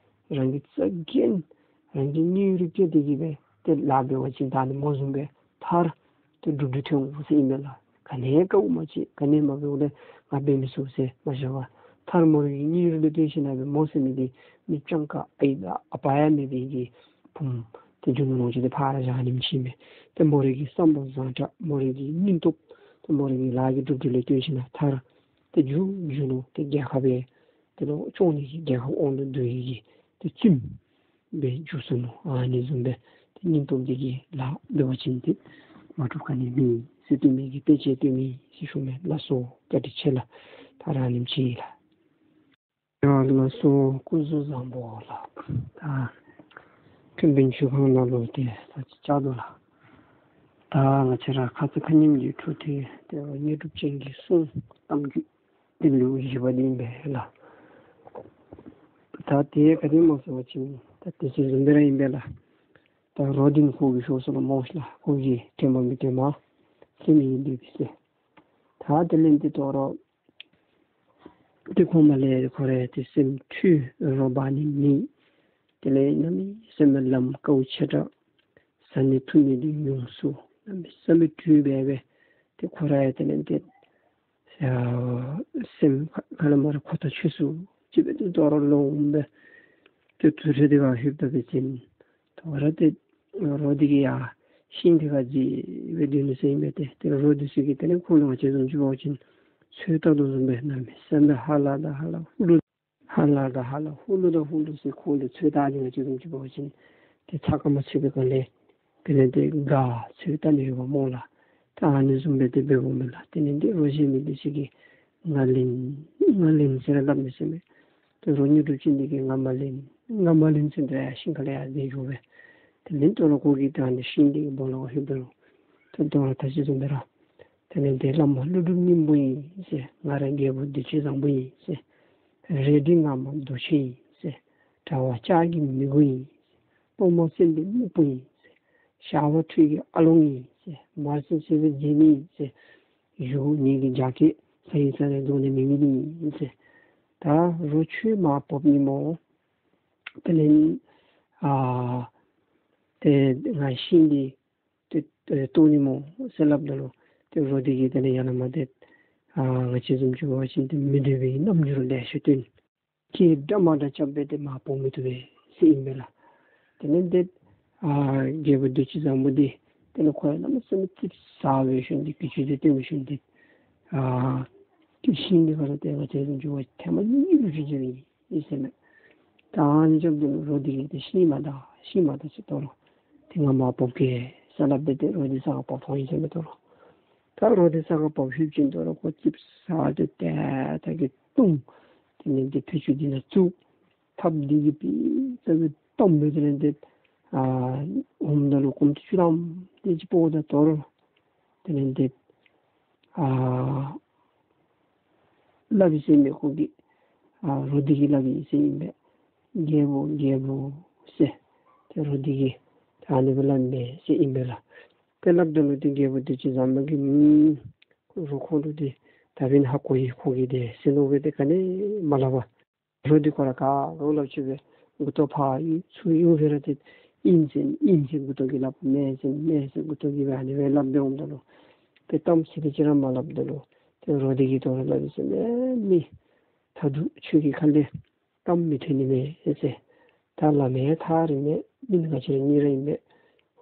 རང་གིས་རྩ་འགེངས་རང་གིས་སྙིང་རུས་བསྐྱེད་དེ་གིས་སྦེ་ཏེ་ལཱ་འབད་བ་ཅིན་ད་ཨ་ནི་མོ་བཟུམ་སྦེ་མཐར་ཏེ་འགྲུབ་སྟེ་ཐོན་འོང་ཟེར་ཨིན་པས་ལགས། ག་ནི་དཀའཝ་མ་སྤྱད་ག་ནི་མ་འབདཝ་ལས་ང་འབད་མི་ཚུགས་ཟེར་མ་བཞག་པར་མཐར་མོ་རའི་གི་སྙིང་རུས་ལུ་བརྟེན་ཞིནམ་ལས་མོ་ཟེར་མི་འདི་མི་སྤྱང་ཀ་ཨའི་དང་ཨ་པ་ཡང་མེད་པའི་གི་བུམོ་ཏེ་རྒྱུ་ནོར་ལོངས་སྤྱོད་འདི་ཕར་བཞག་ནི་མི་ཤེས་མས། ཏེ་མོ་རའི་གི་བསམ་པ་བཟང་དྲགས་མོ་རའི་གི་སྙིང་སྟོབས་ཏེ་མོ་རའི་གི་ལཱ་གི་གྲུབ་འབྲས་ལུ་བརྟེན་ཞིནམ་ལས་མཐར་ཏེ་མཇུག་མཇུག་ལུ་ཏེ་རྒྱལ་ཁབ་སྦེ་དེ་ལུ་སྐྱོང་ནི་གི་རྒྱལ་ཁབ་དབང་དུ་བསྡུ་ནི་གི་ཏེ་བཙུནམོ་སྦེ་འགྱུར་སོ་ནུག། ཨ་ནི་བཟུམ་སྦེ་ཏེ་སྙིང་སྟོབས་འདི་གིས་ལཱ་འབད་བ་ཅིན་ཏེ་མ་གྲུབ་ག་ནི་མེད་ཟེར་སྟོན་མི་གི་དཔེ་ཅིག་སྟོན་མི་ཟེར་ཞུ་མས། ལགས་སོ། བཀའ་དྲིན་ཆེ་ལགས། ད་ར་ཨ་ནེམ་ཅིག་ཨིན་ལགས། ཡ་ལགས་སོ། སྐུ་གཟུགས་བཟང་པོ་ལགས། ད་ཁྲི་འབིན་ཆུ་ཁང་ནང་ལུ་ཏེ་ད་ཅི་བཅར་དོ་ལགས། ད་ང་བཅས་ར་ཁ་ཙ་ཁ་ཉིནམ་གྱི་འཕྲོ་མཐུད་དེ་དངོས་གྲུབ་ཅན་གྱི་གསུང་གཏམ་རྒྱུད་དེ་ལུ་བཞི་པ་འདི་ཨིན་པས་ལགས། ད་དེ་ག་དེ་སྨོ་ཟེར་བ་ཅིན་ད་དེ་ཚེ་བཟུམ་སྦེ་ར་ཨིན་པས་ལགས། ད་རོ་འདི་ཁོ་གིས་ཤོར་སོ་ནུག་སྨོ་ཤིག་ལགས། ཁོ་གི་དྲན་པ་མི་དྲན་པར་སེམས་ཡེངས་སྡོད་པས་ཟེར། ད་དེ་ལས་འདི་དོ་རུང་ཏེ་ཁོ་མ་ལས་ཁོ་ར་ཏེ་སེམས་འཁྲུལ་རོ་འབག་ནི་མེད། དེ་ལས་གནམ་མེད་ས་མེད་ལམ་དཀའཝ་ཆེ་དྲགས། བཟའ་ནི་འཐུང་ནི་འདི་ཉུང་སུ་གནམ་མེད་ས་མེད་འཁྲུལ་སྦེ་སྦེ་ཏེ་ཁོ་ར་ཡང་དེ་ལས་ཏེ་ཡ་སེམས་ཁ་ལས་མར་ཁོ་ཐག་ཆོད་སུ་ཅིག་སྦེ་ཏེ་དོ་རུང་ལོང་སྦེ་ཏེ་དུར་ཁྲོད་འདི་ཁར་ལྷོདཔ་ད་འབད་བ་ཅིན་དོ་རུང་ཏེ་རོ་འདི་གིས་ཡར་ཤིང་འདི་ཁར་འཛེགས་སྦེ་སྡོད་ནུག་ཟེར་ཨིན་པས། ཏེ་ཏེ་རོ་འདི་ཚུ་གིས་དེ་ལས་ཁོ་ལུ་ང་བཅས་བཟུམ་ཅིག་འབད་བ་ཅིན་ཚོད་བལྟ་དོ་བཟུམ་སྦེ་གནམ་མེད་ས་མེད་ཧ་ལ་དང་ཧ་ལ་ཧུ་ལུ་ཧ་ལ་དང་ཧ་ལ་ཧུ་ལུ་དང་ཧུ་ལུ་ཟེར་ཁོ་ལུ་ཚོད་བལྟ་ནི་ང་བཅས་བཟུམ་ཅིག་འབད་བ་ཅིན་ཏེ་ཚ་ཁ་མ་ཚུད་པའི་སྒང་ལས་དེ་ལས་ཏེ་དགའ་ཚོད་བལྟ་ནི་ཡོདཔ་སྨོ་ལགས། ད་ཨ་ནི་བཟུམ་སྦེ་ཏེ་འབདཝ་མས་ལགས། དེ་ལས་ཏེ་རོ་བཞེས་མི་འདི་ཚུ་གིས་ང་ལེན་ང་ལེན་ཟེར་ར་སླབ་མས་ཟེར་མས། ཏེ་རོ་དངོས་གྲུབ་ཅན་འདི་གིས་ང་མ་ལེན་ང་མ་ལེན་ཟེར་ཏེ་ཡར་ཤིང་ཁ་ལས་ཡར་འཛེགས་འགྱོ་བས། དེ་ལས་དོ་རུང་ཁོ་གིས་ད་ཨ་ནི་ཤིང་འདི་གི་སྦོ་ལོགས་ཁར་ལྷོདཔ་ད་ལུ་ཏེ་དོ་རུང་ད་ཅི་བཟུམ་སྦེ་ར་དེ་ལས་ཏེ་བླ་མ་ཀླུ་སྒྲུབ་སྙིང་པོ་ཨིན་ཟེར། ང་ར་རྒྱལ་པོ་བདེ་སྤྱོད་བཟང་པོ་ཨིན་ཟེར། རལ་གྲི་ངར་མ་རྡོ་རྗེ་ཨིན་ཟེར། དྲ་བ་ལྕགས་ཀྱི་མི་མགོ་ཨིན་ཟེར། གཏོར་མ་ཙན་དན་སྨུག་པོ་ཨིན་ཟེར། ཞགས་པ་ཁྲུས་ཀྱི་ཨ་ལོང་ཨིན་ཟེར། དམར་སེར་སེར་པོའི་རྒྱན་ཨིན་ཟེར། གཞུ་ངེ་གི་རྒྱ་སྐད་ས་ཡི་ས་རེ་རྫོང་ནས་མི་མི་ཨིན་ཟེར། ད་རོ་ཁྱོད་མར་བབས་ནི་སྨོ། དེ་ལས་ཨ་ཏེ་ང་ཤི་ནི་འདི་ཏེ་ཨེ་བཏུབ་ནི་སྨོ་ཟེར་སླབ་ད་ལུ་ཏེ་རོ་འདི་གིས་དེ་ལས་ཡང་ན་མ་ཏེ་ཨ་ང་བཅས་བཟུམ་ཅིག་འབད་བ་ཅིན་ཏེ་མི་འདོད་པའི་རྣམ་འགྱུར་ལེ་ཤ་སྟོན། ཁྱི་འདྲ་མ་འདྲ་རྐྱབ་སྦེ་ཏེ་མར་འབོ་མི་བཏུབ་པས་ཟེར་ཨིན་པས་ལགས། དེ་ལས་ཏེ་ཨ་རྒྱལ་པོ་བདུད་ཅུ་བཟང་པོ་འདི་དེ་ལས་ཁོ་ཡང་གནམ་མེད་ས་མེད་ཙིགཔ་ཟ་བའི་ཤུལ་འདི་གི་ཅི་འདི་སྟོན་བའི་ཤུལ་འདི་ཨ་ཏེ་ཤི་ནི་འདི་ག་ར་ཏེ་ང་བཅས་བཟུམ་ཅིག་འབད་བ་ཐེངས་མ་གཉིས་ལུ་ཅིག་ཅིག་ཨིན་ཟེར་མས། ད་ཨ་ནི་རྐྱབ་ད་ལུ་རོ་འདི་གིས་ཏེ་ཤི་མ་ད་ཤི་མ་ད་ཟེར་དོ་རུང་ཏེ་ང་མར་འབོ་གེ་ཟེར་སླབ་སྦེ་ཏེ་རོ་འདི་ས་ཁར་འབབ་འོང་ཡི་ཟེར་མས་དོ་རུང་། ད་རོ་འདི་ས་ཁར་འབབ་ལྷོདཔ་ཅིག་དོ་རུང་ཁོ་ཙིགཔ་ཟ་སྟེ་ཏེ་ད་གི་ལྟུང་། དེ་ལས་ཏེ་ཕུད་ཅུང་འདི་ནང་བཙུགས། ཐགཔ་འདི་གིས་ཕུད་ཙམ་གྱིས་བཏམ་སྦེ་དེ་ལས་ཏེ་ཨ་འོངམ་ད་ལུ་སྐོམ་ཏེ་ཆུ་ལངམ་དེ་ཅིག་འབདཝ་ད་དོ་རུང་དེ་ལས་ཏེ་ཨ་སླབ་ཡི་ཟེར་མས། ཁོ་གིས་ཨ་རོ་འདི་གིས་སླབ་ཡི་ཟེར་ཨིན་པས། རྒྱལ་པོ་རྒྱལ་པོ་ཟེར་ཏེ་རོ་འདི་གིས་ད་ཨ་ནི་སྦེ་སླབ་མས་ཟེར་ཨིན་པས་ལགས། དེ་སླབ་ད་ལུ་ཏེ་རྒྱལ་པོ་བདུད་ཅུ་བཟང་པོ་གིས་ཨུམ་རོ་ཁོང་ཁྲོ་འདི་ད་འབདན་ཧ་གོ་ཡི། ཁོ་གིས་ཏེ་ཟེར་མནོ་སྦེ་ཏེ་ག་ནི་མ་སླབ་པར་རོ་འདི་ཁོ་ར་ག་ར་སླབ་ཅི་སྦེ་མགུ་ཏོ་ཕར་གཡུག་ཚུར་གཡུག་སྦེ་ར་ཏེ་ཨིན་ཟེར་ཨིན་ཟེར་མགུ་ཏོ་གིས་སླབ། མེན་ཟེར་མེན་ཟེར་མགུ་ཏོ་གིས་སྦེ་ཨ་ནི་སྦེ་སླབ་སྦེ་འོངམ་ད་ལུ་ཏེ་གཏམ་ཚིག་དེ་ཅིག་ར་མ་སླབ་ད་ལུ་ཏེ་རོ་འདི་གིས་དོ་རུང་སླབ་ཡི་ཟེར་མས། མི་ད་རུང་ཁྱོད་ཀྱི་ཁ་ལས་གཏམ་མི་ཐོན་ནི་མས་ཟེར། ད་ལམ་ཡང་ཐག་རིང་མས། མི་ང་བཅས་ར་གཉིས་ར་ཨིན་པས།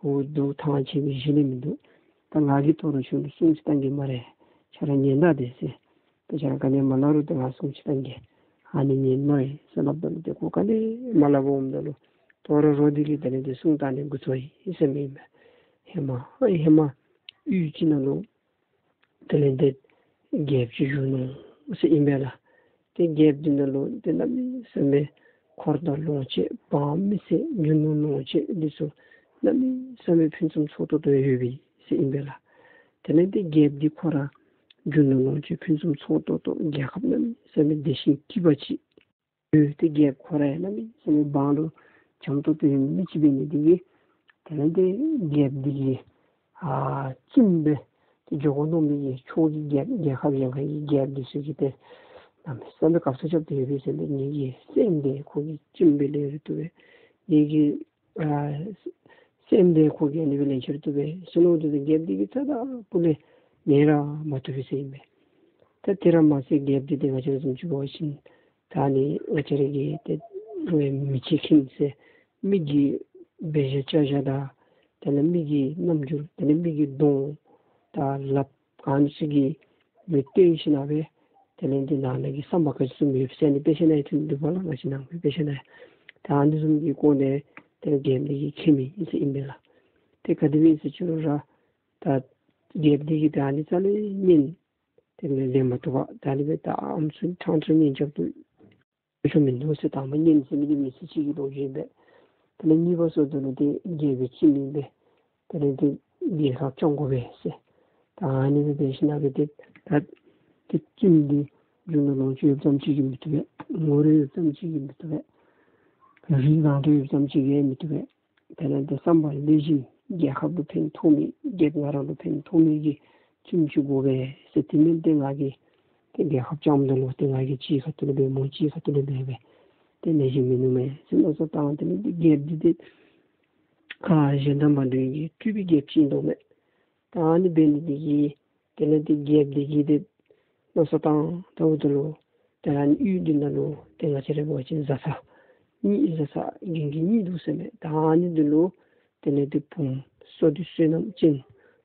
འུ་སྡུག་ཐང་ཆད་པའི་གཞི་ལས་མིན་འདུག། ད་ང་གིས་དོ་རུང་ཁྱོད་ལུ་སྲུང་ཅིག་བཏང་གེ་སྨ་རེ། ཁྱོད་ར་ཉན་ད་དེ་ཟེར། ད་ཁྱོད་ར་ག་ནི་མ་སླབ་རུང་ད་ང་སྲུང་ཅིག་བཏང་གེ། ཨ་ནི་ཉན་ནོ་ཡེ་ཟེར་སླབ་ད་ལུ་ཏེ་ཁོ་ག་ནི་མ་སླབ་པར་འོངམ་ད་ལུ་དོ་རུང་རོ་འདི་གིས་དེ་ལས་ཏེ་སྲུང་བཏང་ནི་འགོ་བཙུགས་ཡི་ཟེར་མས་ཨིན་པས། ཧེ་མ་ཧེ་མ་ཡུལ་ཅིག་ནང་ལུ་དེ་ལས་ཏེ་རྒྱལཔོ་ཅིག་བཞུགས་ནུག་ཟེར་ཨིན་པས་ལགས། ཏེ་རྒྱལཔོ་འདི་ནང་ལུ་ཏེ་གནམ་མེད་ས་མེད་འཁོར་དང་ལོངས་སྤྱོད་འབངས་མི་སེར་རྒྱུ་ནོར་ལོངས་སྤྱོད་འདི་ཚུ་གནམ་མེད་ས་མེད་ཕུན་སུམ་ཚོགས་ཏོག་ཏོ་ཡོད་པས་ཟེར་ཨིན་པས་ལགས། དེ་ལས་ཏེ་རྒྱལཔོ་འདི་ཁོ་ར་རྒྱུ་ནོར་ལོངས་སྤྱོད་ཕུན་སུམ་ཚོགས་ཏོག་ཏོ་རྒྱལ་ཁབ་གནམ་མེད་ས་མེད་བདེ་ཞིང་སྐྱིད་པ་ཅིག་ཡོད། ཏེ་རྒྱལཔོ་ཁོ་ར་ཡང་གནམ་མེད་ས་མེད་འབངས་ལུ་བྱམས་ཏོག་ཏོ་ཡོད་མི་ཅིག་འབད་ནི་འདི་གིས་དེ་ལས་ཏེ་རྒྱལཔོ་འདི་གིས་ཨ་བཙུནམོ་སྦེ་ཏེ་འགྱོ་དགོ་མནོ་མི་གི་ཕྱོགས་ཀྱི་རྒྱལ་རྒྱལ་ཁབ་གཞན་ཁ་གི་རྒྱལཔོ་འདི་ཚུ་གིས་ཏེ་གནམ་མེད་ས་མེད་དགའ་ཚོར་རྐྱབ་སྟེ་ཡོད་པས་ཟེར་ཏེ་ངེ་གི་སྲསམོ་འདི་ཁོ་གི་བཙུནམོ་སྦེ་ལེན་རུང་བཏུབ་པས། ངེ་གི་ཨ་སྲསམོ་འདི་ཁོ་གིས་ཨ་ནི་སྦེ་ལེན་རུང་བཏུབ་པས་ཟེར་མནོ་སྟེ་རྒྱལཔོ་འདི་གིས་རྩ་དང་སྤུ་ལས་ཉན་ར་མ་བཏུབ་པས་ཟེར་ཨིན་པས། ད་དེ་ར་མ་ཚད་རྒྱལཔོ་འདི་ཏེ་ང་བཅས་ར་བཟུམ་ཅིག་འབད་བ་ཅིན་ད་ཨ་ནི་ང་བཅས་ར་གི་ཏེ་མི་ཆོས་ཁྱིམ་ཟེར་མི་གི་འབད་བཞག་བཅའ་བཞག་དང་དེ་ལས་མི་གི་རྣམ་འགྱུར་དེ་ལས་མི་གི་གདོང་དང་ལགཔ་ཨ་ནི་ཚུ་གི་མི་སྟོན་ཞིན་ན་སྦེ་དེ་ལས་ཏེ་ནང་ན་གི་བསམ་པ་ག་ཅི་བཟུམ་ཡོད་ཟེར་ཨ་ནི་དཔེ་ཆ་ནང་ཡང་ཐོན་འདུག་པ་ལགས། ང་བཅས་ནང་པའི་དཔེ་ཆ་ནང་ཡང་ད་ཨ་ནི་བཟུམ་གྱི་སྐོར་ལས་ཏེ་རྒྱལཔོ་འདི་གིས་མཁྱེན་མི་ཨིན་ཟེར་ཨིན་པས་ལགས། ཏེ་ག་དེ་སྦེ་ཨིན་ཟེར་ཅི་རུང་ར་ད་རྒྱལཔོ་འདི་གིས་ད་ཨ་ནི་རྩ་ལས་ཉན་དེ་ལས་ལེན་མ་བཏུབ་པར་ད་ཨ་ནི་སྦེ་ད་ཨམ་སྲུ་ཕྲང་སྲུ་གཉེན་རྐྱབ་སྟེ་ཆོག་མིན་འདུག་ཟེར་དང་པ་ཉན་ཟེར་མི་འདི་མི་ཚེ་གཅིག་གི་ལོ་རྒྱུས་ཨིན་པས། དེ་ལས་གཉིས་པ་སོང་ད་ལུ་ཏེ་རྒྱལ་པོའི་བཙུནམོ་ཨིན་པས། དེ་ལས་ཏེ་རྒྱལ་ཁབ་སྐྱོང་དགོ་པས་ཟེར། ད་ཨ་ནི་སྦེ་འབད་ཞིན་ན་སྦེ་ཏེ་ད་ཏེ་བཙུནམོ་འདི་རྒྱུ་ནོར་ལོངས་སྤྱོད་ཡོདཔ་ཙམ་ཅིག་གིས་མི་བཏུབ་པས། ངོ་རིས་ཡོདཔ་ཙམ་ཅིག་གིས་མི་བཏུབ་པས། རིགས་རང་གྲོལ་ཡོདཔ་ཙམ་ཅིག་གིས་མི་བཏུབ་པས། དེ་ལས་ཏེ་བསམ་པ་ལེགས་ཤོམ་རྒྱལ་ཁབ་ལུ་ཕན་ཐོགས་མི་རྒྱལཔོ་ང་ར་ལུ་ཕན་ཐོགས་མི་གི་བཙུནམོ་ཅིག་དགོ་པས་ཟེར། དེ་མེན་ཏེ་ང་གིས་ཏེ་རྒྱལ་ཁབ་སྐྱོངམ་ད་ལུ་ཏེ་ང་གིས་གཅིག་ཁ་ཐུག་ལས་འབད་མོ་གཅིག་ཁ་ཐུག་ལས་འབད་འབད་ཏེ་ལེགས་ཤོམ་མིན་ནུག་མས་ཟེར་མནོ་བསམ་བཏང་། དེ་ལས་ཏེ་རྒྱལཔོ་འདི་ཏེ་ཁ་གཞན་དང་མ་འདྲ་བའི་གི་སྤྲུལ་པའི་རྒྱལཔོ་ཅིག་འདུག་མས། ད་ཨ་ནི་འབད་ནི་འདི་གིས་དེ་ལས་ཏེ་རྒྱལཔོ་འདི་གིས་ཏེ་མནོ་བསམ་བཏང་ད་འོངམ་ད་ལུ་ཏེ་ཨ་ནི་ཡུལ་འདི་ནང་ལུ་ཏེ་ང་བཅས་ར་འབད་བ་ཅིན་བཟའ་ཚང་གཉིས་བཟའ་ཚང་རྒན་རྒས་གཉིས་འདུག་ཟེར་མས། ད་ཨ་ནི་འདི་ལུ་དེ་ལས་ཏེ་བུམོ་བསོད་བདེ་བསོད་ནམས་ཅན་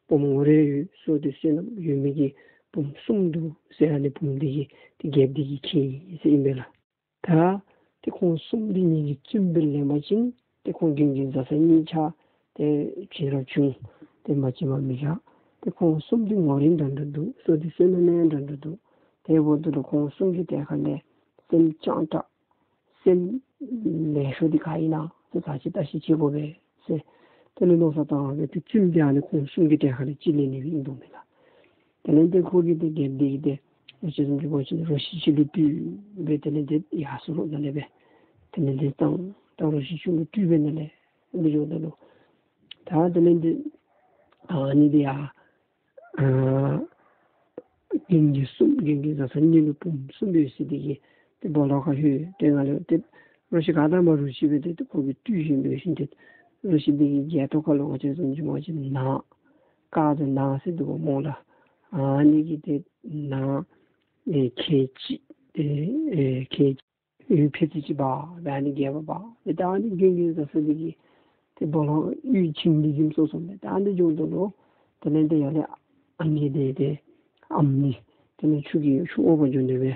བུམོ་ངོ་རིས་ཡོད་བསོད་བདེ་བསོད་ནམས་ཡོད་མི་གི་བུམོ་གསུམ་འདུག་ཟེར། ཨ་ནི་བུམོ་འདི་གིས་ཏེ་རྒྱལཔོ་འདི་གིས་མཁྱེན་ཡི་ཟེར་ཨིན་པས་ལགས། ད་ཏེ་ཁོང་གསུམ་འདི་ངེ་གི་བཙུནམོ་སྦེ་ལེན་པ་ཅིན་ཏེ་ཁོང་རྒན་རྒས་བཟའ་ཚང་གཉིས་ཆ་ཏེ་བྱིན་རླབས་ཆུང་ཏེ་མ་བྱིན་པར་མི་བཞག། ཏེ་ཁོང་གསུམ་འདི་ངོ་རིས་འདྲན་འདྲ་འདུག། བསོད་བདེ་བསོད་ནམས་ཡང་འདྲན་འདྲ་འདུག། དེ་འབདཝ་ད་ལུ་ཁོང་གསུམ་གྱི་གྲལ་ཁ་ལས་སེམས་སྤྱང་དྲགས་སེམས་ལེགས་ཤོམ་འདི་ག་ཨིན་ན་ཟེར་ག་ཅི་བརྟག་ཞིབ་བྱེད་དགོ་པས་ཟེར། དེ་ལས་མནོ་བསམ་བཏང་སྦེ་ཏེ་བཙུནམོ་འདི་ཨ་ནི་ཁོང་གསུམ་གྱི་གྲལ་ཁ་ལས་གཅིག་ལེན་ནི་ཨིན་འདུག་མས་ལགས། དེ་ལས་ཏེ་ཁོ་གིས་ཏེ་རྒྱལཔོ་འདི་གིས་ཏེ་ང་བཅས་བཟུམ་ཅིག་འབད་བ་ཅིན་རོ་ཁྱི་ཅིག་ལུ་སྤྲུལ་སྦེ་དེ་ལས་ཏེ་ཡར་སོང་རོགས་ནཱ་ལས་སྦེ་དེ་ལས་ཏེ་བཏང་། ད་རོ་ཁྱི་ཅིག་ལུ་སྤྲུལ་སྦེ་ནཱ་ལས་སྦེ་འགྱོཝ་ད་ལུ་ད་དེ་ལས་ཏེ་ཨ་ནི་འདི་ཡང་ཨ་རྒན་རྒས་གསུམ་རྒན་རྒས་བཟའ་ཚང་གཉིས་ལུ་བུམོ་གསུམ་ཡོད་ཟེར་འདི་གིས་ཏེ་སྦོ་ལོགས་ཁར་ལྷོད། ཏེ་ནཱ་ལས་ཏེ་ རོ་ཁྱི་ག་དང་མ་རོ་ཁྱི་སྦེ་ཏེ་ཁོ་གིས་བཏུལ་ཞིནམ་འབད་ཞིནམ་ཏེ་རོ་ཁྱི་འདི་གི་སྒལ་ཏོ་ཁ་ལུ་ང་བཅས་བཟུམ་ཅིག་མ་ཅིག་ནཱ་ཀ་དང་ནཱ་ཟེར་འདུག་པ་སྨོ་ལགས། ཨ་ནི་གི་ཏེ་ནཱ་ཨེ་ཁལ་གཅིག་ཨེ་ཨེ་ཁལ་གཅིག་ཡོད་ཕད་ཙི་ཅིག་འབག་སྦེ་ཨ་ནི་རྒྱབ་ཁར་འབག་སྦེ་ད་ཨ་ནི་གྱོན་གྱོན་ཟ་ས་འདི་གིས་ཏེ་སྦོ་ལོགས་གཡུས་ཁྱིམ་འདི་ཁྱིམ་སོ་སོ་ལས་ད་ཨ་ནི་འགྱོཝ་ད་ལུ་དེ་ལས་ཏེ་ཡར་ལས་ཨ་ནི་འདི་ཏེ་ཨམ་ནི་དེ་ལས་ཆུ་གི་ཆུ་དབོར་བར་འགྱོ་ནི་སྦེ་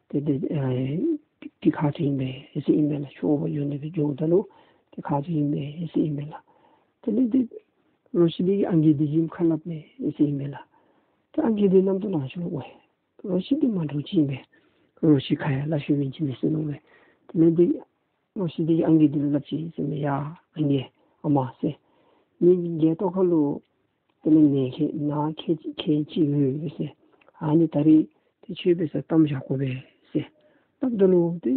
ཏེ་ཏེ་ཨེ་ཏེ་ཁ་ཐུག་ཨིན་པས་ཟེར་ཨིན་པས་ལགས། ཆུ་དབོར་བར་འགྱོ་ནི་སྦེ་འགྱོཝ་ད་ལུ་ཏེ་ཁ་ཐུག་ཨིན་པས་ཟེར་ཨིན་པས་ལགས། དེ་ལས་ཏེ་རོ་ཁྱི་འདི་གིས་ཨང་རྒས་འདི་གིས་ཁ་སླབ་མས་ཟེར་ཨིན་པས་ལགས། ཏེ་ཨང་རྒས་འདི་རྣམ་རྟོག་ལང་ཤོར་འོང་། རོ་ཁྱི་འདི་མ་འདྲཝ་ཅིག་ཨིན་པས། རོ་ཁྱི་ཁ་ཡང་སླབ་ཤེས་མི་ཅིག་མས་ཟེར་མནོ་སྦེ། དེ་ལས་ཏེ་རོ་ཁྱི་འདི་ཨང་རྒས་འདི་ལུ་སླབ་ཅི་ཟེར་མས། ཡ་ཨང་རྒས་ཨ་མ་ཟེར། ངེ་གི་སྒལ་ཏོ་ཁ་ལུ་དེ་ལས་ནཱ་ཁལ་ནཱ་ཁལ་ཁལ་གཅིག་ཡོད་ཟེར། ཨ་ནི་ད་རིས་ཏེ་ཁྱོད་འབད་སར་གཏམས་བཞག་དགོ་པས་ཟེར་སླབ་ད་ལུ་ཏེ་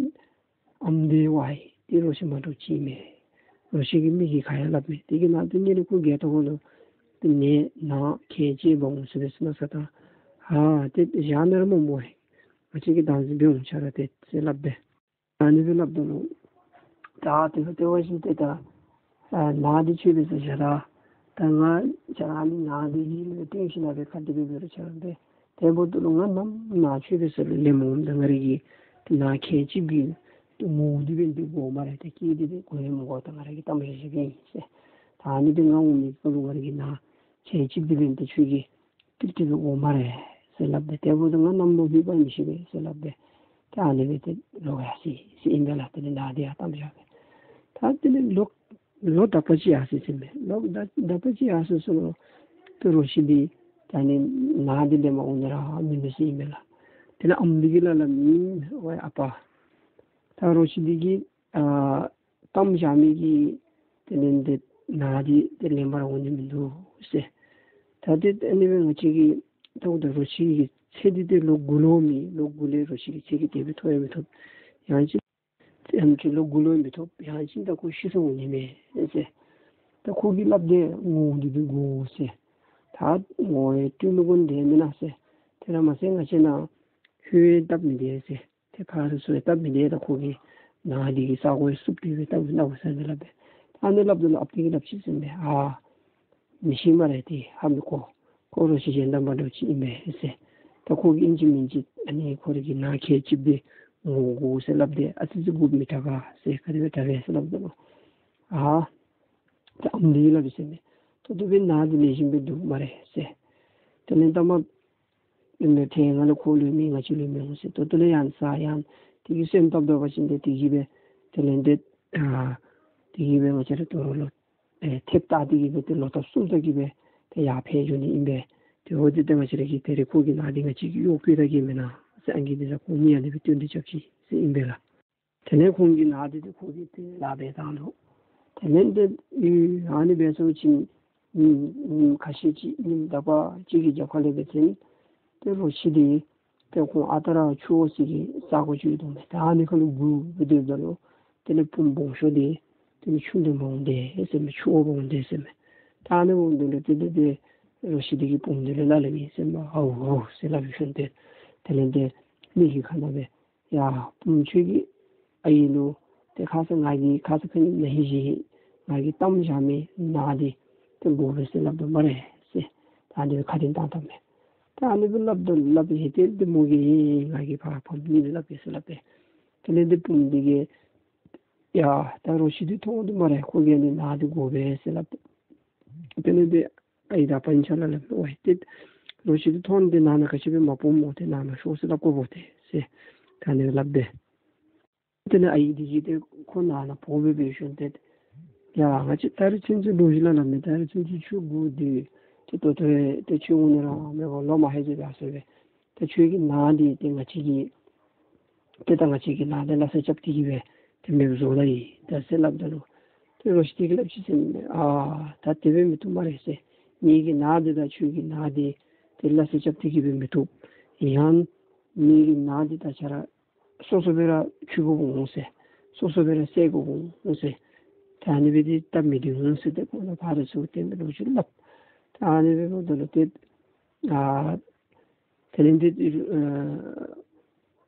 ཨམ་འདི་ཝའི་ཏེ་རོ་ཁྱི་མ་འདྲཝ་ཅིག་མས། རོ་ཁྱི་གི་མིག་གིས་ཁ་ཡང་སླབ་མས། དེ་གི་ནང་དེ་ཉིད་ལས་ཁོ་སྒལ་ཏོ་ཁ་ལུ་ཏེ་ནཱ་ནཱ་ཁལ་གཅིག་འབག་འོང་ཟེར་སྦེ་ཟེར་མནོ་ས་ད་ཨ་ཏེ་བཞག་ནི་ར་མ་སྨོ་ཝའི། ང་བཅས་ཀྱིས་བདག་འཛིན་འབད་འོང་ཆ་ར་ཏེ་ཟེར་སླབ་སྦེ། ཨ་ནི་སྦེ་སླབ་ད་ལུ་ད་དེ་སྦེ་ཏེ་འབད་ཞིནམ་ཏེ་ད་ཨ་ནཱ་འདི་ཁྱོད་འབད་སར་བཞག་ད། ད་ང་ཁྱོད་ར་ཨ་ནི་ནཱ་འདི་གི་ལུ་སྟོན་ཞིན་ན་སྦེ་ཁ་འདི་སྦེ་འབད་རུང་ཆ་ར་སྦེ། དེ་འབདཝ་ད་ལུ་ང་ནམ་ནཱ་ཁྱོད་འབད་སར་ལུ་ལེན་མི་འོང་། ད་ང་རའི་གི་ཏེ་ནཱ་ཁལ་གཅིག་གི་ཏེ་ངོ་བོ་འདི་འབདན་ཏེ་དགོ་སྨ་རེ། ཏེ་སྐད་འདི་འབདན་དགོ་ནི་མི་དགོ། ད་ང་ར་གིས་གཏམས་བཞག་བཞགཔ་ཨིན་ཟེར། ད་ཨ་ནི་འབདན་ང་འོང་མི་ཁ་ལུ་ང་རའི་གི་ནཱ་ཁལ་གཅིག་འདི་འབདན་ཏེ་ཁྱོད་ཀྱིས་ཏིག་ཏིག་སྦེ་དགོ་སྨ་རེ་ཟེར་སླབ་སྦེ། དེ་འབདཝ་ད་ང་གནམ་ལོ་ལྷོད་པ་མི་ཤེས་པས་ཟེར་སླབ་སྦེ། ཏེ་ཨ་ནི་སྦེ་ཏེ་ལོག་ཡར་སོ་ཡི་ཟེར་ཨིན་པས་ལགས། དེ་ལས་ནཱ་འདི་ཡར་གཏམས་བཞག་སྦེ། ད་དེ་ལས་ལོ་ལོ་དག་པ་ཅིག་ཡར་སོ་ཡི་ཟེར་མས། ལོ་དག་དག་པ་ཅིག་ཡར་སོ་སོ་ལུ་ཏེ་རོ་ཁྱི་འདི་ད་ཨ་ནི་ནཱ་འདི་ལེན་པར་འོང་ནི་ར་མིན་འདུག་ཟེར་ཨིན་པས་ལགས། དེ་ལས་ཨམ་འདི་གིས་སླབ་སླབ་མས། ཝའི་ཨ་པ། ད་རོ་ཁྱི་འདི་གིས་ཨ་གཏམས་བཞག་མི་གི་དེ་ལས་ཏེ་ནཱ་འདི་ཏེ་ལེན་པར་འོང་ནི་མིན་འདུག་ཟེར། ད་ཏེ་ཨ་ནི་སྦེ་ང་བཅས་ཀྱིས་ད་འོ་ད་རོ་ཁྱི་གི་ཚེ་འདི་ཏེ་ལོ་དགུ་ལོ་མས། ལོ་དགུ་ལས་རོ་ཁྱི་གི་ཚེ་གི་དེ་སྦེ་ཐོབ་ཡང་མི་ཐོབ། ཡང་ཅིན་ཡང་ཅིན་ལོ་དགུ་ལོ་མི་ཐོབ། ཡང་ཅིན་ད་ཁོ་ཤི་སོང་འོང་ནི་མས་ཟེར། ད་ཁོ་གིས་སླབ་སྟེ་ངོ་བོ་འདི་སྦེ་དགོ་ཟེར། ད་ངོ་བོ་སྟོན་མི་དགོ་ནི་འདི་མེན་ན་ཟེར། དེ་ར་མ་ཚད་ང་བཅས་ནཱ་ལྷོད་སྟབས་མི་བདེ་ཟེར། ཏེ་ཕར་ཚུར་སོང་སྟབས་མི་བདེ། ད་ཁོ་གིས་ནཱ་འདི་གི་ས་གོ་བསུབ་སྟེ་སྦེ་ད་ནཱ་གོ་ས་མི་སླབ་པས། ད་ཨ་ནི་སླབ་ད་ལུ་ཨཔ་འདི་གིས་སླབ་ཅི་ཟེར་མས། ཨ་མི་ཤེས་སྨ་རེ། ཏེ་ཧ་མི་གོ། ཁོ་རོ་ཁྱི་གཞན་དང་མ་འདྲཝ་ཅིག་ཨིན་པས་ཟེར། ད་ཁོ་གིས་ཨིན་ཅི་མིན་ཅི་ཨ་ནི་ཁོ་རའི་གི་ནཱ་ཁལ་གཅིག་འདི་ངོ་བོ་དགོ་ཟེར་སླབ་སྟེ་ཨ་ཙི་ཙི་དགོཔ་མི་དྲག་ག་ཟེར། ག་དེ་སྦེ་དྲག་ག་ཟེར་སླབ་ད་ལུ་ཨ་ད་ཨམ་འདི་གིས་སླབ་ཡི་ཟེར་མས། ད་ལྟོ་སྦེ་ནཱ་འདི་ལེགས་ཤོམ་སྦེ་འདུག་སྨ་རེ་ཟེར། དེ་ལས་ད་མ་ཨིན་མས། ཏེ་ང་ལུ་ཁོ་ལུ་མེད། ང་བཅས་ལུ་མི་འོང་ཟེར། ད་ལྟོ་ལས་ཡང་ཟ་ཡང་དེ་གིས་སེམས་སྟབས་ད་འབད་ཞིནམ་ཏེ་དེ་གིས་སྦེ་དེ་ལས་ཏེ་ཨ་དེ་གིས་སྦེ་ང་བཅས་ར་དོ་རུང་ལོ་ཨེ་ཐེབས་བཏགས་ཏེ་གིས་སྦེ་ཏེ་ལོ་ཐོབ་གསུམ་ད་གིས་སྦེ་ཏེ་ཡར་འཕེལ་འགྱོ་ནི་ཨིན་པས། ཏེ་འོ་དེ་ཏེ་ང་བཅས་ར་གིས་ད་རིས་ཁོ་གི་ནཱ་འདི་ང་བཅས་ཀྱིས་གཡོག་བཀོལ་ད་གེ་མེན་ན་ཟེར་ཨང་རྒས་འདི་ལུ་ཁོང་གཉིས་ཨ་ནི་སྦེ་བསྟུན་ཏེ་རྐྱབ་ཅི་ཟེར་ཨིན་པས་ལགས། དེ་ལས་ཁོང་གི་ནཱ་འདི་ཏེ་ཁོ་གིས་ཏེ་ལཱ་འབད་བཏང་ནུག། དེ་ལས་ཏེ་ཨེ་ཨ་ནི་འབད་སོང་ཅིན་ཉིནམ་ཉིནམ་ཁ་ཤས་ཅིག་ཉིནམ་དག་པ་ཅིག་གི་རྒྱབ་ཁ་ལས་འབད་བ་ཅིན་ཏེ་རོ་ཁྱི་འདི་ཏེ་ཁོང་ཨ་རྟག་ར་ཆུ་བོ་ཟེར་གྱི་ས་གོ་ཅིག་འདུག་མས། ད་ཨ་ནི་ཁ་ལུ་སྒུག་སྦེ་སྡོདཔ་ད་ལུ་དེ་ལས་བུམོ་སྦོམ་ཤོས་འདི་དེ་ལས་ཆུ་འདི་འབག་འོང་དེས་ཟེར་མས། ཆུ་བོ་འབག་འོང་དེས་ཟེར་མས། ད་ཨ་ནི་འབག་འོང་དེ་ལས་དེ་ལས་ཏེ་རོ་ཁྱི་འདི་གིས་བུམོ་འདི་ལུ་སླབ་སླབ་ཡི་ཟེར་མས། ཧའུ་ཧའུ་ཟེར་སླབ་ཞིནམ་ཏེ་དེ་ལས་ཏེ་མིག་གི་ཁ་ནང་སྦེ་ཡ་བུམོ་ཁྱོད་ཀྱིས་ཨའི་ལུ་ཏེ་ཁ་ཙ་ང་གིས་ཁ་ཙ་ཁ་ཉིནམ་ན་ཧིང་གཞེས་ང་གིས་གཏམས་བཞག་མི་ནཱ་འདི་ཏེ་དགོ་པས་ཟེར་སླབ་དོ་སྨ་རེ་ཟེར། ད་ཨ་ནི་སྦེ་ཁ་འཕྲིན་བཏང་བཏངམ་མས། ད་ཨ་ནི་སྦེ་སླབ་དོ་སླབ་ཡི། ཏེ་ཏེ་མོ་གིས་ཨེ་ང་གིས་ཕར་བུམོ་གཉིས་ལུ་སླབ་གེ་ཟེར་སླབ་སྦེ། དེ་ལས་ཏེ་བུམོ་འདི་གིས་ཡ་ད་རོ་ཁྱི་འདི་མཐོང་དོ་སྨ་རེ། ཁོ་གིས་ཨ་ནི་ནཱ་འདི་དགོ་པས་ཟེར་སླབ་སྦེ། དེ་ལས་ཏེ་ཨའི་དང་ཨ་པ་གཉིས་ཆ་ལུ་སླབ་མས། ཝའི་ཏེ་རོ་ཁྱི་འདི་མཐོང་ནི་འདི་ནང་ན་ག་ཅི་སྦེ་མ་སྤུངམ་སྨོ། ཏེ་ནང་ན་ཤོག་ཟེར་སླབ་དགོ་པས་ཏེ་ཟེར་ད་ཨ་ནི་སྦེ་སླབ་སྦེ། དེ་ལས་ཨའི་འདི་གིས་ཏེ་ཁོ་ནང་ན་འབོ་སྦེ་འབད་ཞིནམ་ཏེ་ཡ་ང་བཅས་ད་རིས་ཚུན་ཚོད་ལོ་རྒྱུས་ལ་སླབ་མས། ད་རིས་ཚུན་ཚོད་ཁྱོད་སྒུག་སྡོད་ཏེ་ད་ལྟོ་ཏེ་ཁྱོད་འོང་ནི་ར་མེད་པར་ལོ་མང་ཧེ་ཟེར་ཡར་སོ་སྦེ། ད་ཁྱོད་ཀྱི་ནཱ་འདི་ཏེ་ང་བཅས་ཀྱིས་ཏེ་ད་ང་བཅས་ཀྱིས་ནཱ་འདི་སླ་བསྲེ་རྐྱབ་སྟེ་གིས་སྦེ་ཏེ་མེདཔ་བཟོ་ད་ཡི་ད་ཟེར་སླབ་ད་ལུ་ཏེ་རོ་ཁྱི་འདི་གིས་སླབ་ཅི་ཟེར་མས། ཨ་ད་དེ་སྦེ་མི་བཏུབ་སྨ་རེ་ཟེར། ངེ་གི་ནཱ་འདི་དང་ཁྱོད་ཀྱི་ནཱ་འདི་ཏེ་སླ་བསྲེ་རྐྱབ་སྟེ་གིས་སྦེ་མི་བཏུབ། ཡང་ངེ་གི་ནཱ་འདི་ད་ཆ་ར་སོ་སོ་སྦེ་ར་འཁྱུ་དགོཔ་འོང་ཟེར། སོ་སོ་སྦེ་ར་བསད་དགོཔ་འོང་ཟེར། ད་ཨ་ནི་སྦེ་འདི་སྟབས་མི་བདེ་འོང་ཟེར་ཏེ་ཁོང་ལུ་ཕར་ཚུར་བསྟན་ཏེ་ལོ་རྒྱུས་སླབ། ད་ཨ་ནི་སྦེ་འབདཝ་ད་ལུ་ཏེ་ཨ་དེ་ལས་ཏེ་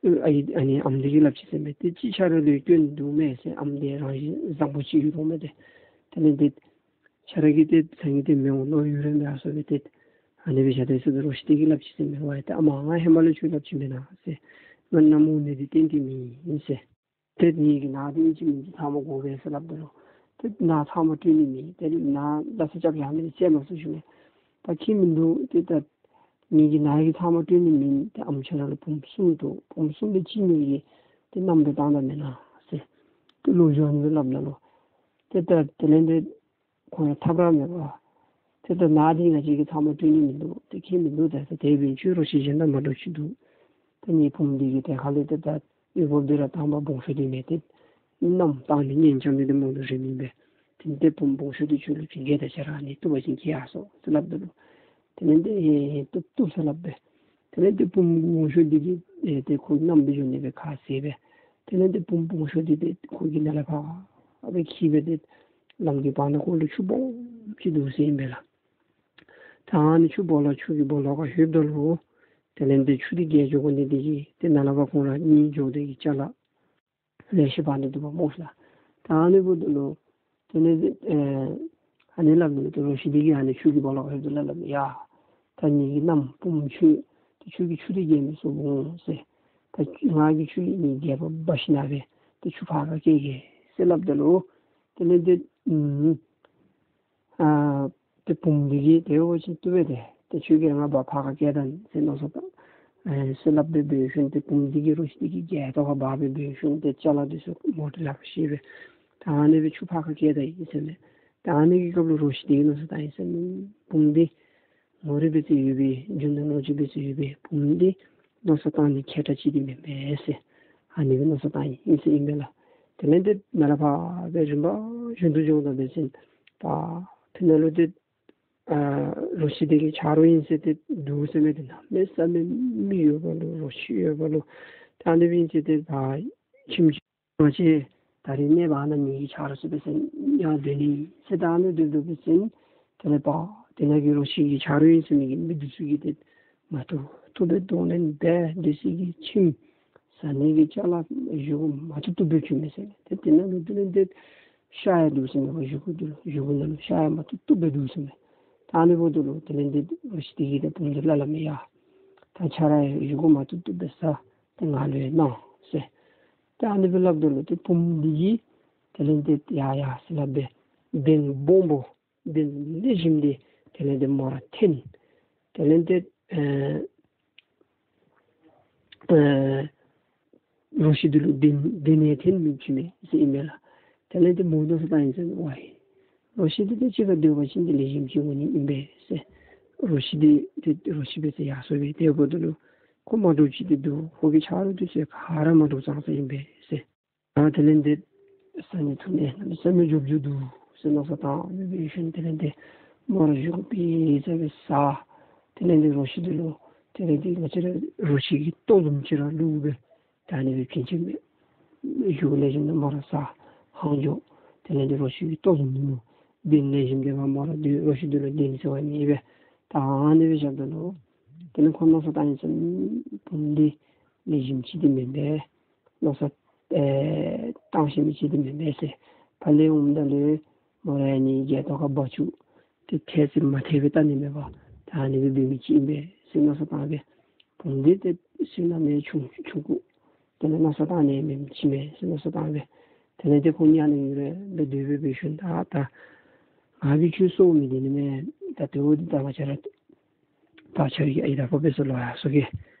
ཨ་ ཨའི་ཨ་ནི་ཨམ་འདི་གིས་སླབ་ཅི་ཟེར་མས། ཏེ་ཅིག་ཁྱོད་ར་ལུ་སྐྱོན་འདུག་མས་ཟེར། ཨམ་འདི་རང་བཞིན་བཟང་པོ་ཅིག་ཡོད་དོ་མས་ཏེ། དེ་ལས་ཏེ་ཁྱོད་ར་གིས་ཏེ་སང་ཉིན་ཏེ་མི་འོང་ལོ་ཡུན་རིང་མི་ཨ་སོ་སྦེ་ཏེ་ཨ་ནི་སྦེ་བཞག་སྟེ་ཟེར་ཏེ་རོ་ཁྱི་འདི་གིས་སླབ་ཅི་ཟེར་མས། ཝའི་ཏེ་ཨ་མ་ང་ཧེ་མ་ལས་ཁྱོད་སླབ་ཅི་མེན་ན་ཟེར། ང་ནམ་འོང་ནི་འདི་གཏན་གཏན་མེད་ཟེར། ཏེ་ངེ་གི་ནཱ་འདི་ཨིན་ཅི་མིན་ཅི་ཚང་མ་དགོ་པས་ཟེར་སླབ་ད་ལུ། ཏེ་ནཱ་ཚང་མ་སྤྲོད་ནི་མེད། ཏེ་ནཱ་ལ་ས་རྐྱབ་ཡར་མི་འདི་བཙལ་མ་ཚུགས་ཞུ་མས། ད་ཁྱད་མིན་འདུག། ཏེ་ད་ངེ་གི་ནཱ་གི་ཚང་མ་སྤྲོད་ནི་མེད། ཏེ་ཨམ་ཁྱོད་ར་ལུ་བུམོ་གསུམ་འདུག། བུམོ་གསུམ་ལས་གཅིག་ངེ་གི་ཏེ་མནའམ་སྦེ་བཏང་ད་མེན་ན་ཟེར། ཏེ་ལོ་རྒྱུས་ཨ་ནི་སྦེ་སླབ་ད་ལུ། ཏེ་ད་དེ་ལས་ཏེ་ཁོང་ཡང་ཐབས་ར་མེད་པར། ཏེ་ད་ནཱ་འདི་ང་བཅས་ཀྱིས་ཚང་མ་སྤྲོད་ནི་མིན་འདུག། ཏེ་ཁྱད་མིན་འདུག། ད་ད་དེ་འབདན་ཁྱོད་རོ་ཁྱི་གཞན་དང་མ་འདྲཝ་ཅིག་འདུག། ད་ངེ་བུམོ་འདི་གིས་ཏེ་ཁ་ལས་ཏེ་ད་ཡུལ་སྤོ་འདི་ར་དང་པ་སྦོམ་ཤོས་འདི་མེད། ཏེ་མནའམ་བཏང་ནི་གཉེན་རྐྱབ་ནི་འདི་མོ་ལུ་རན་མི་ཨིན་པས། ཏེ་ཏེ་བུམོ་སྦོམ་ཤོས་འདི་ཁྱོད་ལུ་བྱིན་གེ། ད་ཁྱོད་ར་ཨ་ནི་བཏུབ་པ་ཅིན་ཁྱེར་ཡར་སོང་ཟེར་སླབ་ད་ལུ། དེ་ལས་ཏེ་ཨེ་བཏུབ་བཏུབ་ཟེར་སླབ་པས། དེ་ལས་ཏེ་བུམོ་སྦོམ་ཤོས་འདི་གིས་ཨེ་ཏེ་ཁོ་མནའམ་སྦེ་འགྱོ་ནི་སྦེ་ཁ་བཟེད་པས། དེ་ལས་ཏེ་བུམོ་སྦོམ་ཤོས་འདི་ཏེ་ཁོ་གིས་ནཱ་ལས་ཕར་སྦེ་འཁྱིད་སྦེ་ཏེ་ལམ་གྱི་བར་ན་ཁོ་ལུ་ཆུ་སྦོམ་ཅིག་འདུག་ཟེར་ཨིན་པས་ལགས། ད་ཨ་ནི་ཆུ་སྦོ་ལོགས་ཆུ་གི་སྦོ་ལོགས་ཁར་ལྷོདཔ་ད་ལུ་དེ་ལས་ཏེ་ཆུ་འདི་བརྒལ་འགྱོ་དགོ་ནི་འདི་གིས་ཏེ་ནཱ་ལས་ཕར་ཁོང་ར་གཉིས་འགྱོ་སྟེ་གི་ཅ་ལ་ལེ་ཤ་འབག་ནི་འདུག་པ་སྨོ་ཤེས་ལགས། ད་ཨ་ནི་འབདཝ་ད་ལུ་དེ་ལས་ཨེ་ཨ་ནི་སླབ་ད་ལུ་ཏེ་རོ་ཁྱི་འདི་གིས་ཨ་ནི་ཆུ་གི་སྦོ་ལོགས་ལྷོདཔ་ད་ལུ་སླབ་ཡ། ད་ངེ་གི་མནའམ་བུམོ་ཁྱོད་ཏེ་ཆུ་གིས་ཆུ་འདི་བརྒལ་མི་ཚུགས་འོང་ཟེར། ད་ང་གིས་ཁྱོད་གཉིས་རྒྱལ་པོ་འབག་ཞིནམ་སྦེ་ཏེ་ཆུ་ཕར་ཁ་བསྐྱལ་གེ་ཟེར་སླབ་ད་ལུ། དེ་ལས་ཏེ་ཨུམ་ཨ་ཏེ་བུམོ་འདི་གིས་དེ་འབད་བ་ཅིན་བཏུབ་པས། ཏེ་ཏེ་ཁྱོད་ཀྱིས་ང་འབག་ཕར་ཁ་བསྐྱལ་ད་ཟེར་མནོ་བསམ་བཏང་ཨེ་ཟེར་སླབ་སྦེ་འབད་ཞིནམ་ཏེ་བུམོ་འདི་གིས་རོ་ཁྱི་འདི་གི་སྒལ་ཏོ་ཁར་འབག་སྦེ་འབད་ཞིནམ་ཏེ་ཅ་ལ་འདི་ཚུ་མོ་ཊ་ལག་པར་བཤེད་སྦེ་ད་ཨ་ནི་སྦེ་ཆུ་ཕར་ཁ་བསྐྱལ་ད་ཡི་ཟེར་མས། ད་ཨ་ནི་གི་སྐབས་ལུ་རོ་ཁྱི་འདི་གིས་མནོ་བསམ་བཏང་ཡི་ཟེར་མས། བུམོ་འདི་ངོ་རིས་འབད་ཚུགས་ཡོད་པས། རྒྱུ་ནོར་ལོངས་སྤྱོད་འབད་ཚུགས་ཡོད་པས། བུམོ་འདི་མནོ་བསམ་བཏང་ནི་མཁས་དྲགས་ཅིག་འདི་མེན་པས་ཟེར་ཨ་ནི་སྦེ་མནོ་བསམ་བཏང་ཡི་ཟེར་ཨིན་པས་ལགས། དེ་ལས་ཏེ་ནཱ་ལས་ཕར་སྦེ་རིམ་པ་བཞིན་དུ་འགྱོཝ་ད་འབད་བ་ཅིན་ད་ཕི་ནང་ལུ་ཏེ་ཨ་རོ་ཁྱི་འདི་གི་ཆ་རོགས་ཨིན་ཟེར་ཏེ་འདུག་ཟེར་མས། ཏེ་གནམ་མེད་ས་མེད་མི་ཡོད་པ་ལུ་རོ་ཁྱི་ཡོད་པ་ལུ་ད་ཨ་ནི་སྦེ་ཨིན་ཟེར་ཏེ་ད་ཁྱིམ་ང་བཅས་ད་རིས་གནས་པ་ཨ་ནཱ་ངེ་གི་ཆ་རོགས་ཟེར་འབད་ཟེར་ཡར་སྡོད་ནི་ཟེར་ད་ཨ་ནི་སྡོད་སྡོད་འབད་ཟེར་དེ་ལས་ཕར་དེ་ནང་གི་རོ་ཁྱི་གི་ཆ་རོགས་ཨིན་ཟེར་མི་གི་མི་འདི་ཚུ་གིས་ཏེ་མ་བཏུབ་བཏུབ་སྦེ་གདོང་ལེན་འབད་སྡོད་ས་གི་ཁྱིམ་ཟ་ནི་གི་ཅ་ལ་བཞེས་སྒོ་མ་བཏུབ་བཏུབ་སྦེ་བྱིན་མས་ཟེར་མས། ཏེ་དེ་ནང་ལུ་དེ་ལས་ཏེ་ཤ་ཡང་འདུག་ཟེར་མས། བཞེས་སྒོ་འདི་ལུ་བཞེས་སྒོ་ནང་ལུ་ཤ་ཡང་མ་བཏུབ་བཏུབ་སྦེ་འདུག་ཟེར་མས། ད་ཨ་ནི་འབདཝ་ད་ལུ་དེ་ལས་ཏེ་རོ་ཁྱི་འདི་གིས་ཏེ་བུམོ་འདི་ལུ་སླབ་མས། ཡ་ད་ཁྱོད་ར་ཡང་བཞེས་སྒོ་མ་བཏུབ་བཏུབ་སྦེ་ཟ། ཏེ་ང་ལུ་ཡང་གནང་ཟེར། ཏེ་ཨ་ནི་སྦེ་སླབ་ད་ལུ་ཏེ་བུམོ་འདི་གིས་དེ་ལས་ཏེ་ཡ་ཡ་ཟེར་སླབ་སྦེ་གདན་སྦོམ་པོ་གདན་ལེགས་ཤོམ་འདི་དེ་ལས་ཏེ་མོ་ར་འཐེན། དེ་ལས་ཏེ་ཨེ་ཨེ་རོ་ཁྱི་འདི་ལུ་གདན་གདན་ཡང་འཐེན་མི་བྱིན་མས་ཟེར་ཨིན་མས་ལགས། དེ་ལས་ཏེ་མོ་མནོ་བསམ་བཏང་ཡི་ཟེར་མས། ཝའི་རོ་ཁྱི་འདི་ཏེ་གཅིག་ཁར་སྡོད་པ་ཅིན་ཏེ་ལེགས་ཤོམ་ཅིག་འོང་ནི་ཨིན་པས་ཟེར། རོ་ཁྱི་འདི་ཏེ་རོ་ཁྱི་འབད་ཟེར་ཡར་སོང་སྦེ་དེ་འབདཝ་ད་ལུ་ཁོ་མ་འདྲཝ་ཅིག་ཏེ་འདུག། ཁོ་གི་ཆ་རོགས་འདི་ཚུ་ག་ར་མ་འདྲཝ་ཙང་ཙང་ཨིན་པས་ཟེར། ཨ་དེ་ལས་ཏེ་བཟའ་ནི་འཐུང་ནི་གནམ་མེད་ས་མེད་འབྱོར་འབྱོར་འདུག་ཟེར་མནོ་བསམ་བཏང་སྦེ་འབད་ཞིནམ་དེ་ལས་ཏེ་མོ་ར་བཞེས་སྒོ་སྦེ་བཟའ་སྦེ་ཟ། དེ་ལས་ཏེ་རོ་ཁྱི་འདི་ལུ་དེ་ལས་ཏེ་ང་བཅས་ར་རོ་ཁྱི་གི་ལྟོ་བཟུམ་ཅིག་ར་བླུགས་སྦེ་ད་ཨ་ནི་སྦེ་བྱིན་བྱིན་མས། བཞེས་སྒོ་ལེགས་ཤོམ་འདི་མོ་ར་བཟའ་ཧང་འགྱོ། དེ་ལས་ཏེ་རོ་ཁྱི་གི་ལྟོ་བཟུམ་འདི་ལུ་གདན་ལེགས་ཤོམ་འདི་མོ་ར་སྡོད། རོ་ཁྱི་འདི་ལུ་གདན་ཟེར་བ་མེད་པས། ད་ཨ་ནི་སྦེ་བཞགཔ་ད་ལུ་དེ་ལས་ཁོ་མནོ་བསམ་བཏང་ཡི་ཟེར་མས། བུམོ་འདི་ལེགས་ཤོམ་ཅིག་འདི་མེན་པས། མནོ་བསམ་ཨེ་བཏང་ཤེས་མི་ཅིག་འདི་མེན་པས་ཟེར། ཕར་ལས་འོངམ་ད་ལུ་མོ་ར་ཨ་ནི་སྒལ་ཏོ་ཁར་འབག་བཅུག། ཏེ་ཐལ་ཅིག་མ་ཐལ་སྦེ་བལྟ་ནི་མེད་པར་ད་ཨ་ནི་སྦེ་འབད་མི་ཅིག་ཨིན་པས་ཟེར་མནོ་བསམ་བཏང་སྦེ། བུམོ་འདི་ཏེ་བསོད་ནམས་ཡང་ཆུང་ཆུང་ཀུ། དེ་ལས་མནོ་བསམ་བཏང་ནི་མེདཔ་ཅིག་མས་ཟེར་མནོ་བསམ་བཏང་སྦེ། དེ་ལས་ཏེ་ཁོང་གཉིས་ཨ་ནི་ཡུན་རིང་སྦེ་སྡོད་སྦེ་འབད་ཞིནམ་ད་ད་ང་གིས་ཁྱོད་གསོ་མི་ནི་མེན། ད་དེ་འོ་འདི་ད་ང་བཅས་ར་ཕར་ཁྱོད་ཀྱི་ཨའི་དང་ཕར་འབད་སར་ལོག་ཡར་སོང་གེ་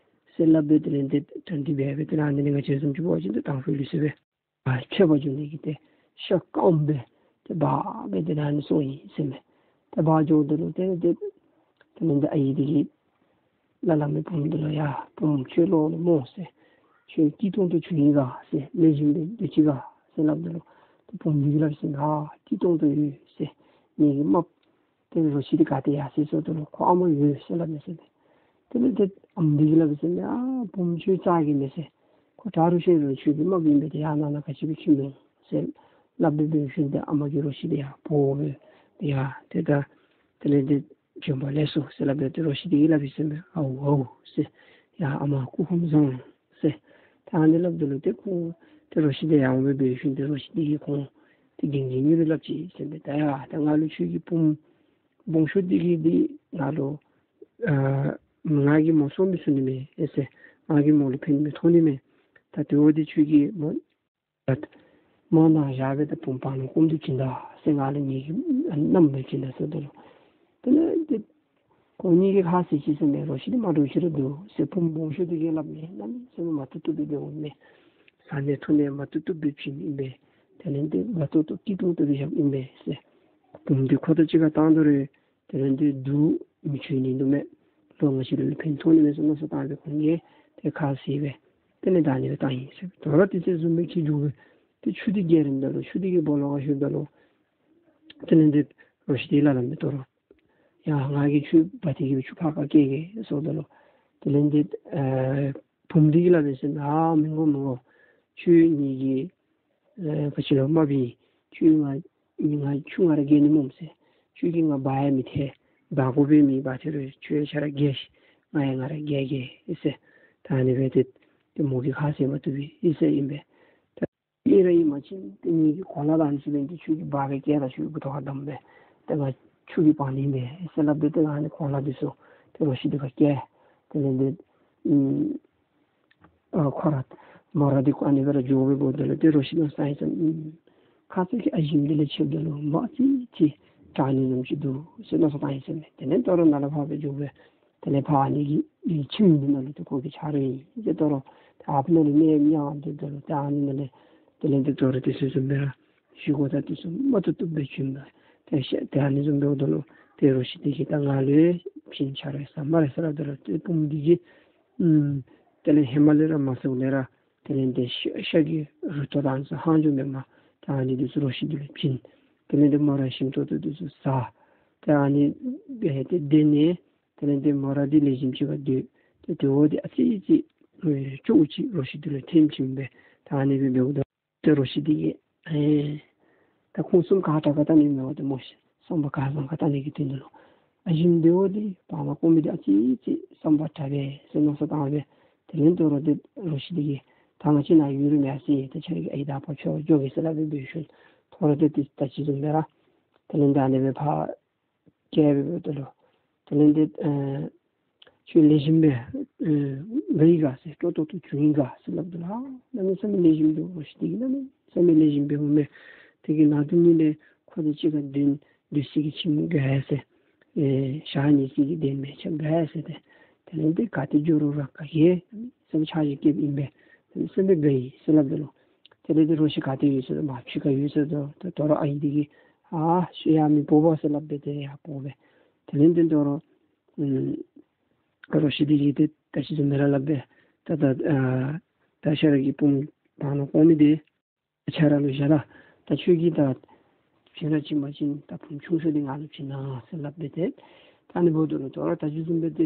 ཟེར་སླབ་སྦེ་དེ་ལས་ཏེ་དྲན་ཏེ་འབད་སྦེ་དེ་ལས་ཨ་ནི་ང་བཅས་བཟུམ་ཅིག་འབད་བ་ཅིན་ཏེ་དང་ཕུ་ལུས་ཟེར་སྦེ་ཨ་ཕྱད་པར་འགྱོ་ནི་གི་ཏེ་ཤ་སྐམ་སྦེ་ཏེ་འབག་སྦེ་དེ་ལས་ཨ་ནི་སོང་ཡི་ཟེར་མས། ཏེ་འབག་འགྱོཝ་ད་ལུ་དེ་ལས་ཏེ་དེ་ལས་ཏེ་ཨའི་འདི་གིས་ལ་ལ་མི་བུམོ་འདི་ལུ་ཡ་བུམོ་ཁྱོད་ལོག་ལོ་སྨོ་ཟེར། ཁྱོད་སྐྱིད་ཏོང་ཏོ་བྱུང་ཡི་ག་ཟེར། ལེགས་ཤོམ་སྦེ་སྡོད་ཅི་ག་ཟེར་སླབ་ད་ལུ་ཏེ་བུམོ་འདི་གིས་སླབ་ཟེར་མས། ཨ་སྐྱིད་ཏོང་ཏོ་ཡོད་ཟེར། ངེ་གི་རྨགཔ་ཏེ་རོ་ཁྱི་འདི་ག་ཏེ་ཡར་སོ་ཡི་ཟེརཝ་ད་ལུ་ཁོ་ཨ་མ་ཡོད་ཟེར་སླབ་མས་ཟེར་མས། དེ་ལས་ཏེ་ཨམ་འདི་གིས་སླབ་ཟེར་མས། ཨ་བུམོ་ཁྱོད་ཚ་གྱང་མེད་ཟེར། ཁོ་དྲག་རུང་ཤེས་རུང་ཁྱོད་ཀྱི་རྨགཔ་ཨིན་པས། ཏེ་ཡར་ནང་ན་ག་ཅི་སྦེ་འཁྱིད་འོང་ཟེར་སླབ་སྦེ་འབད་ཞིནམ་ཏེ་ཨ་མ་གིས་རོ་ཁྱི་འདི་ཡར་འབོ་སྦེ་ཡ་ཏེ་ད་དེ་ལས་ཏེ་བྱོན་པ་ལེགས་སོ་ཟེར་སླབ་སྦེ་ཏེ་རོ་ཁྱི་འདི་གིས་སླབ་ཡི་ཟེར་མས། ཨའུ་ཨའུ་ཟེར། ཡ་ཨ་མ་སྐུ་ཁམས་བཟང་ཟེར། ད་ཨ་ནི་སླབ་ད་ལུ་ཏེ་ཁོང་ཏེ་རོ་ཁྱི་འདི་ཡར་འོང་སྦེ་འབད་ཞིནམ་ཏེ་རོ་ཁྱི་འདི་གིས་ཁོང་ཏེ་རྒན་རྒས་གཉིས་ལུ་སླབ་ཅི་ཟེར་ཨིན་པས། ད་ཡ་ད་ང་ལུ་ཁྱོད་ཀྱི་བུམོ་སྦོམ་ཤོས་འདི་གིས་འདི་ང་ལུ་ཨ་ང་གིས་མོ་གསོ་མི་ཚུགས་ནི་མས་ཨེ་ཟེར། ང་གིས་མོ་ལུ་ཕན་མི་ཐོགས་ནི་མས། ད་དེ་འབདཝ་ད་ཁྱོད་ཀྱིས་མོ་ད་མོ་ནཱ་བཞག་སྦེ་ད་བུམོ་བར་ན་སྐོམ་དུ་བྱིན་ད་ཟེར། ང་ལུ་ངེ་གི་མནའམ་སྦེ་བྱིན་ད་ཟེརཝ་ད་ལུ་དེ་ལས་ཏེ་ཁོང་གཉིས་ཀྱིས་ཁ་བཟེད་ཅི་ཟེར་མས། རོ་ཁྱི་འདི་མ་འདྲཝ་ཅིག་ར་འདུག་ཟེར། བུམོ་སྦོམ་ཤོས་འདི་གིས་སླབ་མས། གནམ་མེད་ས་མེད་མ་བཏུབ་བཏུབ་སྦེ་འབདཝ་མས། བཟའ་ནི་འཐུང་ནི་མ་བཏུབ་བཏུབ་སྦེ་བྱིན་ཨིན་པས། དེ་ལས་ཏེ་དགའ་ཏོག་ཏོ་སྐྱིད་ཏོང་ཏོ་སྦེ་བཞགཔ་ཨིན་པས་ཟེར། བུམོ་འདི་ཁོ་དང་གཅིག་ཁར་བཏང་དོ་རུང་དེ་ལས་ཏེ་སྡུག་མི་ཆུང་ནི་འདུག་མས། ལོག་ང་བཅས་ལུ་ཕན་ཐོགས་ནི་མས་ཟེར་མནོ་བསམ་བཏང་སྦེ་ཁོང་གིས་ཏེ་ཁ་བཟེད་སྦེ་དེ་ལས་ད་ཨ་ནི་སྦེ་བཏང་ཡི་ཟེར། དོ་རུང་དེ་ཚེ་བཟུམ་སྦེ་ཁྱི་འགྱོ་སྦེ་ཏེ་ཆུ་འདི་བརྒལ་རནམ་ད་ལུ་ཆུ་འདི་གི་སྦོ་ལོགས་ཁར་ལྷོདཔ་ད་ལུ་དེ་ལས་ཏེ་རོ་ཁྱི་འདི་ལུ་སླབ་མས། དོ་རུང་ཡ་ང་གིས་ཁྱོད་འབག་སྟེ་གི་སྦེ་ཆུ་ཕར་ཁར་བསྐྱལ་གེ་ཟེརཝ་ད་ལུ་དེ་ལས་ཏེ་ཨ་བུམོ་འདི་གིས་སླབ་མས་ཟེར་མས། ཨ་མི་དགོ་མི་དགོ། ཁྱོད་ངེ་གི་ཨེ་ག་ཅི་ལོ་མ་འབད། ཁྱོད་ང་ང་ཆུ་ང་ར་བརྒལ་ནི་སྨོ་ཟེར། ཁྱོད་ཀྱིས་ང་འབག་ཡང་མི་ཐལ། འབག་དགོ་པའི་མི་འབག་སྟེ་རུང་ཁྱོད་ཡང་ཆ་ར་བརྒལ་ཤིག། ང་ཡང་ང་ར་བརྒལ་གེ་ཨེ་ཟེར། ད་ཨ་ནི་སྦེ་ཏེ་ཏེ་མོ་གིས་ཁ་བཟེད་མ་བཏུབ་པས་ཨེ་ཟེར་ཨིན་པས། ད་ཨིན་ར་ཨིན་པ་ཅིན་ཏེ་ངེ་གི་གོ་ལ་དང་ཨ་ནི་ཚུ་ལེན་ཏེ་ཁྱོད་ཀྱིས་འབག་སྦེ་བསྐྱལ་ད་ཁྱོད་ཀྱི་མགུ་ཏོ་ཁར་བསྡམས་སྦེ་ཏེ་ང་ཆུ་གིས་སྦང་ནི་མས་ཨེ་ཟེར་སླབ་སྦེ་ཏེ་ཨ་ནི་གོ་ལ་འདི་ཚུ་ཏེ་རོ་ཁྱི་འདི་ཁར་བསྐྱལ། དེ་ལས་ཏེ་ཨུམ་ཨ་ཁོ་ར་མོ་ར་འདི་ཁོ་ཨ་ནི་སྦེ་ར་འགྱོ་སྦེ་འབདཝ་ད་ལུ་ཏེ་རོ་ཁྱི་མནོ་བསམ་བཏང་ཡི་ཟེར་མས། ཁ་ཙ་གི་ཨ་ཞིམ་འདི་ལས་ཕྱདཔ་ད་ལུ་མོ་ཨ་ཙི་ཅིག་དྲག་ནི་བཟུམ་ཅིག་འདུག་ཟེར་མནོ་བསམ་བཏང་ཡི་ཟེར་མས། དེ་ལས་དོ་རུང་ནཱ་ལས་ཕར་སྦེ་འགྱོ་སྦེ་དེ་ལས་ཕར་ཨ་ནི་གི་ཁྱིམ་འདི་ནང་ལུ་ཏེ་ཁོ་གི་ཆ་རོགས་ཨིན་ཟེར། དོ་རུང་ཏེ་ཨ་ཕི་ནང་ལུ་གནས་ཉམས་སྡོདཔ་ད་ལུ་ཏེ་ཨ་ནི་ནང་ལས་དེ་ལས་ཏེ་དོ་རུང་དེ་ཚུ་བཟུམ་སྦེ་ར་བཞེས་སྒོ་དང་དེ་ཚུ་མ་བཏུབ་བཏུབ་སྦེ་བྱིན་པས། ཏེ་ཤ་ཏེ་ཨ་ནི་བཟུམ་འབདཝ་ད་ལུ་ཏེ་རོ་ཁྱི་འདི་གིས་ད་ང་ལུ་བྱིན་ཆ་རོགས་ཟ་སྨ་རེ་ཟེར་སླབ་ད་ལུ་ཏེ་བུམོ་འདི་གིས་ཨུམ་དེ་ལས་ཧེ་མ་ལས་ར་མ་ཚུགས་ལས་ར་དེ་ལས་ཏེ་ཤ་ཤ་གི་རུ་ཏོ་དང་ཚུ་ཧང་ཇོ་མེད་པར་ད་ཨ་ནི་འདི་ཚུ་རོ་ཁྱི་འདི་ལུ་བྱིན། དེ་ལས་ཏེ་མོ་ར་ཞིམ་ཏོང་ཏོ་འདི་ཚུ་ཟ། ད་ཨ་ནི་སྦེ་ཏེ་དེ་ནས་དེ་ལས་ཏེ་མོ་ར་འདི་ལེགས་ཤོམ་ཅིག་ཁར་སྡོད། ཏེ་དེ་འབདཝ་ད་ཨ་ཙི་ཅིག་ཨེ་སྐྱོ་བོ་ཅིག་རོ་ཁྱི་འདི་ལུ་ཐོན་བྱིན་པས། ད་ཨ་ནི་སྦེ་འབདཝ་ད་ཏེ་རོ་ཁྱི་འདི་གིས་ཨེ་ད་ཁོང་གསུམ་ག་ཏེ་ག་ཏེ་ནི་མེད་པར་ཏེ་མོ་ཤི་བསམ་པ་ག་བཟང་ག་ཏེ་ནི་གི་དོན་དུ་ལུ་ཨ་ཞིམ་འདི་འབདཝ་ད་བར་ན་སྐོམ་མི་འདི་ཨ་ཙི་ཅིག་བསམ་པ་དྲག་པས་ཟེར་མནོ་བསམ་བཏང་སྦེ་དེ་ལས་དོ་རུང་ཏེ་རོ་ཁྱི་འདི་གིས་ད་ང་བཅས་ནཱ་ཡུན་རིངམོ་ཡར་སོང་ཡི། ཏེ་ཁྱེད་རའི་གི་ཨའི་དང་ཨ་པ་ཕྱད་པར་འགྱོ་གེ་ཟེར་སླབ་སྦེ་འབད་ཞིནམ་དོ་རུང་ཏེ་ཏེ་ད་ཅི་བཟུམ་སྦེ་ར་དེ་ལས་ཏེ་ཨ་ནི་སྦེ་ཕར་བསྐྱལ་སྦེ་འབདཝ་ད་ལུ་དེ་ལས་ཏེ་ཨེ་ཁྱོད་ལེགས་ཤོམ་སྦེ་ཨེ་འབད་ཡི་ག་ཟེར། སྐྱོ་ཏོག་ཏོ་བྱུང་ཡི་ག་ཟེར་སླབ་ད་ལུ་ཨ་གནམ་མེད་ས་མེད་ལེགས་ཤོམ་འདུག། རོ་ཁྱི་འདི་གིས་གནམ་མེད་ས་མེད་ལེགས་ཤོམ་འབདཝ་མས། དེ་གི་ནང་དུ་ཉིད་ལས་ཁོ་དང་གཅིག་ཁར་སྡོད་སྡོད་སའི་གི་ཁྱིམ་དགའ་ཡི་ཟེར། ཨེ་ཞག་ཉལ་སའི་གི་གདན་མལ་ཆ་དགའ་ཡི་ཟེར། ཏེ་དེ་ལས་ཏེ་ག་ཏེ་འགྱོ་རུང་ར་ག་གིས་སེམས་ཆགས་ཅིག་སྐྱེདཔ་ཨིན་པས། དེ་ལས་སེམས་པ་དགའ་ཡི་ཟེར་སླབ་ད་ལུ་དེ་ལས་ཏེ་རོ་ཁྱི་ག་ཏེ་ཡོད་ཟེར་མ་ཕྱི་ཁར་ཡོད་ཟེར་དོ་དོ་རུང་ཨའི་འདི་གིས་ཨ་ཤི་ཡར་མི་འབོ་བ་ཟེར་སླབ་སྦེ་ཏེ་ཡར་འབོ་སྦེ་དེ་ལས་ཏེ་དོ་རུང་ཨུམ་རོ་ཁྱི་འདི་གིས་ཏེ་ད་ཅི་བཟུམ་སྦེ་ར་སླབ་སྦེ་ད་ད་ཨ་ད་ཁྱེད་ར་གི་བུམོ་བར་ན་སྐོམ་མི་འདི་ཁྱེད་ར་ལུ་བཞག་ད། ད་ཁྱོད་ཀྱིས་ད་བྱིན་ར་བྱིན་པ་ཅིན་ད་བུམོ་ཆུང་ཤོས་འདི་ང་ལུ་བྱིན་གནང་ཟེར་སླབ་སྦེ་ཏེ་ད་ཨ་ནི་འབདཝ་ད་ལུ་དོ་རུང་ད་ཅི་བཟུམ་སྦེ་ཏེ་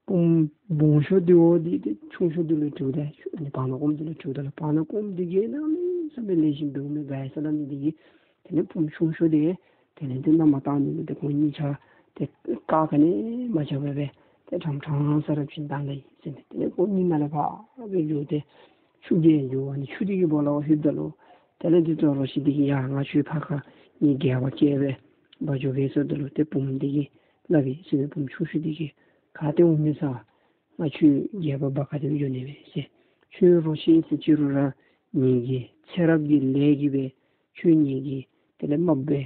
བུམོ་སྦོམ་ཤོས་འདི་འབདཝ་ད་ཏེ་ཆུང་ཤོས་འདི་ལུ་དྲིཝ་ད་ཨ་ནི་བར་ན་སྐོམ་འདི་ལུ་དྲིཝ་ད་ལུ་བར་ན་སྐོམ་འདི་གིས་གནམ་མེད་ས་མེད་ལེགས་ཤོམ་འབདཝ་མས། དགའ་ཡི་ཟེར་སླབ་ནི་འདི་གིས་དེ་ལས་བུམོ་ཆུང་ཤོས་འདི་དེ་ལས་ཏེ་མནའ་མ་བཏང་ནི་ལུ་ཏེ་ཁོང་གཉིས་ཆ་ཏེ་བཀག་ག་ནི་མ་རྐྱབ་པར་སྦེ་ཏེ་ཕྲང་ཕྲང་ས་ར་བྱིན་བཏང་ད་ཡི་ཟེར་ཨིན་མས། དེ་ལས་ཁོང་གཉིས་ནཱ་ལས་ཕར་སྦེ་འགྱོ་སྟེ་ཆུ་བརྒལ་འགྱོ་བ་ནི་ཆུ་འདི་གི་སྦོ་ལོགས་ལྷོདཔ་ད་ལུ་དེ་ལས་ཏེ་དོ་རོ་ཁྱི་འདི་གིས་ཡ་ང་ཁྱོད་ཕར་ཁར་ངེའི་སྒལ་པར་བཀལ་སྦེ་འབག་འགྱོ་གེ་ཟེརཝ་ད་ལུ་ཏེ་བུམོ་འདི་གིས་སླབ་ཡི་ཟེར་མས། བུམོ་ཆུང་ཤོས་འདི་གིས་ག་ཏེ་འོང་མི་ཟེར། ང་ཁྱོད་སྒལ་པར་འབག་ག་དེ་སྦེ་འགྱོ་ནི་སྦེ་ཟེར། ཁྱོད་རོ་ཁྱི་ཨིན་ཟེར་ཅི་རུང་ར་ངེ་གི་ཚེ་རབས་ཀྱི་ལས་ཀྱིས་སྦེ་ཁྱོད་ངེ་གི་དེ་ལས་རྨགཔ་སྦེ་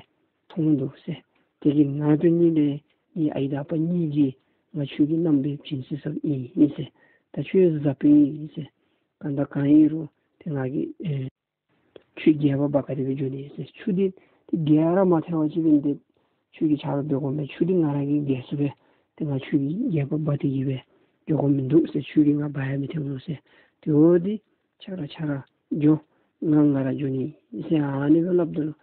མཐོང་འདུག་ཟེར། དེ་གི་ནང་དོན་ཉིད་ལས་ངེའི་ཨའི་དང་ཨ་པ་གཉིས་ཀྱིས་ང་ཁྱོད་ཀྱི་མནའམ་སྦེ་བྱིན་ཟེར་ཟེརཝ་ཨིན་ཟེར། ད་ཁྱོད་བཟའ་དཔོན་ཨིན་ཟེར། གང་དང་གང་ཨིན་རུང་ཏེ་ང་གིས་ཨེ་ཁྱོད་སྒལ་པར་འབག་ག་དེ་སྦེ་འགྱོ་ནི་ཟེར། ཆུ་འདི་ཏེ་བརྒལ་ར་མ་ཐལ་བ་ཅིན་འབདན་ཏེ་ཁྱོད་ཀྱིས་ཆ་རོགས་འབད་དགོ་མས། ཆུ་འདི་ང་ར་གིས་བརྒལ་ཚུགས་པས། ཏེ་ང་ཁྱོད་ཀྱི་སྒལ་པར་འབག་སྟེ་གི་སྦེ་འགྱོ་དགོཔ་མིན་འདུག་ཟེར། ཆུ་གིས་ང་འབག་ཡང་མི་ཐལ་འོང་ཟེར། དེ་འབདཝ་ད་ཁྱོད་ར་ཁྱོད་ར་འགྱོ། ང་ང་ར་འགྱོ་ནི་ཟེར་ཨ་ནི་སྦེ་སླབ་ད་ལུ་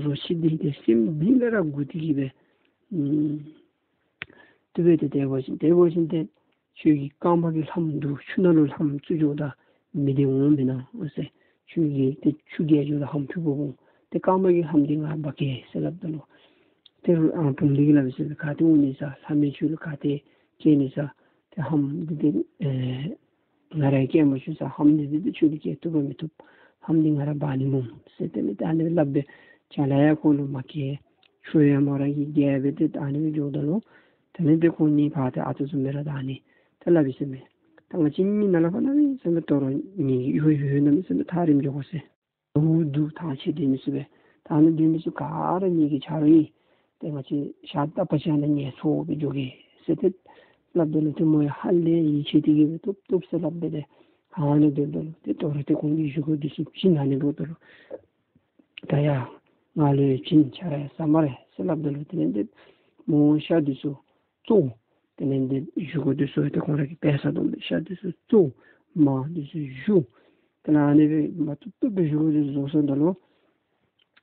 རོ་ཁྱི་འདི་ཏེ་སེམས་གཏིང་ལས་ར་མགུ་སྟེ་གི་སྦེ་ཨུམ་དེ་སྦེ་ཏེ་དེ་འབད་བ་ཅིན་དེ་འབད་བ་ཅིན་ཏེ་ཁྱོད་ཀྱི་རྐངམ་གི་ལྷམ་འདི་ཆུ་ནང་ལུ་ལྷམ་བཙུགས་འགྱོཝ་ད་མི་བདེ་འོང་མེན་ན་ཟེར། ཁྱོད་ཀྱིས་ཏེ་ཆུ་བརྒལ་འགྱོཝ་ད་ལྷམ་ཕུད་པོ་འོང་། ཏེ་རྐངམ་གི་ལྷམ་འདི་ང་འབག་གེ་ཟེར་སླབ་ད་ལུ་ཏེ་རོ་ཨ་བུམོ་འདི་གིས་སླབ་ཟེར། ག་ཏེ་འོང་ནི་ཟེར། ལྷམ་མེད་ཁྱོད་ལུ་ག་ཏེ་སྐྱེ་ནི་ཟེར། ཏེ་ལྷམ་འདི་ཏེ་ཨེ་ ང་ར་སྐྱེལ་མ་ཆུག་ས་ལྷམ་འདི་འདི་ཁྱོད་ལུ་སྐྱེལ་བཏུབ་པ་མི་བཏུབ། ལྷམ་འདི་ང་ར་འབག་ནི་སྨོ་ཟེར་དེ་ལས་ད་ཨ་ནི་སླབ་སྦེ་ཅ་ལ་ཡང་ཁོ་ལུ་མ་སྐྱེལ། ཆུ་ཡང་མོ་ར་གིས་བརྒལ་སྦེ་ཏེ་ད་ཨ་ནི་སྦེ་འགྱོཝ་ད་ལུ་དེ་ལས་ཏེ་ཁོང་གཉིས་ཕར་ཏེ་ཨ་ཏུ་བཟུམ་སྦེ་ར་ད་ཨ་ནི་ད་སླབ་ཡི་ཟེར་མས། ད་ང་བཅས་གཉིས་ནཱ་ལས་ཕར་ནཱ་མེད་ཟེར་མས། དོ་རུང་ངེ་གི་ཡོད་ཡོད་ནི་མེད་ཟེར་མས། ཐག་རིངམ་འགྱོ་དགོ་ཟེར། འུ་སྡུག་ཐང་ཆད་སྡོད་མི་ཚུ་སྦེ་ད་ཨ་ནི་སྡོད་མི་ཚུ་ག་ར་ངེ་གི་ཆ་རོགས་ཨིན། ཏེ་ང་བཅས་ཞག་དག་པ་ཅིག་ཨ་ནཱ་ངལ་འཚོ་སྦེ་འགྱོ་གེ་ཟེར་ཏེ་སླབ་ད་ལུ་ཏེ་མོ་ཡང་ཧ་ལས་ཡིད་ཆེས་ཏེ་གི་སྦེ་བཏུབ་བཏུབ་ཟེར་སླབ་སྦེ་ཏེ་ཨ་ནི་སྡོདཔ་ད་ལུ་ཏེ་དོ་རུང་ཏེ་ཁོང་གི་བཞེས་སྒོ་འདི་ཚུ་བྱིན། ཨ་ནི་འབདཝ་ད་ལུ་ད་ཡ་ང་ལུ་ཡང་བྱིན། ཆ་ར་ཡང་ཟ་སྨ་རེ་ཟེར་སླབ་ད་ལུ་དེ་ལས་ཏེ་མོ་ཤ་འདི་ཚུ་བཙོ། དེ་ལས་ཏེ་བཞེས་སྒོ་འདི་ཚུ་ཏེ་ཁོང་ར་གིས་འབད་ས་དོ་མེད། ཤ་འདི་ཚུ་བཙོ། མར་འདི་ཚུ་བཞོ། དེ་ལས་ཨ་ནི་སྦེ་མ་བཏུབ་བཏུབ་སྦེ་བཞེས་སྒོ་འདི་ཚུ་བཟོ་སོངམ་ད་ལུ་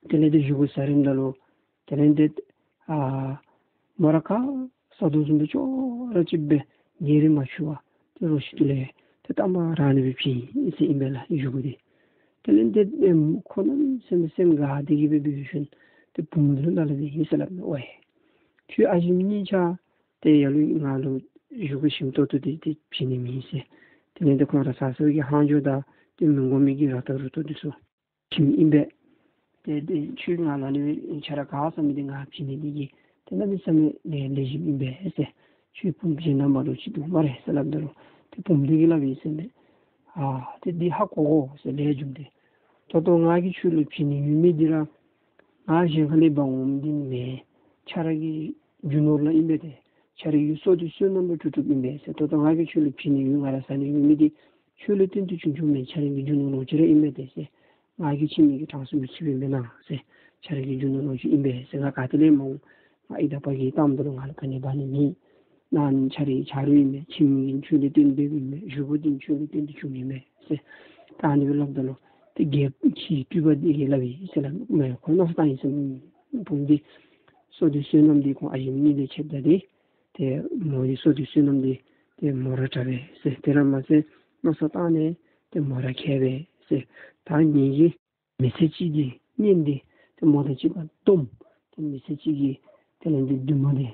དེ་ལས་ཏེ་བཞེས་སྒོ་ཟ་རནམ་ད་ལུ་དེ་ལས་ཏེ་ཨ་མོ་ར་ཁ་ཟ་དོ་བཟུམ་སྦེ་ཅོག་ར་ཅིག་སྦེ་ཉལ་ར་མ་བཅུག་པར་ཏེ་རོ་ཁྱི་འདི་ལས་ཏེ་གཏམ་ར་ཨ་ནི་སྦེ་བྱིན་ཡི་ཟེར་ཨིན་པས་ལགས། བཞེས་སྒོ་འདི་དེ་ལས་ཏེ་ཨེམ་ཁོ་གནམ་མེད་ས་མེད་སེམས་དགའ་སྟེ་གི་སྦེ་འབད་ཞིནམ་ཏེ་བུམོ་འདི་ལུ་སླབ་སླབ་ཨིན་ཟེར་སླབ་མས། ཝའེ་ཁྱོད་ཨ་ཞིམ་གཉིས་ཆ་ཏེ་ཡར་ལུ་ང་ལུ་བཞེས་སྒོ་ཞིམ་ཏོག་ཏོ་འདི་ཏེ་བྱིན་ནི་མེད་ཟེར། དེ་ལས་ཏེ་ཁོང་ར་ཟ་ཟཝ་གི་ཧང་ཇོ་དང་ཏེ་མི་དགོ་མི་གི་ར་ཏ་རུ་ཏོ་འདི་ཚུ་བྱིནམ་ཨིན་པས། ཏེ་ཏེ་ཁྱོད་ང་ལུ་ཨ་ནི་ཆ་རོགས་ག་ཟ་མི་འདི་ང་བྱིན་ནི་འདི་གིས་ཏེ་གནམ་མེད་ས་མེད་ལེགས་ལེགས་ཤོམ་ཨིན་པས་ཟེར། ཁྱོད་བུམོ་གཞན་ནང་མ་འདྲཝ་ཅིག་འདུག་སྨ་རེ་ཟེར་སླབ་ད་ལུ་ཏེ་བུམོ་འདི་གིས་སླབ་ཨིན་ཟེར་མས། ཨ་ཏེ་འདི་ཧ་གོ་གོ་ཟེར་ལས་རྒྱུ་འདི། ད་ལྟོ་ང་གིས་ཁྱོད་ལུ་བྱིན་ནི་ཡོད་མི་འདི་ར་ང་གཞན་ཁ་ལས་འབག་འོང་མི་འདི་མེན། ཁྱོད་ར་གི་རྒྱུ་ནོར་ལུ་ཨིན་པས་ཏེ། ཁྱོད་ར་གི་བསོད་བདེ་བསོད་ནམས་ལུ་གྲུབ་གྲུབཔ་ཨིན་པས་ཟེར། ད་ལྟོ་ང་གིས་ཁྱོད་ལུ་བྱིན་ནི་ཡོད་ང་ར་ཟ་ནི་ཡོད་མི་འདི་ཁྱོད་ལུ་བརྟེན་ཏེ་བྱུང་བྱུངམ་མེན། ཁྱོད་ར་གི་རྒྱུ་ནོར་ལོངས་སྤྱོད་ར་ཨིན་པས་ཏེ་ཟེར། ང་གིས་ཁྱིམ་གྱི་གྲངས་སུ་མི་ཚུད་པས་མེན་ན་ཟེར། ཁྱོད་ར་གི་རྒྱུ་ནོར་ལོངས་སྤྱོད་ཨིན་པས་ཟེར། ང་ག་ཏེ་ལས་མ་འོང་། ང་ཨི་དང་པ་གིས་བཏངམ་ད་ལུ་ང་ལུ་ག་ནི་འབག་ནི་མེད། ང་ནི་ཁྱོད་རའི་ཆ་རོགས་ཨིན་མས། ཁྱིམ་གྱི་ཁྱོད་ལུ་བརྟེན་སྡོདཔ་ཨིན་མས། བཞེས་སྒོ་འདི་ཁྱོད་ལུ་བརྟེན་ཏེ་བྱུང་ཡི་མས་ཟེར། ད་ཨ་ནི་སྦེ་སླབ་ད་ལུ་ཏེ་རྒྱལཔོ་ཁྱིའི་སྤྲུལ་པ་འདི་གིས་སླབ་ཨིན་ཟེར་སླབ་མས། ཁོ་མནོ་བསམ་བཏང་ཡི་ཟེར་མས། བུམོ་འདི་བསོད་བདེ་བསོད་ནམས་འདི་ཁོང་ཨ་ཞེ་གཉིས་ལས་ཁྱད་ད་དེ་ཏེ་མོ་གི་བསོད་བདེ་བསོད་ནམས་འདི་ཏེ་མོ་ར་དྲག་པས་ཟེར། དེ་ར་མ་ཚད་མནོ་བསམ་བཏང་ནི་ཏེ་མོ་ར་མཁས་པས་ཟེར། ད་ངེ་གི་མི་ཚེ་གཅིག་གི་གཉེན་འདི་ཏེ་མོ་དང་གཅིག་ཁར་སྡོམ། ཏེ་མི་ཚེ་གཅིག་གི་དེ་ལས་འདི་འདུན་མ་འདི་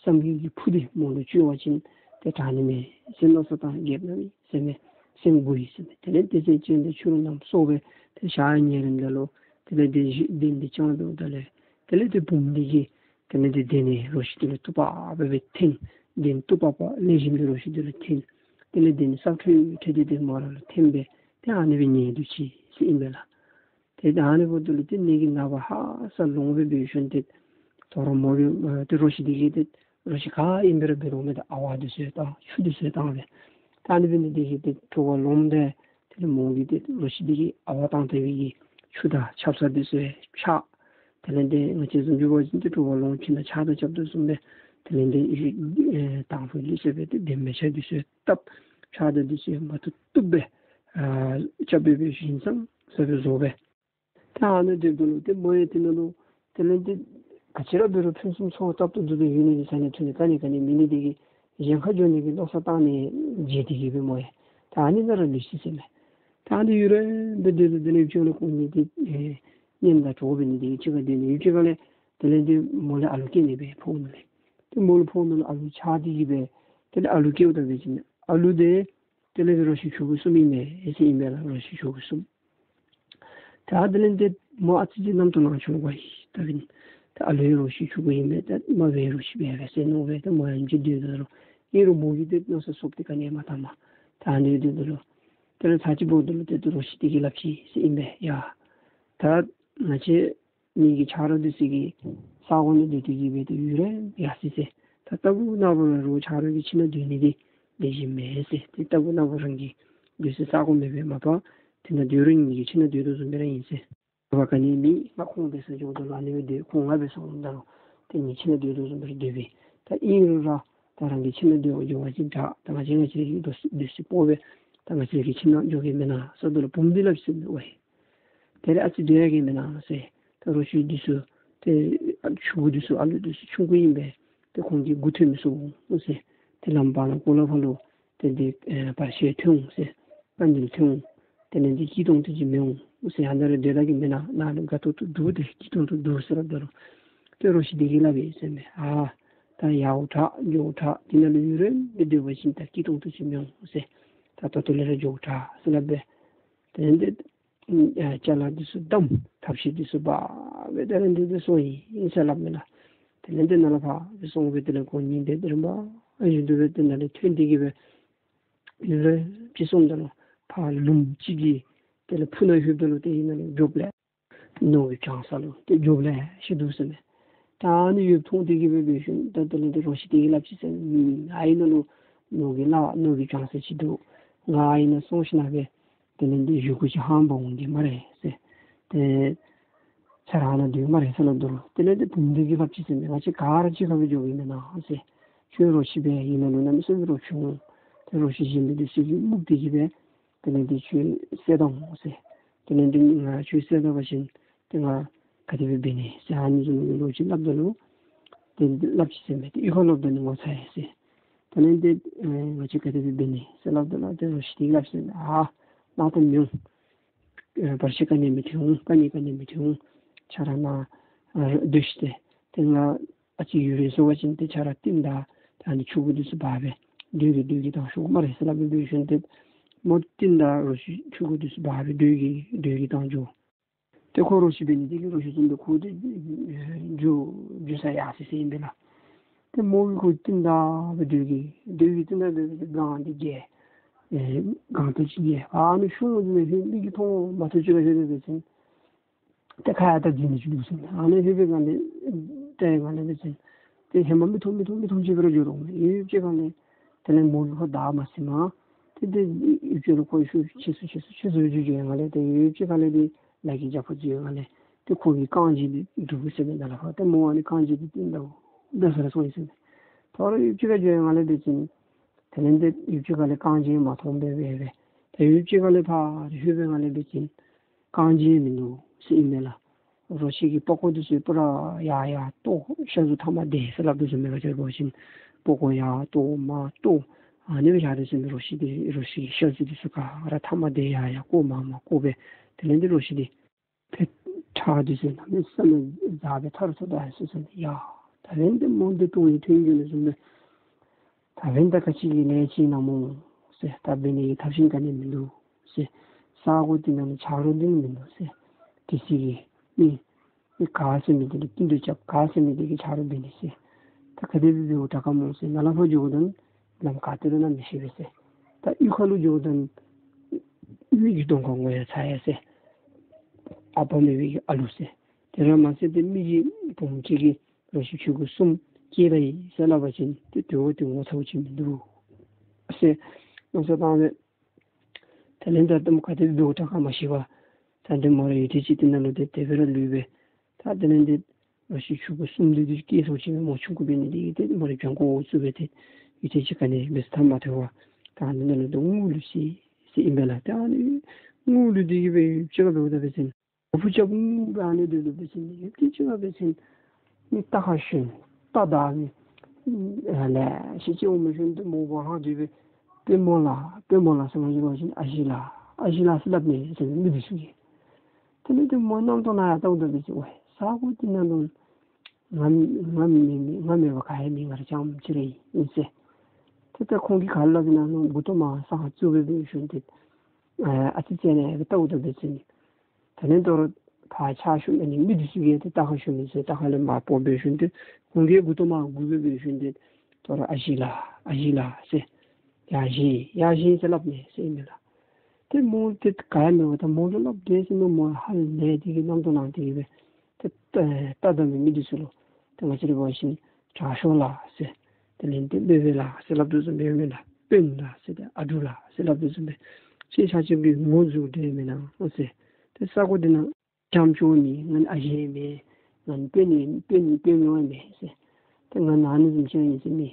བསམ་གྱིས་ཀྱི་ཕུག་འདི་མོ་ལུ་བཅོལ་བ་ཅིན་ཏེ་དྲག་ནི་མས་ཟེར་མནོ་བསམ་བཏང་རྒྱལཔོ་ནང་མི་ཟེར་མས། སེམས་མགུ་ཡི་ཟེར་མས། དེ་ལས་ཏེ་ཚེ་ཅན་འདི་ཆུ་རུ་ནམ་སོ་སྦེ་ཏེ་ཞག་ཉལ་རནམ་ད་ལུ་དེ་ལས་ཏེ་གཞི་གདན་འདི་བཅངས་འདུག། དེ་ལས་དེ་ལས་ཏེ་བུམོ་འདི་གིས་དེ་ལས་ཏེ་གདན་ནི་རོ་ཁྱི་འདི་ལུ་བཏུབ་པ་སྦེ་སྦེ་འཐེན། གདན་བཏུབ་པ་སྦེ་ལེགས་ཤོམ་སྦེ་རོ་ཁྱི་འདི་ལུ་འཐེན། དེ་ལས་གདན་ནི་སྲབ་ཁྲོ་ཁྲོ་འདི་ཏེ་མོ་ར་ལུ་འཐེན་སྦེ་ཏེ་ཨ་ནི་སྦེ་ཉལ་སྡོད་ཅི་ཟེར་ཨིན་པས་ལགས། ཏེ་ད་ཨ་ནི་འབདཝ་ད་ལུ་ཏེ་གནས་ཀྱི་ནངས་པ་ཧ་སག་ལོང་སྦེ་འབད་ཞིནམ་ཏེ་དོ་རུང་མོ་གིས་ཨ་ཏེ་རོ་ཁྱི་འདི་གིས་ཏེ་རོ་ཁྱི་ག་ཨིན་པ་ར་འབད་རུང་མེད་ད་ཨ་ཝ་འདི་ཚུ་ཡང་བཏང་ཆུ་འདི་ཚུ་ཡང་བཏང་སྦེ། ད་ཨ་ནི་འབད་ནི་འདི་གིས་ཏེ་དྲོ་པ་ལོངམ་ད་དེ་ལས་མོ་གིས་ཏེ་རོ་ཁྱི་འདི་གིས་ཨ་ཝ་བཏང་སྟེ་སྦེ་གི་ཆུ་དང་ཆབ་གསང་འདི་ཚུ་ཡང་འཕྱག། དེ་ལས་ཏེ་ང་བཅས་བཟུམ་ཅིག་འབད་བ་ཅིན་ཏེ་དྲོ་པ་ལོངམ་ཅིག་ནང་ཆང་དང་རྐྱབ་དོ་བཟུམ་སྦེ་དེ་ལས་ཏེ་ཨེ་དང་ཕུ་འདི་ཚུ་སྦེ་ཏེ་གདན་མལ་ཆ་འདི་ཚུ་ཡང་བཏབ། ཆང་དང་འདི་ཚུ་ཡང་མ་བཏུབ་བཏུབ་སྦེ་ཨ་རྐྱབ་སྦེ་སྦེ་ཞིམ་ཟ་ཟ་སྦེ་བཟོ་སྦེ། ད་ཨ་ནི་འདི་འབདཝ་ད་ལུ་ཏེ་མོ་ཡང་དེ་ནང་ལུ་དེ་ལས་ཏེ་ག་ཅི་ར་འབད་རུང་ཕུན་སུམ་ཚོགས་སྟབས་ཏོག་ཏོ་སྦེ་ཡོད་ནི་འདི་ཟ་ནི་འཐུང་ནི་ག་ནི་ག་ནི་མེད་ནི་འདི་གིས་གཞན་ཁར་འགྱོ་ནི་གི་མནོ་བསམ་བཏང་ནི་བརྗེད་དེ་གི་སྦེ་མོ་ཡང་ད་ཨ་ནི་ནང་ར་ལུས་ཅི་ཟེར་མས། ད་ཨ་ནི་ཡུན་རིངམོ་སྦེ་སྡོད་དོ། དེ་ལས་ཡུདཔ་ཅིག་ལུ་ཁོང་གཉིས་ཏེ་ཨེ་གཉེན་དང་གྲོགས་འབད་ནི་འདི་གིས་གཅིག་ཁར་སྡོད་ནི། ཡུདཔ་ཅིག་ཁར་ལས་དེ་ལས་ཏེ་མོ་ལས་ཨ་ལུ་སྐྱེས་ནི་སྦེ་ཕོཝ་ནང་ལས། ཏེ་མོ་ལུ་ཕོཝ་ནང་ལུ་ཨ་ལུ་ཆགས་ཏེ་གི་སྦེ་དེ་ལས་ཨ་ལུ་སྐྱེཝ་ད་འབད་བ་ཅིན་ཨ་ལུ་འདི་དེ་ལས་རོ་ཁྱི་ཕྱུ་གུ་གསུམ་ཨིན་མས་ཟེར་ཨིན་པས་ལགས། རོ་ཁྱི་ཕྱུ་གུ་གསུམ། ད་དེ་ལས་ཏེ་མོ་ཨ་ཙི་ཅིག་རྣམ་རྟོག་ལང་ཆོག་པ་ཡི། ད་འབདན་ད་ཨ་ལུ་ཡང་རོ་ཁྱི་ཕྱུ་གུ་ཨིན་པས། ད་མ་འབད་རོ་ཁྱི་འབད་འབད་ཟེར་མནོ་སྦེ་ད་མོ་ཡང་ཅིག་སྡོད་དོ་རུང་ཨིན་རུང་མོ་གིས་ཏེ་མནོ་བསམ་སོབ་སྟེ་ག་ནི་མ་བཏངམ། ད་ཨ་ནི་སྡོད་དོ་རུང་དེ་ལས་ཚར་གཅིག་འབདཝ་ད་ལུ་ཏེ་ཏེ་རོ་ཁྱི་འདི་གིས་སླབ་ཅི་ཟེར་ཨིན་པས། ཡ་ད་ང་བཅས་ངེ་གི་ཆ་རོགས་འདི་ཚུ་གིས་ས་གོ་ནང་སྡོད་དེ་གི་སྦེ་ཏེ་ཡུན་རིངམོ་ཡར་སོ་ཡི་ཟེར། ད་རྟག་བུ་ནམ་བུ་ར་རོགས་ཆ་རོགས་ཀྱི་ཁྱིམ་ནང་སྡོད་ནི་འདི་ལེགས་ཤོམ་མེན་ཟེར། ཏེ་རྟག་བུ་ནམ་བུ་རང་གི་སྡོད་སའི་ས་གོ་མེད་པས། མ་པ་དེ་ནང་སྡོད་རུང་ངེ་གི་ཁྱིམ་ནང་སྡོད་དོ་བཟུམ་སྦེ་ར་ཨིན་ཟེར། བ་ག་ནི་མེད། ང་ཁོང་འབད་སར་འགྱོཝ་ད་ལུ་ཨ་ནི་སྦེ་སྡོད། ཁོང་ང་འབད་སར་འོངམ་ད་ལུ་ཏེ་ངེ་གི་ཁྱིམ་ནང་སྡོད་དོ་བཟུམ་སྦེ་ར་སྡོད་པས། ད་ཨིན་རུང་ར་ད་རང་གི་ཁྱིམ་ནང་སྡོད་འགྱོ་བ་ཅིན་དྲག། ད་ང་བཅས་ང་བཅས་ར་གི་སྡོད་སའི་སྡོད་སའི་སྤོ་སྦེ་ད་ང་བཅས་ར་གི་ཁྱིམ་ནང་འགྱོ་གེ་མེན་ན་ཟེརཝ་ད་ལུ་བུམོ་འདི་སླབ་ཅི་ཟེར་མས། ཝའེ་དེ་ལས་ཨ་ཙི་སྡོད་ཡར་གེ་མེན་ན་ཟེར། ད་རོ་ཁྱི་འདི་ཚུ་ཏེ་ཨ་ཕྱུ་གུ་འདི་ཚུ་ཨ་ལུ་འདི་ཚུ་ཆུང་ཀུ་ཨིན་པས། ཏེ་ཁོང་གི་མགུ་ཐོན་མི་ཚུགས་འོང་ཟེར། ཏེ་ལམ་བར་ན་གོ་ལ་ཕར་ལུ་ཏེ་འདི་ཨེ་བར་ཆད་ཐོན་འོང་ཟེར། རྐང་འདི་ལུ་ཐོན་འོང་། དེ་ལས་འདི་སྐྱིད་ཏོང་ཏོ་ཅིག་མི་འོང་ཟེར། ཨ་ནཱ་ར་སྡོད་ད་གེ་མེན་ན། ནཱ་ལུ་དགའ་ཏོག་ཏོ་འདུག། ཏེ་སྐྱིད་ཏོང་ཏོ་འདུག་ཟེར་སླབ་ད་ལུ་ཏེ་རོ་ཁྱི་འདི་གིས་སླབ་ཨིན་ཟེར་མས། ཨ་ད་ཡར་འོང་དྲག་མར་འོང་དྲག། དེ་ནང་ལུ་ཡུན་རིངམོ་སྦེ་སྡོད་པ་ཅིན་ད་སྐྱིད་ཏོང་ཏོ་ཅིག་མི་འོང་ཟེར། ད་ད་ལྟོ་ལས་ར་འགྱོ་དྲག་ཟེར་སླབ་སྦེ། དེ་ལས་འདི་ཨ་ཅ་ལ་འདི་ཚུ་བསྡམས། ཐབ་ཤེས་འདི་ཚུ་འབག་སྦེ་དེ་ལས་འདི་འདི་སོང་ཡི་ཟེར་སླབ་མས་ལགས། དེ་ལས་འདི་ནཱ་ལས་ཕར་སྦེ་སོང་སྦེ་དེ་ལས་ཁོང་གཉིས་འདི་རིམ་པ་བཞིན་དུ་སྦེ་དེ་ནང་ལས་ཐོན་ཏེ་གི་སྦེ་ལུ་ལུ་ཅིག་སོངམ་ད་ལུ་ཕར་ལུངམ་ཅིག་གི་དེ་ལས་ཕུ་ནང་ལྷོདཔ་ད་ལུ་དེ་ཨིན་ན་ལུ་རྒྱོབ་ལེ་ནོར་གྱི་བྱང་ས་ལུ་ཏེ་རྒྱོབ་ལེ་ཤ་འདུག་ཟེར་མས། ད་ཨ་ནི་ཡོདཔ་མཐོང་སྟེ་གི་སྦེ་འབད་ཞིནམ་ད་དེ་ལས་འདི་རོ་ཁྱི་དེ་གིས་སླབ་ཅི་ཟེར་མས། ཨ་ཨིན་ན་ལུ་ནོར་གྱི་ལ་ནོར་གྱི་བྱང་ས་ཅིག་འདུག། ང་ཨ་ཨིན་ན་སོང་ཞིནམ་སྦེ་དེ་ལས་འདི་བཞེས་སྒོ་ཅིག་ཧང་འབག་འོང་གེ་སྨ་རེ་ཟེར། ཏེ་ཁྱོད་ར་ཨ་ནཱ་སྡོད་སྨ་རེ་ཟེར་སླབ་ད་ལུ་དེ་ལས་འདི་བུམོ་འདི་གིས་སླབ་ཅི་ཟེར་མས། ང་བཅས་ག་ར་གཅིག་ཁར་སྦེ་འགྱོ་གེ་མེན་ན་ཟེར། ཁྱོད་རོ་ཁྱི་སྦེ་ཨིན་ན་ལུ་གནམ་མེད་ས་མེད་རོ་ཁྱི་འོང་། ཏེ་རོ་ཁྱི་གཞན་མི་འདི་ཚུ་གིས་རྨུགས་ཏེ་གི་སྦེ་དེ་ལས་འདི་ཁྱོད་བསད་ད་འོང་ཟེར། དེ་ལས་འདི་ང་ཁྱོད་བསད་ད་པ་ཅིན་ཏེ་ང་ག་དེ་སྦེ་འབད་ནི་ཟེར་ཨ་ནི་བཟུམ་གྱི་ལོ་རྒྱུས་སླབ་ད་ལུ་ཏེ་སླབ་ཅི་ཟེར་མས། ཏེ་གཡུས་ཁར་ལོག་ད་ནི་ངོ་ཚ་ཡི་ཟེར། དེ་ལས་འདི་ཨེ་ང་བཅས་ག་དེ་སྦེ་འབད་ནི་ཟེར་སླབ་ད་ལུ་ཏེ་རོ་ཁྱི་དེ་གིས་སླབ་ཅི་ཟེར་མས། ཨ་ནཱ་ད་མི་འོང་། ཨེ་བར་ཆད་ག་ནི་མི་ཐོན་འོང་། ག་ནི་ག་ནི་མི་ཐོན་འོང་། ཁྱོད་ར་ནཱ་ཨེ་སྡོད་ཤིག་ཏེ། ཏེ་ང་ཨ་ཙི་ཡུན་རིང་སོང་པ་ཅིན་ཏེ་ཁྱོད་ར་རྟིང་བདའ་ད་ཨ་ནི་ཆུ་ཁོལ་འདི་ཚུ་འབག་སྦེ་སྡོད་གེ་སྡོད་གེ་བཏང་ཤོག་སྨ་རེ་ཟེར་སླབ་སྦེ་འབད་ཞིནམ་ཏེ་མོ་རྟིང་བདའ་རོ་ཁྱི་ཆུ་ཁོལ་འདི་ཚུ་འབག་སྦེ་སྡོད་གེ་སྡོད་གེ་བཏང་འགྱོ། ཏེ་ཁོ་རོ་ཁྱི་འབད་ནི་དེ་གིས་རོ་ཁྱི་བཟུམ་སྦེ་ཁོ་འདི་རྒྱུ་རྒྱུ་ས་ཡར་སི་སི་ཨིན་པས་ལགས། ཏེ་མོ་གིས་ཁོ་རྟིང་བདའ་སྦེ་སྡོད་གེ་སྡོད་གེ་རྟིང་བདའ་སྦེ་སྒང་འདི་བརྒལ། ཨེ་སྒང་ཐོག་ཅིག་བརྒལ། ཨ་ནི་ཤུལ་ལུ་འདི་ནང་ལྷོད་མི་གིས་མཐོང་མ་ཐོན་ཅིག་ཁར་ལྷོད་སྦེ་འབད་ཞིནམ་ཏེ་ཁ་ཡར་ལྟ་འཛིང་ནི་ཅིག་འདུག་ཟེར་མས། ཨ་ནི་ལྷོད་པའི་སྒང་ལས་ལྟ་བའི་སྒང་ལས་འབད་ཞིནམ་ཏེ་ཧེ་མ་མི་མཐོང་མི་མཐོང་མི་མཐོང་ཅིག་སྦེ་ར་འགྱོ་དོ་མས། ཡུདཔ་ཅིག་ཁར་ལས་དེ་ལས་མོ་གིས་ཁོ་བདའ་མ་ཟིན་པར་ཏེ་ཏེ་ཡུདཔ་ཅིག་ལུ་ཁོ་ཤུགས་ཆེ་སུ་ཆེ་སུ་ཆེ་སུ་འགྱོ་འགྱོ་བའི་སྒང་ལས་ཏེ་ཡུདཔ་ཅིག་ཁར་ལས་ཏེ་ལ་ཁྱི་རྒྱགས་པ་འགྱོ་བའི་སྒང་ལས་ཏེ་ཁོ་གི་རྐང་རྗེས་འདི་འདུག་ཟེར་མས། ནཱ་ལས་ཕར་ཏེ་མོ་ཨ་ནི་རྐང་རྗེས་འདི་ཏེ་འདུག་འདུག་ས་ར་སོང་ཡི་ཟེར་མས། ད་རུང་ཡུདཔ་ཅིག་ཁར་འགྱོ་བའི་སྒང་ལས་འབད་ཞིནམ་དེ་ལས་ཏེ་ཡུདཔ་ཅིག་ཁར་ལས་རྐང་རྗེས་མ་མཐོང་སྦེ་སྦེ་སྦེ་ད་ཡུདཔ་ཅིག་ཁར་ལས་ཕར་ལྷོད་པའི་སྒང་ལས་འབད་ཞིནམ་རྐང་རྗེས་མིན་འདུག་ཟེར་ཨིན་མས་ལགས། རོ་ཁྱི་གི་པགས་ཀོ་འདི་ཚུ་པུ་ར་ཡར་ཡར་བཏོག་ཤ་ཟུར་ཐ་མ་དེ་ཟེར་སླབ་དོ་ཟེར་མས། ང་བཅས་འབད་བ་ཅིན་པགས་ཀོ་ཡར་བཏོག་མར་བཏོག་ཨ་ནི་སྦེ་ཡར་དེ་ཟེར་མས། རོ་ཁྱི་འདི་རོ་ཁྱི་གི་ཤ་ཟུར་འདི་ཚུ་ག་ར་ཐ་མ་དེ་ཡར་ཡར་བཀོག་མར་མར་བཀོག་སྦེ་དེ་ལས་འདི་རོ་ཁྱི་འདི་ཕར་ཁྲག་འདི་ཚུ་གནམ་མེད་ས་མེད་འཛག་སྦེ་ཐར་ཐོར་ད་ཡར་སོ་ཟེར་མས། ཡ་ད་འབདན་ཏེ་མོ་འདི་དོན་ཡང་ཐོན་འགྱོ་ནི་བཟུམ་སྦེ་ད་འབདན་ད་ག་ཅི་གི་ལས་ཅིག་ཨིན་ན་སྨོ་ཟེར། ད་འབད་ནི་གི་ཐབས་ཤེས་ག་ནི་མིན་འདུག་ཟེར། ས་གོ་འདི་ནང་ལུ་ཆ་རོགས་འདི་ནི་མིན་འདུག་ཟེར། དེ་ཚེ་གི་མི་མི་ག་ཟེར་མི་འདི་ལུ་བསྟུན་གྲོས་རྐྱབ། ག་ཟེར་མི་འདི་གིས་ཆ་རོགས་འབད་ནི་ཟེར། ད་ག་དེ་སྦེ་འབདཝ་དྲག་ག་སྨོ་ཟེར། ནཱ་ལས་ཕར་འགྱོཝ་ད་ལམ་ག་ཏེ་ར་ཨིན་ན་མི་ཤེས་པས་ཟེར། ད་གཡུས་ཁ་ལུ་འགྱོཝ་ད་མི་གི་གདོང་ཁར་ངོ་ཡང་ཚ་ཡི་ཟེར། ཨ་པ་མེད་པའི་གི་ཨ་ལུ་ཟེར། དེ་ར་མ་ཟད་ཏེ་མི་གི་བུམོ་ཅིག་གིས་རོ་ཁྱི་ཕྲུ་གུ་གསུམ་སྐྱེས་ད་ཡི་ཟེར་སླབ་པ་ཅིན་ཏེ་དེ་བ་ཏེ་ངོ་ཚ་བ་ཅིག་མིན་འདུག་ཟེར་མནོ་བསམ་བཏང་སྦེ། དེ་ལས་ད་ལྟོ་མོ་ག་དེ་སྦེ་འབདཝ་དྲག་ག་མ་ཤེས་པར་ད་འདི་མོ་ར་ཡུད་ཐེངས་ཅིག་འདི་ནང་ལུ་ཏེ་དེ་སྦེ་ར་ལུས་པས། ད་དེ་ལས་འདི་རོ་ཁྱི་ཕྲུ་གུ་གསུམ་འདི་འདི་སྐྱེས་སོང་ཅི་མོ་ཆུང་ཀུ་འབད་ནི་འདི་གིས་ཏེ་མོ་ར་བྱང་ཁོག་འོག་བཙུགས་སྦེ་ཏེ་ཡུད་ཐེངས་ཅིག་ག་ནི་འབད་ས་ཐབས་མ་ཐོབ་པར་ད་འདི་ནང་ལུ་ཏེ་ངུ་ལུས་ཅི་ཟེར་ཨིན་པས་ལགས། ད་ཨ་ནི་ངུ་ལུས་འདི་གིས་སྦེ་ཡུདཔ་ཅིག་ཁར་འབདཝ་ད་འབད་ཞིནམ་ཨོ་ཕུ་རྐྱབ་ངུ་སྦེ་ཨ་ནི་སྡོད་སྡོད་འབད་ཞིནམ་ཡུདཔ་ཅིག་ཁར་འབད་ཞིནམ་མི་རྟ་ཁར་ཞོན་རྟ་བདའ་མི་ཨ་ལེ་ཤ་ཅིག་འོང་མི་ཞིནམ་ཏེ་མོ་བ་ཧ་འདི་སྦེ་དཔོན་མོ་ལགས་དཔོན་མོ་ལགས་ཟེར་མ་ཞུ་བ་ཅིན་ཨ་ཞེ་ལགས་ཨ་ཞེ་ལགས་ཟེར་སླབ་མས་ཟེར་མི་འདི་ཚུ་གིས། དེ་ལས་ཏེ་མོ་རྣམ་རྟོག་ནང་ཡར་བལྟཝ་ད་འབད་ཞིནམ་ཝའི་ས་གོ་འདི་ནང་ལུ་ང་ང་མེད་མེད་ང་མེད་པར་ག་ཡང་མེད། ང་ར་རྐྱངམ་ཅིག་ར་ཨིན་ཟེར། ཏེ་ད་ཁོང་གིས་ག་སླབ་ཨིན་ན་ལུ་མགུ་ཏོ་མར་ས་ཁར་བཙུགས་སྦེ་འབད་ཞིནམ་ཏེ་ཨ་ཙི་ཙི་ཨ་ནི་སྦེ་བལྟཝ་ད་འབད་ཞིནམ་དེ་ལས་དོ་རུང་ཕར་ཕྱག་ཞུ་ཨ་ནི་མི་འདི་ཚུ་གིས་ཏེ་རྟ་ཁར་ཞོན་མི་ཚུ་རྟ་ཁ་ལས་མར་སྤོ་འབད་ཞིནམ་ཏེ་ཁོང་གིས་མགུ་ཏོ་མར་སྒུར་སྦེ་འབད་ཞིནམ་ཏེ་དོ་རུང་ཨ་ཞེ་ལགས་ཨ་ཞེ་ལགས་ཟེར་ཡར་བཞེངས་ཡར་བཞེངས་ཟེར་སླབ་མས་ཟེར་ཨིན་མས་ལགས། ཏེ་མོ་ཏེ་ག་ཡང་མེད་པར་ད་མོ་ལུ་སླབ་དེས་ཟེར་མནོ་མོ་ཧ་ལས་ཏེ་གི་རྣམ་རྟོག་ལངས་ཏེ་གི་སྦེ་ཏེ་རྟ་བདའ་མི་མི་འདི་ཚུ་ལུ་ཏེ་ང་བཅས་ར་འབད་བ་ཅིན་དྲག་ཤོས་ལགས་ཟེར། དེ་ལས་ཏེ་སྦེ་སྦེ་ལགས་ཟེར་སླབ་དོ་བཟུམ་སྦེ་མེན་ན། དཔོན་ལགས་ཟེར་ཏེ་ཨ་འབྲུག་ལགས་ཟེར་སླབ་དོ་བཟུམ་སྦེ་ཁྱེད་ཆ་ཁྱབ་ཀྱིས་ངོ་འཛུལ་དེས་མེན་ན་ཟེར། ཏེ་ས་གོ་འདི་ནང་རྐྱངམ་ཅིག་མེད། ང་ཨ་ཞེ་མེད། ང་དཔོན་ནི་དཔོན་དཔོན་མི་མེད་ཟེར། ཏེ་ང་ནཱ་ནི་བཟུམ་ཅིག་ཨིན་ཟེར་མི་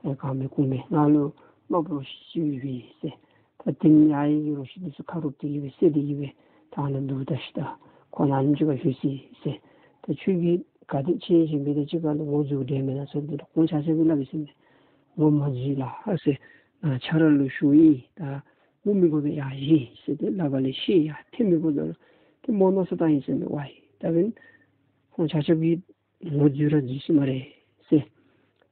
ཨེ་ག་མེད་གུ་མེད། ང་ལུ་རྨགཔ་རོ་ཁྱི་ཅིག་ཡོད་པས་ཟེར། ད་དེ་ནི་ཨ་ཡི་གི་རོ་ཁྱི་འདི་ཚུ་ཁ་རུབ་སྟེ་གི་སྦེ་བསད་དེ་གི་སྦེ་ད་ནཱ་འདུག་ད་ཤི་ད་ཁོ་ནཱ་ནི་ཅིག་ཁར་ལྷོད་ཅི་ཟེར། ད་ཁྱོད་ཀྱིས་ག་དེ་ཁྱེད་ཞིང་པའི་ད་ཅིག་ཁར་ལུ་ངོ་འཛུལ་དེས་མེན་ན་ཟེར་དེ་ཁོང་ཆ་ཁྱབ་ཀྱིས་སླབ་ཡི་ཟེར་མས། ངོ་མ་འཛུལ་ལགས་ཟེར། ང་ཁྱོད་ར་ལུ་ཞུ་ཡི། ད་ངུ་མི་དགོ་པས་ཡར་བཞེངས་ཟེར་ཏེ་ལག་པ་ལས་བཤེད་ཡར་འཐེན་མི་དགོ་ཟེར་ཏེ་མོ་མནོ་བསམ་བཏང་ཡི་ཟེར་མས། ཝའི་ད་འབདན་ཁོང་ཆ་ཁྱབ་ཀྱིས་ངོ་འཛུལ་ར་འཛུལ་ཅི་སྨ་རེ་ཟེར།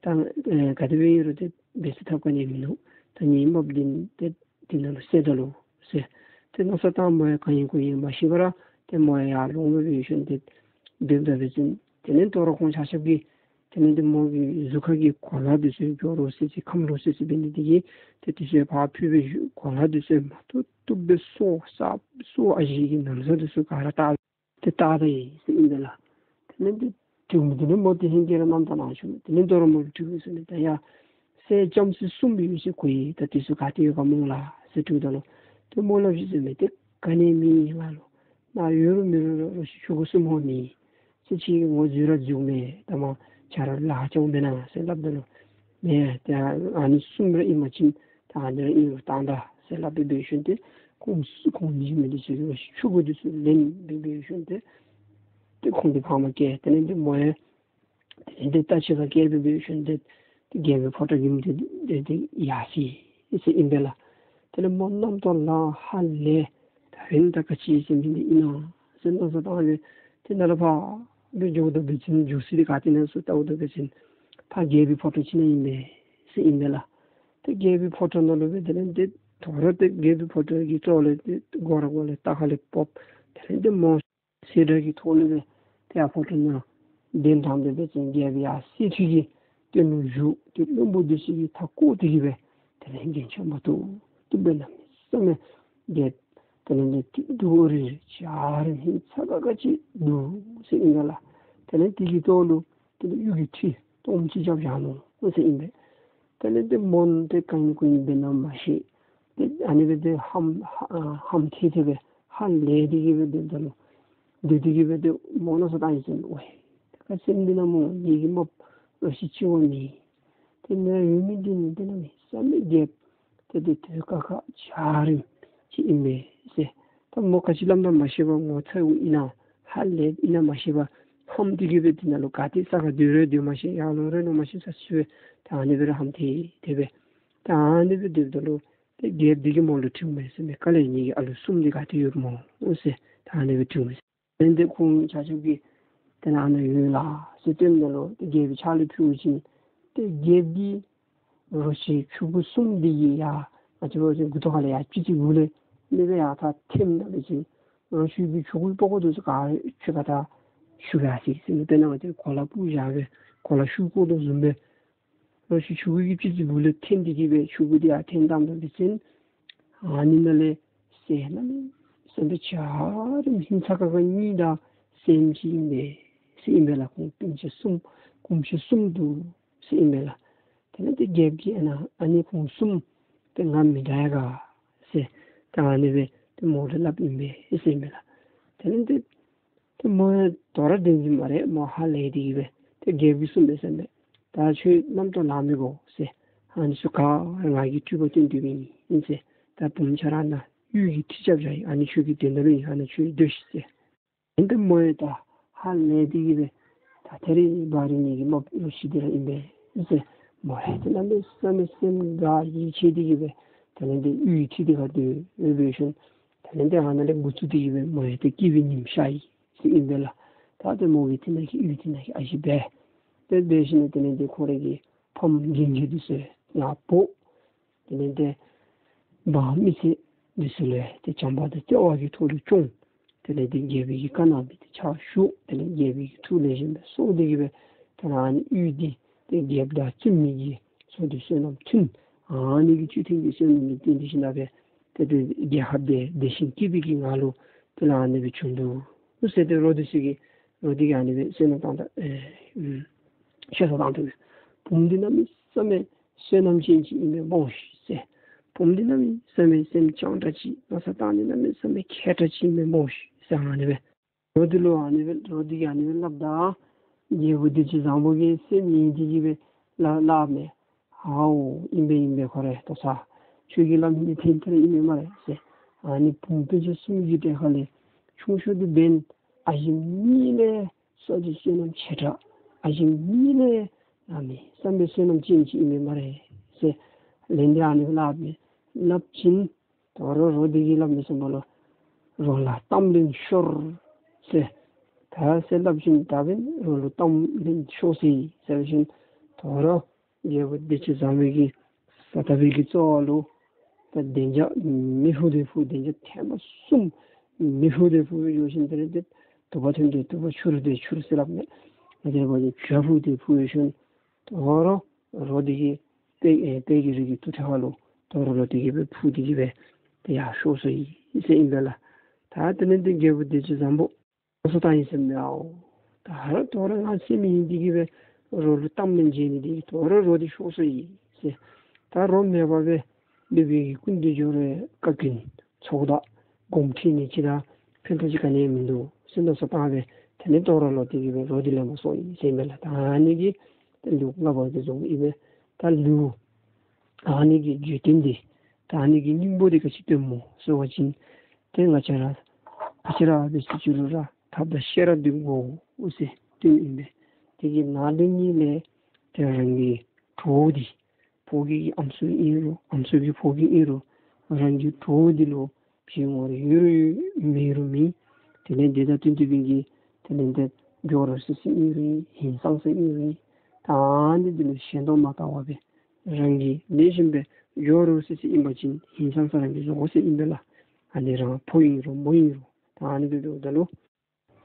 ད་ཨེ་ག་དེ་སྦེ་ཨིན་རུང་ཏེ་འབད་ས་ཐབས་ག་ནི་མིན་འདུག། ད་ངེའི་རྨགཔ་འདི་ཏེ་ དེ་ནང་ལུ་བསད་ད་ལོ་ཟེར། ཏེ་མནོ་བསམ་བཏང་མོ་ཡང་ག་ཨིན་གོ་ཨིན་མ་ཤེས་པར་ཏེ་མོ་ཡང་ཡར་ལོང་སྦེ་འབད་ཞིནམ་ཏེ་སྡོདཔ་ད་འབད་བ་ཅིན་དེ་ལས་དོ་རུང་ཁོང་ཆ་ཁྱབ་ཀྱིས་དེ་ལས་ཏེ་མོ་གི་གཟུགས་ཁ་གི་གོ་ལ་འདི་ཚུ་མགྱོགས་རོ་སི་སི་ཁམས་རོ་སི་སི་འབད་ནི་དེ་གིས་ཏེ་དེ་ཚུ་ཕར་ཕུད་སྦེ་གོ་ལ་འདི་ཚུ་མ་བཏུབ་བཏུབ་སྦེ་སོ་ས་སོ་ཨ་ཞེ་གི་ན་བཟའ་འདི་ཚུ་ག་ར་བཏགས་ཏེ་བཏགས་ད་ཡི་ཟེར་ཨིན་པས་ལགས། དེ་ལས་ཏེ་དེ་ལས་མོ་དེ་ཧིང་གི་ར་རྣམ་རྟོག་ནང་ཞུགས། དེ་ལས་དོ་རུང་མོ་ལུ་དྲིཝ་ཟེར་ནི། ད་ཡ་སྲས་ལྕམ་སྲིད་གསུམ་ཡོད་ཟེར་གོ་ཡི། ད་དེ་ཚུ་ག་ཏེ་ཡོད་ག་སྨོ་ལགས་ཟེར་དྲིཝ་ད་ལུ་ཏེ་མོ་སླབ་ཅི་ཟེར་མས། ཏེ་ག་ནི་མེད་ལགས་ལོ། ང་ཡོད་རུང་མེད་རུང་རོ་ཁྱི་ཕྲུ་གུ་གསུམ་ཧོ་མེད་ཟེར། ཁྱེད་ཀྱིས་ངོ་འཛོལ་ར་འཛོལཝ་མས། ད་མ་ཁྱོད་ར་ལཱ་ཅིག་འབད་གནང་ཟེར་སླབ་ད་ལུ་མེན། ཏེ་ཨ་ནི་གསུམ་ར་ཨིན་པ་ཅིན་ད་ཨ་ནི་ར་ཨིན་རུང་བཏང་ད་ཟེར་སླབ་སྦེ་འབད་ཞིནམ་ཏེ་ཁོང་ཁོང་གཉིས་མི་འདི་ཚུ་རོ་ཁྱི་ཕྲུ་གུ་འདི་ཚུ་ལེན་སྦེ་འབད་ཞིནམ་ཏེ་ཏེ་ཁོང་འདི་ཕམ་སྐྱེལ། དེ་ལས་ཏེ་མོ་ཡང་དེ་ལས་ཏེ་ད་ཕྱི་ཁར་སྐྱེལ་སྦེ་འབད་ཞིནམ་ཏེ་ཏེ་རྒྱལ་པོའི་ཕོ་བྲང་གི་མི་འདི་ཏེ་ཏེ་ཡར་སོ་ཡི་ཟེར་ཨིན་པས་ལགས། དེ་ལས་མོ་རྣམ་རྟོག་ལངས་ཧ་ལས། ད་ཨིན་ད་ག་ཅི་ཟེར་མི་འདི་ཨིན་ན་ཟེར་མནོ་བསམ་བཏང་སྦེ་ཏེ་ནཱ་ལས་ཕར་སྦེ་འགྱོཝ་ད་འབད་བ་ཅིན་འགྱོ་ས་འདི་ག་ཏེ་ཨིན་ན་ཟེར་བལྟཝ་ད་འབད་བ་ཅིན་ཕར་རྒྱལ་པོའི་ཕོ་བྲང་ཅིག་ནང་ཨིན་པས་ཟེར་ཨིན་པས་ལགས། ཏེ་རྒྱལ་པོའི་ཕོ་བྲང་ནང་ལུ་སྦེ་དེ་ལས་ཏེ་དོ་རུང་ཏེ་རྒྱལ་པོའི་ཕོ་བྲང་གི་ཕྱོགས་ལས་ཏེ་སྒོ་ར་སྒོ་ལས་ལྟག་ཁ་ལས་ཕོགཔ། དེ་ལས་ཏེ་མོ་གསེར་སྒྲེང་གི་ཐོག་ལས་སྦེ་ཏེ་ཡར་ཕོ་བྲང་ནང་གདན་དྲངས་ཏེ་འབད་བ་ཅིན་རྒྱལ་པོ་ཡར་གསེར་ཁྲི་གི་སྟེང་ལུ་བཞུགས། ཏེ་བློན་པོ་འདི་ཚུ་གིས་མཐའ་བསྐོར་ཏེ་གི་སྦེ་དེ་ལས་རྒྱན་ཆ་མ་བཏུབ་བཏུབ་སྦེ་གནམ་མེད་ས་མེད་རྒྱན་དེ་ལས་ཏེ་སྡུག་རུ་རུ་འཇའ་རིསམོ་ཧིང་ཚ་ཁ་ཁ་ཅིག་འདུག་ཟེར་ཨིན་པས་ལགས། དེ་ལས་དེ་གི་ཐོག་ལུ་དེ་ལས་གཡུ་གི་ཁྲི་སྟོང་གཅིག་རྐྱབ་བཞག་ནུག་ཟེར་ཨིན་པས། དེ་ལས་ཏེ་མོ་ཏེ་ག་ཨིན་གུ་ཨིན་འབད་ན་མ་ཤེས། ཏེ་ཨ་ནི་སྦེ་ཏེ་ཧམ་ཧ་ཧམ་ཐལ་ཐལ་སྦེ་ཧ་ལས་ཏེ་གི་སྦེ་སྡོདཔ་ད་ལུ་སྡོད་དེ་གི་སྦེ་ཏེ་མོ་མནོ་བསམ་བཏང་ཡི་ཟེར་མས། ཝའེ་ད་ག་སེམས་འདི་ནང་མོ་ངེ་གི་རྨགཔ་རོ་ཁྱི་གཅིག་ཝ་མེད། ཏེ་ནཱ་ཡོད་མི་འདི་ནི་ཏེ་གནམ་མེད་ས་མེད་རྒྱལཔོ་ཏེ་ཏེ་དོས་ཀ་ཁ་འཇའ་རིསམོ་ཅིག་ཨིན་མས་ཟེར། ད་མོ་ག་ཅི་སླབ་ན་མ་ཤེས་པར་ངོ་ཚ་བོ་ཨིན་ན་ཧ་ལས་ཨིན་ན་མ་ཤེས་པར་ཧམ་སྟེ་གི་སྦེ་དེ་ནང་ལུ་ག་ཏེ་ས་ཁར་སྡོད་རུང་སྡོད་མ་ཤེས། ཡར་ལོང་རུང་ལོང་མ་ཤེས་ས་ཅིག་སྦེ་ད་ཨ་ནི་སྦེ་ར་ཧམ་ཐལ་ཐལ་སྦེ་ད་ཨ་ནི་སྦེ་སྡོདཔ་ད་ལུ་ཏེ་རྒྱལཔོ་འདི་གིས་མོ་ལུ་དྲིཝ་མས་ཟེར་མས། ག་ལས་ངེ་གི་ཨ་ལུ་གསུམ་འདི་ག་ཏེ་ཡོད་སྨོ་ཟེར་ད་ཨ་ནི་སྦེ་དྲིཝ་མས་ཟེར། དེ་ལས་ཏེ་ཁོང་ཆ་ཁྱབ་ཀྱིས་ཏེ་ནཱ་ཨ་ནཱ་ཡོད་ལགས་ཟེར་སྟོནམ་ད་ལུ་ཏེ་རྒྱལ་པོའི་ཕྱག་ལུ་ཕུལ་བ་ཅིན་ཏེ་རྒྱལཔོ་གིས་རོ་ཁྱི་ཕྲུ་གུ་གསུམ་འདི་གི་ཡ་ང་བཅས་འབད་བ་ཅིན་མགུ་ཏོ་ཁ་ལས་ཡར་ཅི་ཅི་འབུ་ལས་ཨ་ནི་སྦེ་ཡར་ད་འཐེན་ད་འབད་བ་ཅིན་རོ་ཁྱི་གི་ཕྲུ་གུ་པགས་ཀོ་འདི་ཚུ་ག་ར་ཆུ་ཁར་ད་ཤུགས་ཡར་སོ་ཡི་ཟེར་མས། དཔེར་ན་ང་བཅས་གོ་ལ་སྤུར་བཞག་སྦེ་གོ་ལ་ཤུགས་བཀོ་དོ་བཟུམ་སྦེ་རོ་ཁྱི་ཕྲུ་གུ་གིས་ཅི་ཅི་འབུ་ལས་འཐེན་ཏེ་གི་སྦེ་ཕྲུ་གུ་འདི་ཡར་འཐེན་བཏངམ་ད་འབད་བ་ཅིན་ཨ་ནི་ནང་ལས་སྲས་གནམ་མེད་ས་མེད་འཇའ་རིསམོ་ཧིང་ཚ་ཁ་ཁ་གཉིས་དང་སྲསམོ་གཅིག་ཨིན་པས་ཟེར་ཨིན་པས་ལགས། ཁོང་སྤུན་མཆེད་གསུམ་སྐུ་མཆེད་གསུམ་འདུག་ཟེར་ཨིན་པས་ལགས། དེ་ལས་ཏེ་རྒྱལཔོ་གིས་ཨ་ནཱ་ཨ་ནི་ཁོང་གསུམ་ཏེ་ང་མི་དྲག་ག་ཟེར་ད་ཨ་ནི་སྦེ་ཏེ་མོ་ལུ་སླབ་ཨིན་པས་ཟེར་ཨིན་པས་ལགས། དེ་ལས་ཏེ་ཏེ་མོ་ཡང་དོ་རུང་བདེན་གི་སྨ་རེ། མོ་ཧ་ལས་ཏེ་གི་སྦེ་ཏེ་རྒྱལཔོ་གིས་གསུངམ་མས་ཟེར་མས། ད་ཁྱོད་རྣམ་རྟོག་ལང་མི་དགོ་ཟེར། ཨ་ནི་ཚུ་ག་ར་ང་གིས་འཁྲུལ་པ་སྟོན་སྡོདཔ་ཨིན་ཟེར། ད་བུམོ་ཁྱོད་ར་ནཱ་གཡུ་གི་ཁྲི་རྐྱབ་བཞག་ཡི། ཨ་ནི་ཁྱོད་ཀྱི་དོན་དག་ལུ་ཨིན། ཨ་ནཱ་ཁྱོད་སྡོད་ཤིག་ཟེར། ཨིན་ཏེ་མོ་ཡང་ད་ཧ་ལས་ཏེ་གི་སྦེ་ད་ད་རིས་འབད་རུང་ངེ་གི་རྨགཔ་རོ་ཁྱི་འདི་ར་ཨིན་པས་ཟེར། མོ་ཡང་ཏེ་གནམ་མེད་ས་མེད་སེམས་དགའ་ཡིད་ཆེས་ཏེ་གི་སྦེ་དེ་ལས་ཏེ་གཡུའི་ཁྲི་འདི་ཁར་སྡོད་འབད་ཞིནམ་དེ་ལས་ཏེ་ཨ་ནཱ་ལས་འགོ་བཙུགས་ཏེ་གི་སྦེ་མོ་ཡང་ཏེ་སྐྱིད་པའི་ཉིམ་ཤར་ཡི་ཟེར་ཨིན་པས་ལགས། ད་ཏེ་མོ་གིས་ཏེ་ནཱ་གི་གཡུ་འདི་ནང་གི་ཨ་ཞེ་སྦེ་ཏེ་འབད་ཞིནམ་དེ་ལས་ཏེ་ཁོ་རའི་གི་ཕམ་རྒན་ཁྱིམ་འདི་ཚུ་ཡང་འབོ། དེ་ལས་ཏེ་འབངས་མི་སེར་འདི་ཚུ་ལུ་ཏེ་བྱམས་པ་དང་བརྩེ་བ་གི་ཐོག་ལུ་སྐྱོང་། དེ་ལས་ཏེ་རྒྱལ་པོའི་གི་བཀའ་གནང་སྦེ་ཏེ་ཕྱག་ཞུ། དེ་ལས་རྒྱལ་པོའི་གི་ཐུགས་ལེགས་ཤོམ་སྦེ་གསོ་སྟེ་གི་སྦེ་ད་ཨ་ནི་གཡུ་འདི་ཏེ་རྒྱལཔོ་དང་བཙུན་མོ་གི་ཚོགས་འདུ་བསོད་ནམས་མཐུན། ཨ་ནི་གི་བཅུད་ཐིམ་གྱི་བསོད་ནམས་ལུ་བརྟེན་ཏེ་ཞིནམ་སྦེ་ཏེ་ཏེ་རྒྱལ་ཁབ་འདི་བདེ་ཞིང་སྐྱིད་པའི་གི་ངང་ལུ་དེ་ལས་ཨ་ནི་སྦེ་བྱོན་ནུག་ཟེར། ཏེ་རོ་འདི་ཚུ་གིས་རོ་འདི་གིས་ཨ་ནི་སྦེ་བསོད་ནམས་བཏང་ད་ཨེ་ཨུམ་ཆོས་ཚོགས་བཏང་ད་བུམོ་འདི་གནམ་མེད་ས་མེད་བསོད་ནམས་ཅན་ཅིག་ཨིན་པས་སྨོ་ཤིག་ཟེར། བུམོ་འདི་གནམ་མེད་ས་མེད་སེམས་སྤྱང་དྲགས་ཅིག། མནོ་བསམ་བཏང་ནི་གནམ་མེད་ས་མེད་མཁས་དྲགས་ཅིག་ཨིན་པས་སྨོ་ཤིག་ཟེར། ཨ་ནི་སྦེ་རོ་འདི་ལུ་ཨ་ནི་སྦེ་རོ་འདི་གིས་ཨ་ནི་སྦེ་སླབ་ད་རྒྱལ་པོ་བདེ་བྱེད་བཟང་པོ་གིས་སེམས་ཡེངས་ཏེ་གི་སྦེ་སླབ་སླབ་མས། ཧའོ་ཨིན་པས་ཨིན་པས། ཁོ་རེ་ལྟོ་ཚང་ཁྱོད་ཀྱིས་སླབ་མི་འདི་ཐད་རི་ཐད་རི་ཨིན་མས་སྨ་རེ་ཟེར། ཨ་ནི་བུམོ་སྤུན་མཆེད་གསུམ་གྱི་གྲས་ཁ་ལས་ཆུང་ཤོས་འདི་འབདན་ཨ་ཞེ་གཉིས་ལས་སོ་ཅིག་བསོད་ནམས་ཆེ་དྲགས། ཨ་ཞེ་གཉིས་ལས་གནམ་མེད་ས་མེད་བསོད་ནམས་ཅན་ཅིག་ཨིན་པས་སྨ་རེ་ཟེར་ལན་འདི་ཨ་ནི་སླབ་མས། སླབ་ཞིནམ་དོ་རུང་རོ་འདི་གིས་སླབ་མས་ཟེར་མས་ལོ། རོ་ལ་གཏམ་ལན་ཤོར་ཟེར། ད་ཟེར་སླབ་ཞིནམ་ད་འབདན་རོ་ལུ་གཏམ་ལན་ཤོར་ཟེར་ཟེར་ཞིནམ་དོ་རུང་རྒྱལ་པོ་བདེ་བྱེད་བཟང་པོ་གིས་ས་ཐག་པའི་གི་རྩ་བ་ལུ་ ད་གདན་ལྕགས་མེ་ཕུ་སྟེ་ཕུ། གདན་ལྕགས་ཐེངས་མ་གསུམ་མེ་ཕུ་སྟེ་ཕུ་ཡོད་ཞིནམ་དེ་ལས་ཏེ་དུ་པ་ཐོན་ཏེ་དུ་པ་ཆུར་ཏེ་ཆུར་ཟེར་སླབ་མས། ཨ་དེ་འབདཝ་ད་ཇ་ཕུ་སྟེ་ཕུ་ཡོད་ཞིནམ་དོ་རུང་རོ་འདི་གིས་དཔལ་ཨེ་དཔལ་གྱི་རི་གི་དུར་ཁྲོད་ཁ་ལུ་དོ་རུང་རོ་འདི་གིས་སྦེ་ཕུ་སྟེ་གིས་སྦེ་ཏེ་ཡར་ཤོར་སོ་ཡི་ཟེར་ཨིན་པས་ལགས། ད་དེ་ལས་ཏེ་རྒྱལ་པོ་བདེ་སྤྱོད་བཟང་པོ་ལོག་སོ་བཏང་ཡི་ཟེར་མས། ཨའོ་ད་རུང་དོ་རུང་ང་སེམས་ཡེངས་ཏེ་གིས་སྦེ་རོ་ལུ་གཏམ་མི་བྱིན་ནི་འདི་གིས་དོ་རུང་རོ་འདི་ཤོར་སོ་ཡི་ཟེར། ད་རོ་མེད་པར་སྦེ་ནུས་པའི་གི་ཀུན་འདུས་སྦྱོར་བའི་བཀའ་བཀྱོན་ཚོགས་བདག་དགོངསམ་ཁྲེལ་ནི་ཅིག་དང་ཕན་ཐོགས་ཅིག་ག་ནི་ཡང་མིན་འདུག་ཟེར་མནོ་བསམ་བཏང་སྦེ་དེ་ལས་དོ་རུང་ལོག་སྟེ་གིས་སྦེ་རོ་འདི་ལེན་པར་སོང་ཡི་ཟེར་མས་ལགས། ད་ཨ་ནི་གི་ཏེ་ལེའུ་ལྔ་པ་འདི་རྫོགསཔ་ཨིན་པས། ད་ལེའུ་ཨ་ནི་གི་བརྗོད་དོན་འདི་ད་ཨ་ནི་གི་སྙིང་པོ་འདི་ག་ཅི་སྟོནམ་སྨོ་ཟེར་བ་ཅིན་ཏེ་ང་བཅས་ར་ག་ཅི་ར་འབད་ཟེར་ཅི་རུང་ར་ཐབས་དང་ཤེས་རབ་འདི་དགོ་ཟེར་སྟོནམ་ཨིན་པས། དེ་གི་ནང་དོན་ཉིད་ལས་ཏེ་རང་གི་གྲོགས་འདི་ཕོ་རྒྱས་ཀྱི་ཨམ་སྲུ་ཨིན་རུང་ཨམ་སྲུ་གི་ཕོ་རྒྱས་ཨིན་རུང་རང་གི་གྲོགས་འདི་ལུ་ཕྱི་ངོ་རུ་ཡོད་རུང་ཡོད་མེད་རུང་མེད། དེ་ལས་འདི་དང་བསྟུན་ཏེ་སྦེ་གི་དེ་ལས་འདི་སྐྱོ་རུང་སི་སི་ཨིན་རུང་ཧིང་སངས་ས་ཨིན་རུང་ད་ཨ་ནི་འདི་ལུ་ཞེན་ལྟ་མ་བལྟ་བར་སྦེ་རང་གིས་ལེགས་ཤོམ་སྦེ་སྐྱོ་རུང་སི་སི་ཨིན་པ་ཅིན་ཧིང་སངས་ས་རང་གིས་བཟོ་དགོ་ཟེར་ཨིན་པས་ལགས། ཨ་ནི་རང་ཕོ་ཨིན་རུང་མོ་ཨིན་རུང་ད་ཨ་ནི་འབད་འབདཝ་ད་ལུ་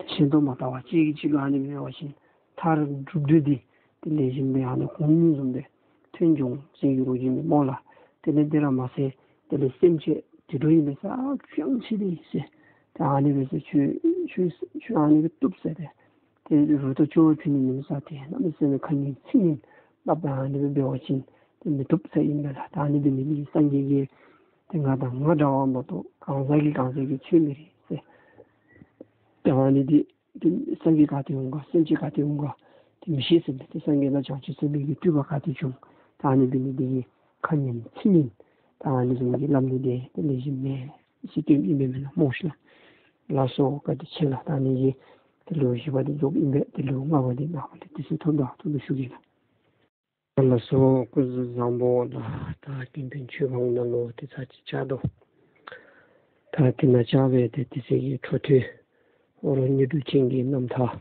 ཞེན་ལྟ་མ་བལྟ་བར་གཅིག་གིས་གཅིག་ལུ་ཨ་ནི་འབད་བ་ཅིན་མཐར་གྲུབ་འབྲས་འདི་དེ་ལེགས་ཤོམ་སྦེ་ཨ་ནི་གོང་ནས་བཟུང་སྦེ་ཐོན་འོང་ཟེར་གྱི་རོ་ཨིན་མས་སྨོ་ལགས། དེ་ལས་དེ་ར་མ་ཚད་དེ་ལས་སེམས་ཅན་དུད་འགྲོ་ཨིན་པས་ཟེར་ཕྱག་ཕྱི་ལས་ཟེར་ཏེ་ཨ་ནི་འབད་ཟེར་ཁྱོད་ཁྱོད་ཁྱོད་ཨ་ནི་གིས་བཏུབ་ཟེར་ཏེ་ཏེ་རོ་ཏོ་ཅོག་ཕུལ་ནི་མེད་ཟེར་ཏེ་གནམ་མེད་ས་མེད་ཁ་ངན་ཚིག་ངན་སླབ་ཨ་ནི་འབད་བ་ཅིན་ཏེ་མི་བཏུབ་ཟེར་ཨིན་པས་ལགས། ད་ཨ་ནི་འབད་ནི་འདི་སངས་རྒྱས་ཀྱིས་ཏེ་ང་དང་ང་འདྲ་བ་མ་གཏོགས་གང་ཟག་གིས་གང་ཟག་གི་ཆོས་མི་རིག་ཟེར། ད་ཨ་ནི་འདི་ཏེ་སངས་རྒྱས་ག་ཏེ་འོང་ག་སེམས་ཅན་ག་ཏེ་འོང་ག་ཏེ་མི་ཤེས་ཟེར་མས། ཏེ་སངས་རྒྱས་དང་བྱང་ཆུབ་སེམས་དཔའི་གི་སྤྲུལ་པ་ག་ཏེ་བྱུང་། ད་ཨ་ནི་འབད་ནི་འདི་གིས་ཁ་ངན་ཚིག་ངན་ད་ཨ་ནི་བཟུམ་གྱི་སླབ་ནི་འདི་ཏེ་ལེགས་ཤོམ་མེད་ཟེར་སྟོནམ་ཨིན་པས་མེན་ན་སྨོ་ཤིག་ལགས། ལགས་སོ་བཀའ་དྲིན་ཆེ་ལགས། ད་ཨ་ནི་གིས་ཏེ་ལེའུ་བཞི་པ་འདི་རྫོགསཔ་ཨིན་པས། ཏེ་ལེའུ་ལྔ་པ་འདི་ནངས་པ་ལས་དུས་ཚོད་ཐོབ་ད་ཐུགས་སྨོན་ཞུ་གེ་ལགས། ལགས་སོ་སྐུ་གཟུགས་བཟང་པོ་ལགས། ད་ཀུན་ཕན་ཆོས་སྒང་ནང་ལུ་ཏེ་ཚར་གཅིག་བཅར་དོ། ད་དེ་ནང་བཅར་བའི་ཏེ་དེ་ཚེ་གི་འཕྲོ་མཐུད་ཨོ་རོག་དངོས་གྲུབ་ཅན་གྱི་རྣམ་ཐར་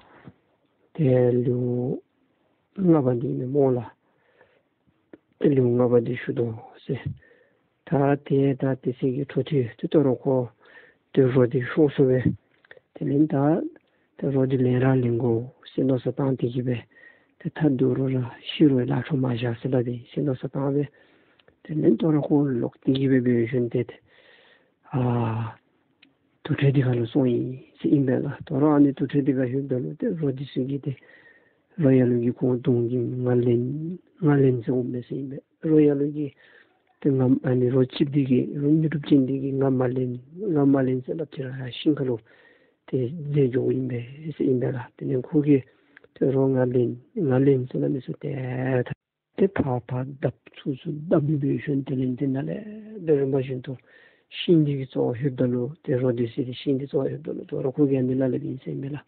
ཏེ་ལེའུ་ལྔ་པ་འདི་ཨིན་མས་སྨོ་ལགས། ཏེ་ལེའུ་ལྔ་པ་འདི་ཞུ་དོ་ཟེར། ད་ཏེ་ད་དེ་ཚེ་གི་འཕྲོ་མཐུད་ཏེ་དོ་རུང་ཁོ་ཏེ་རོ་འདི་ཤོར་སོ་སྦེ་དེ་ལས་ད་ཏེ་རོ་འདི་ལེན་ར་ལེན་དགོ་ཟེར་མནོ་བསམ་བཏང་སྟེ་གིས་སྦེ་ཏེ་ཐར་འདུག་རུང་ར་ཤི་རུང་ལཱ་འཕྲོ་མ་བཞག་ཟེར་སླབ་པས་ཟེར་མནོ་བསམ་བཏང་སྦེ་དེ་ལས་དོ་རུང་ཁོ་ལོག་སྟེ་གིས་སྦེ་འབད་ཞིནམ་ཏེ་ཏེ་ཨ་དུར་ཁྲོད་འདི་ཁ་ལུ་སོང་ཡི་ཟེར་ཨིན་པས་ལགས། དོ་རུང་ཨ་ནི་དུར་ཁྲོད་འདི་ཁར་ལྷོདཔ་ད་ལུ་ཏེ་རོ་འདི་ཚུ་གིས་ཏེ་རོ་ཡ་ལུ་གིས་ཁོང་གདོང་གིས་ང་ལེན་ང་ལེན་ཟེར་འོང་མས་ཟེར་ཨིན་པས། རོ་ཡ་ལུ་གིས་ཏེ་ང་ཨ་ནི་རོ་གཅིགཔ་འདི་གིས་རོ་དངོས་གྲུབ་ཅན་འདི་གིས་ང་མ་ལེན་ང་མ་ལེན་ཟེར་སླབ་ཅི་ར་ཤིང་ཁ་ལུ་ཏེ་འཛེགས་འགྱོཝ་ཨིན་པས་ཟེར་ཨིན་པས་ལགས། དེ་ལས་ཁོ་གིས་ཏེ་རོ་ང་ལེན་ང་ལེན་ཟེར་སླབ་མི་ཚུ་ཏེ་ཏེ་ཕར་ཕར་བརྡབ་ཚུར་ཚུར་བརྡབ་སྦེ་འབད་ཞིནམ་དེ་ལས་ཏེ་ནཱ་ལས་ཏེ་རིམ་པ་བཞིན་དུ་ཤིང་འདི་གི་རྩ་བར་ལྷོདཔ་ད་ལུ་ཏེ་རོ་འདི་ཚུ་ཏེ་ཤིང་འདི་རྩ་བར་ལྷོདཔ་ད་ལུ་དོ་རུང་ཁོ་གིས་ཨ་ནི་སླབ་སླབ་ཨིན་ཟེར་ཨིན་པས་ལགས།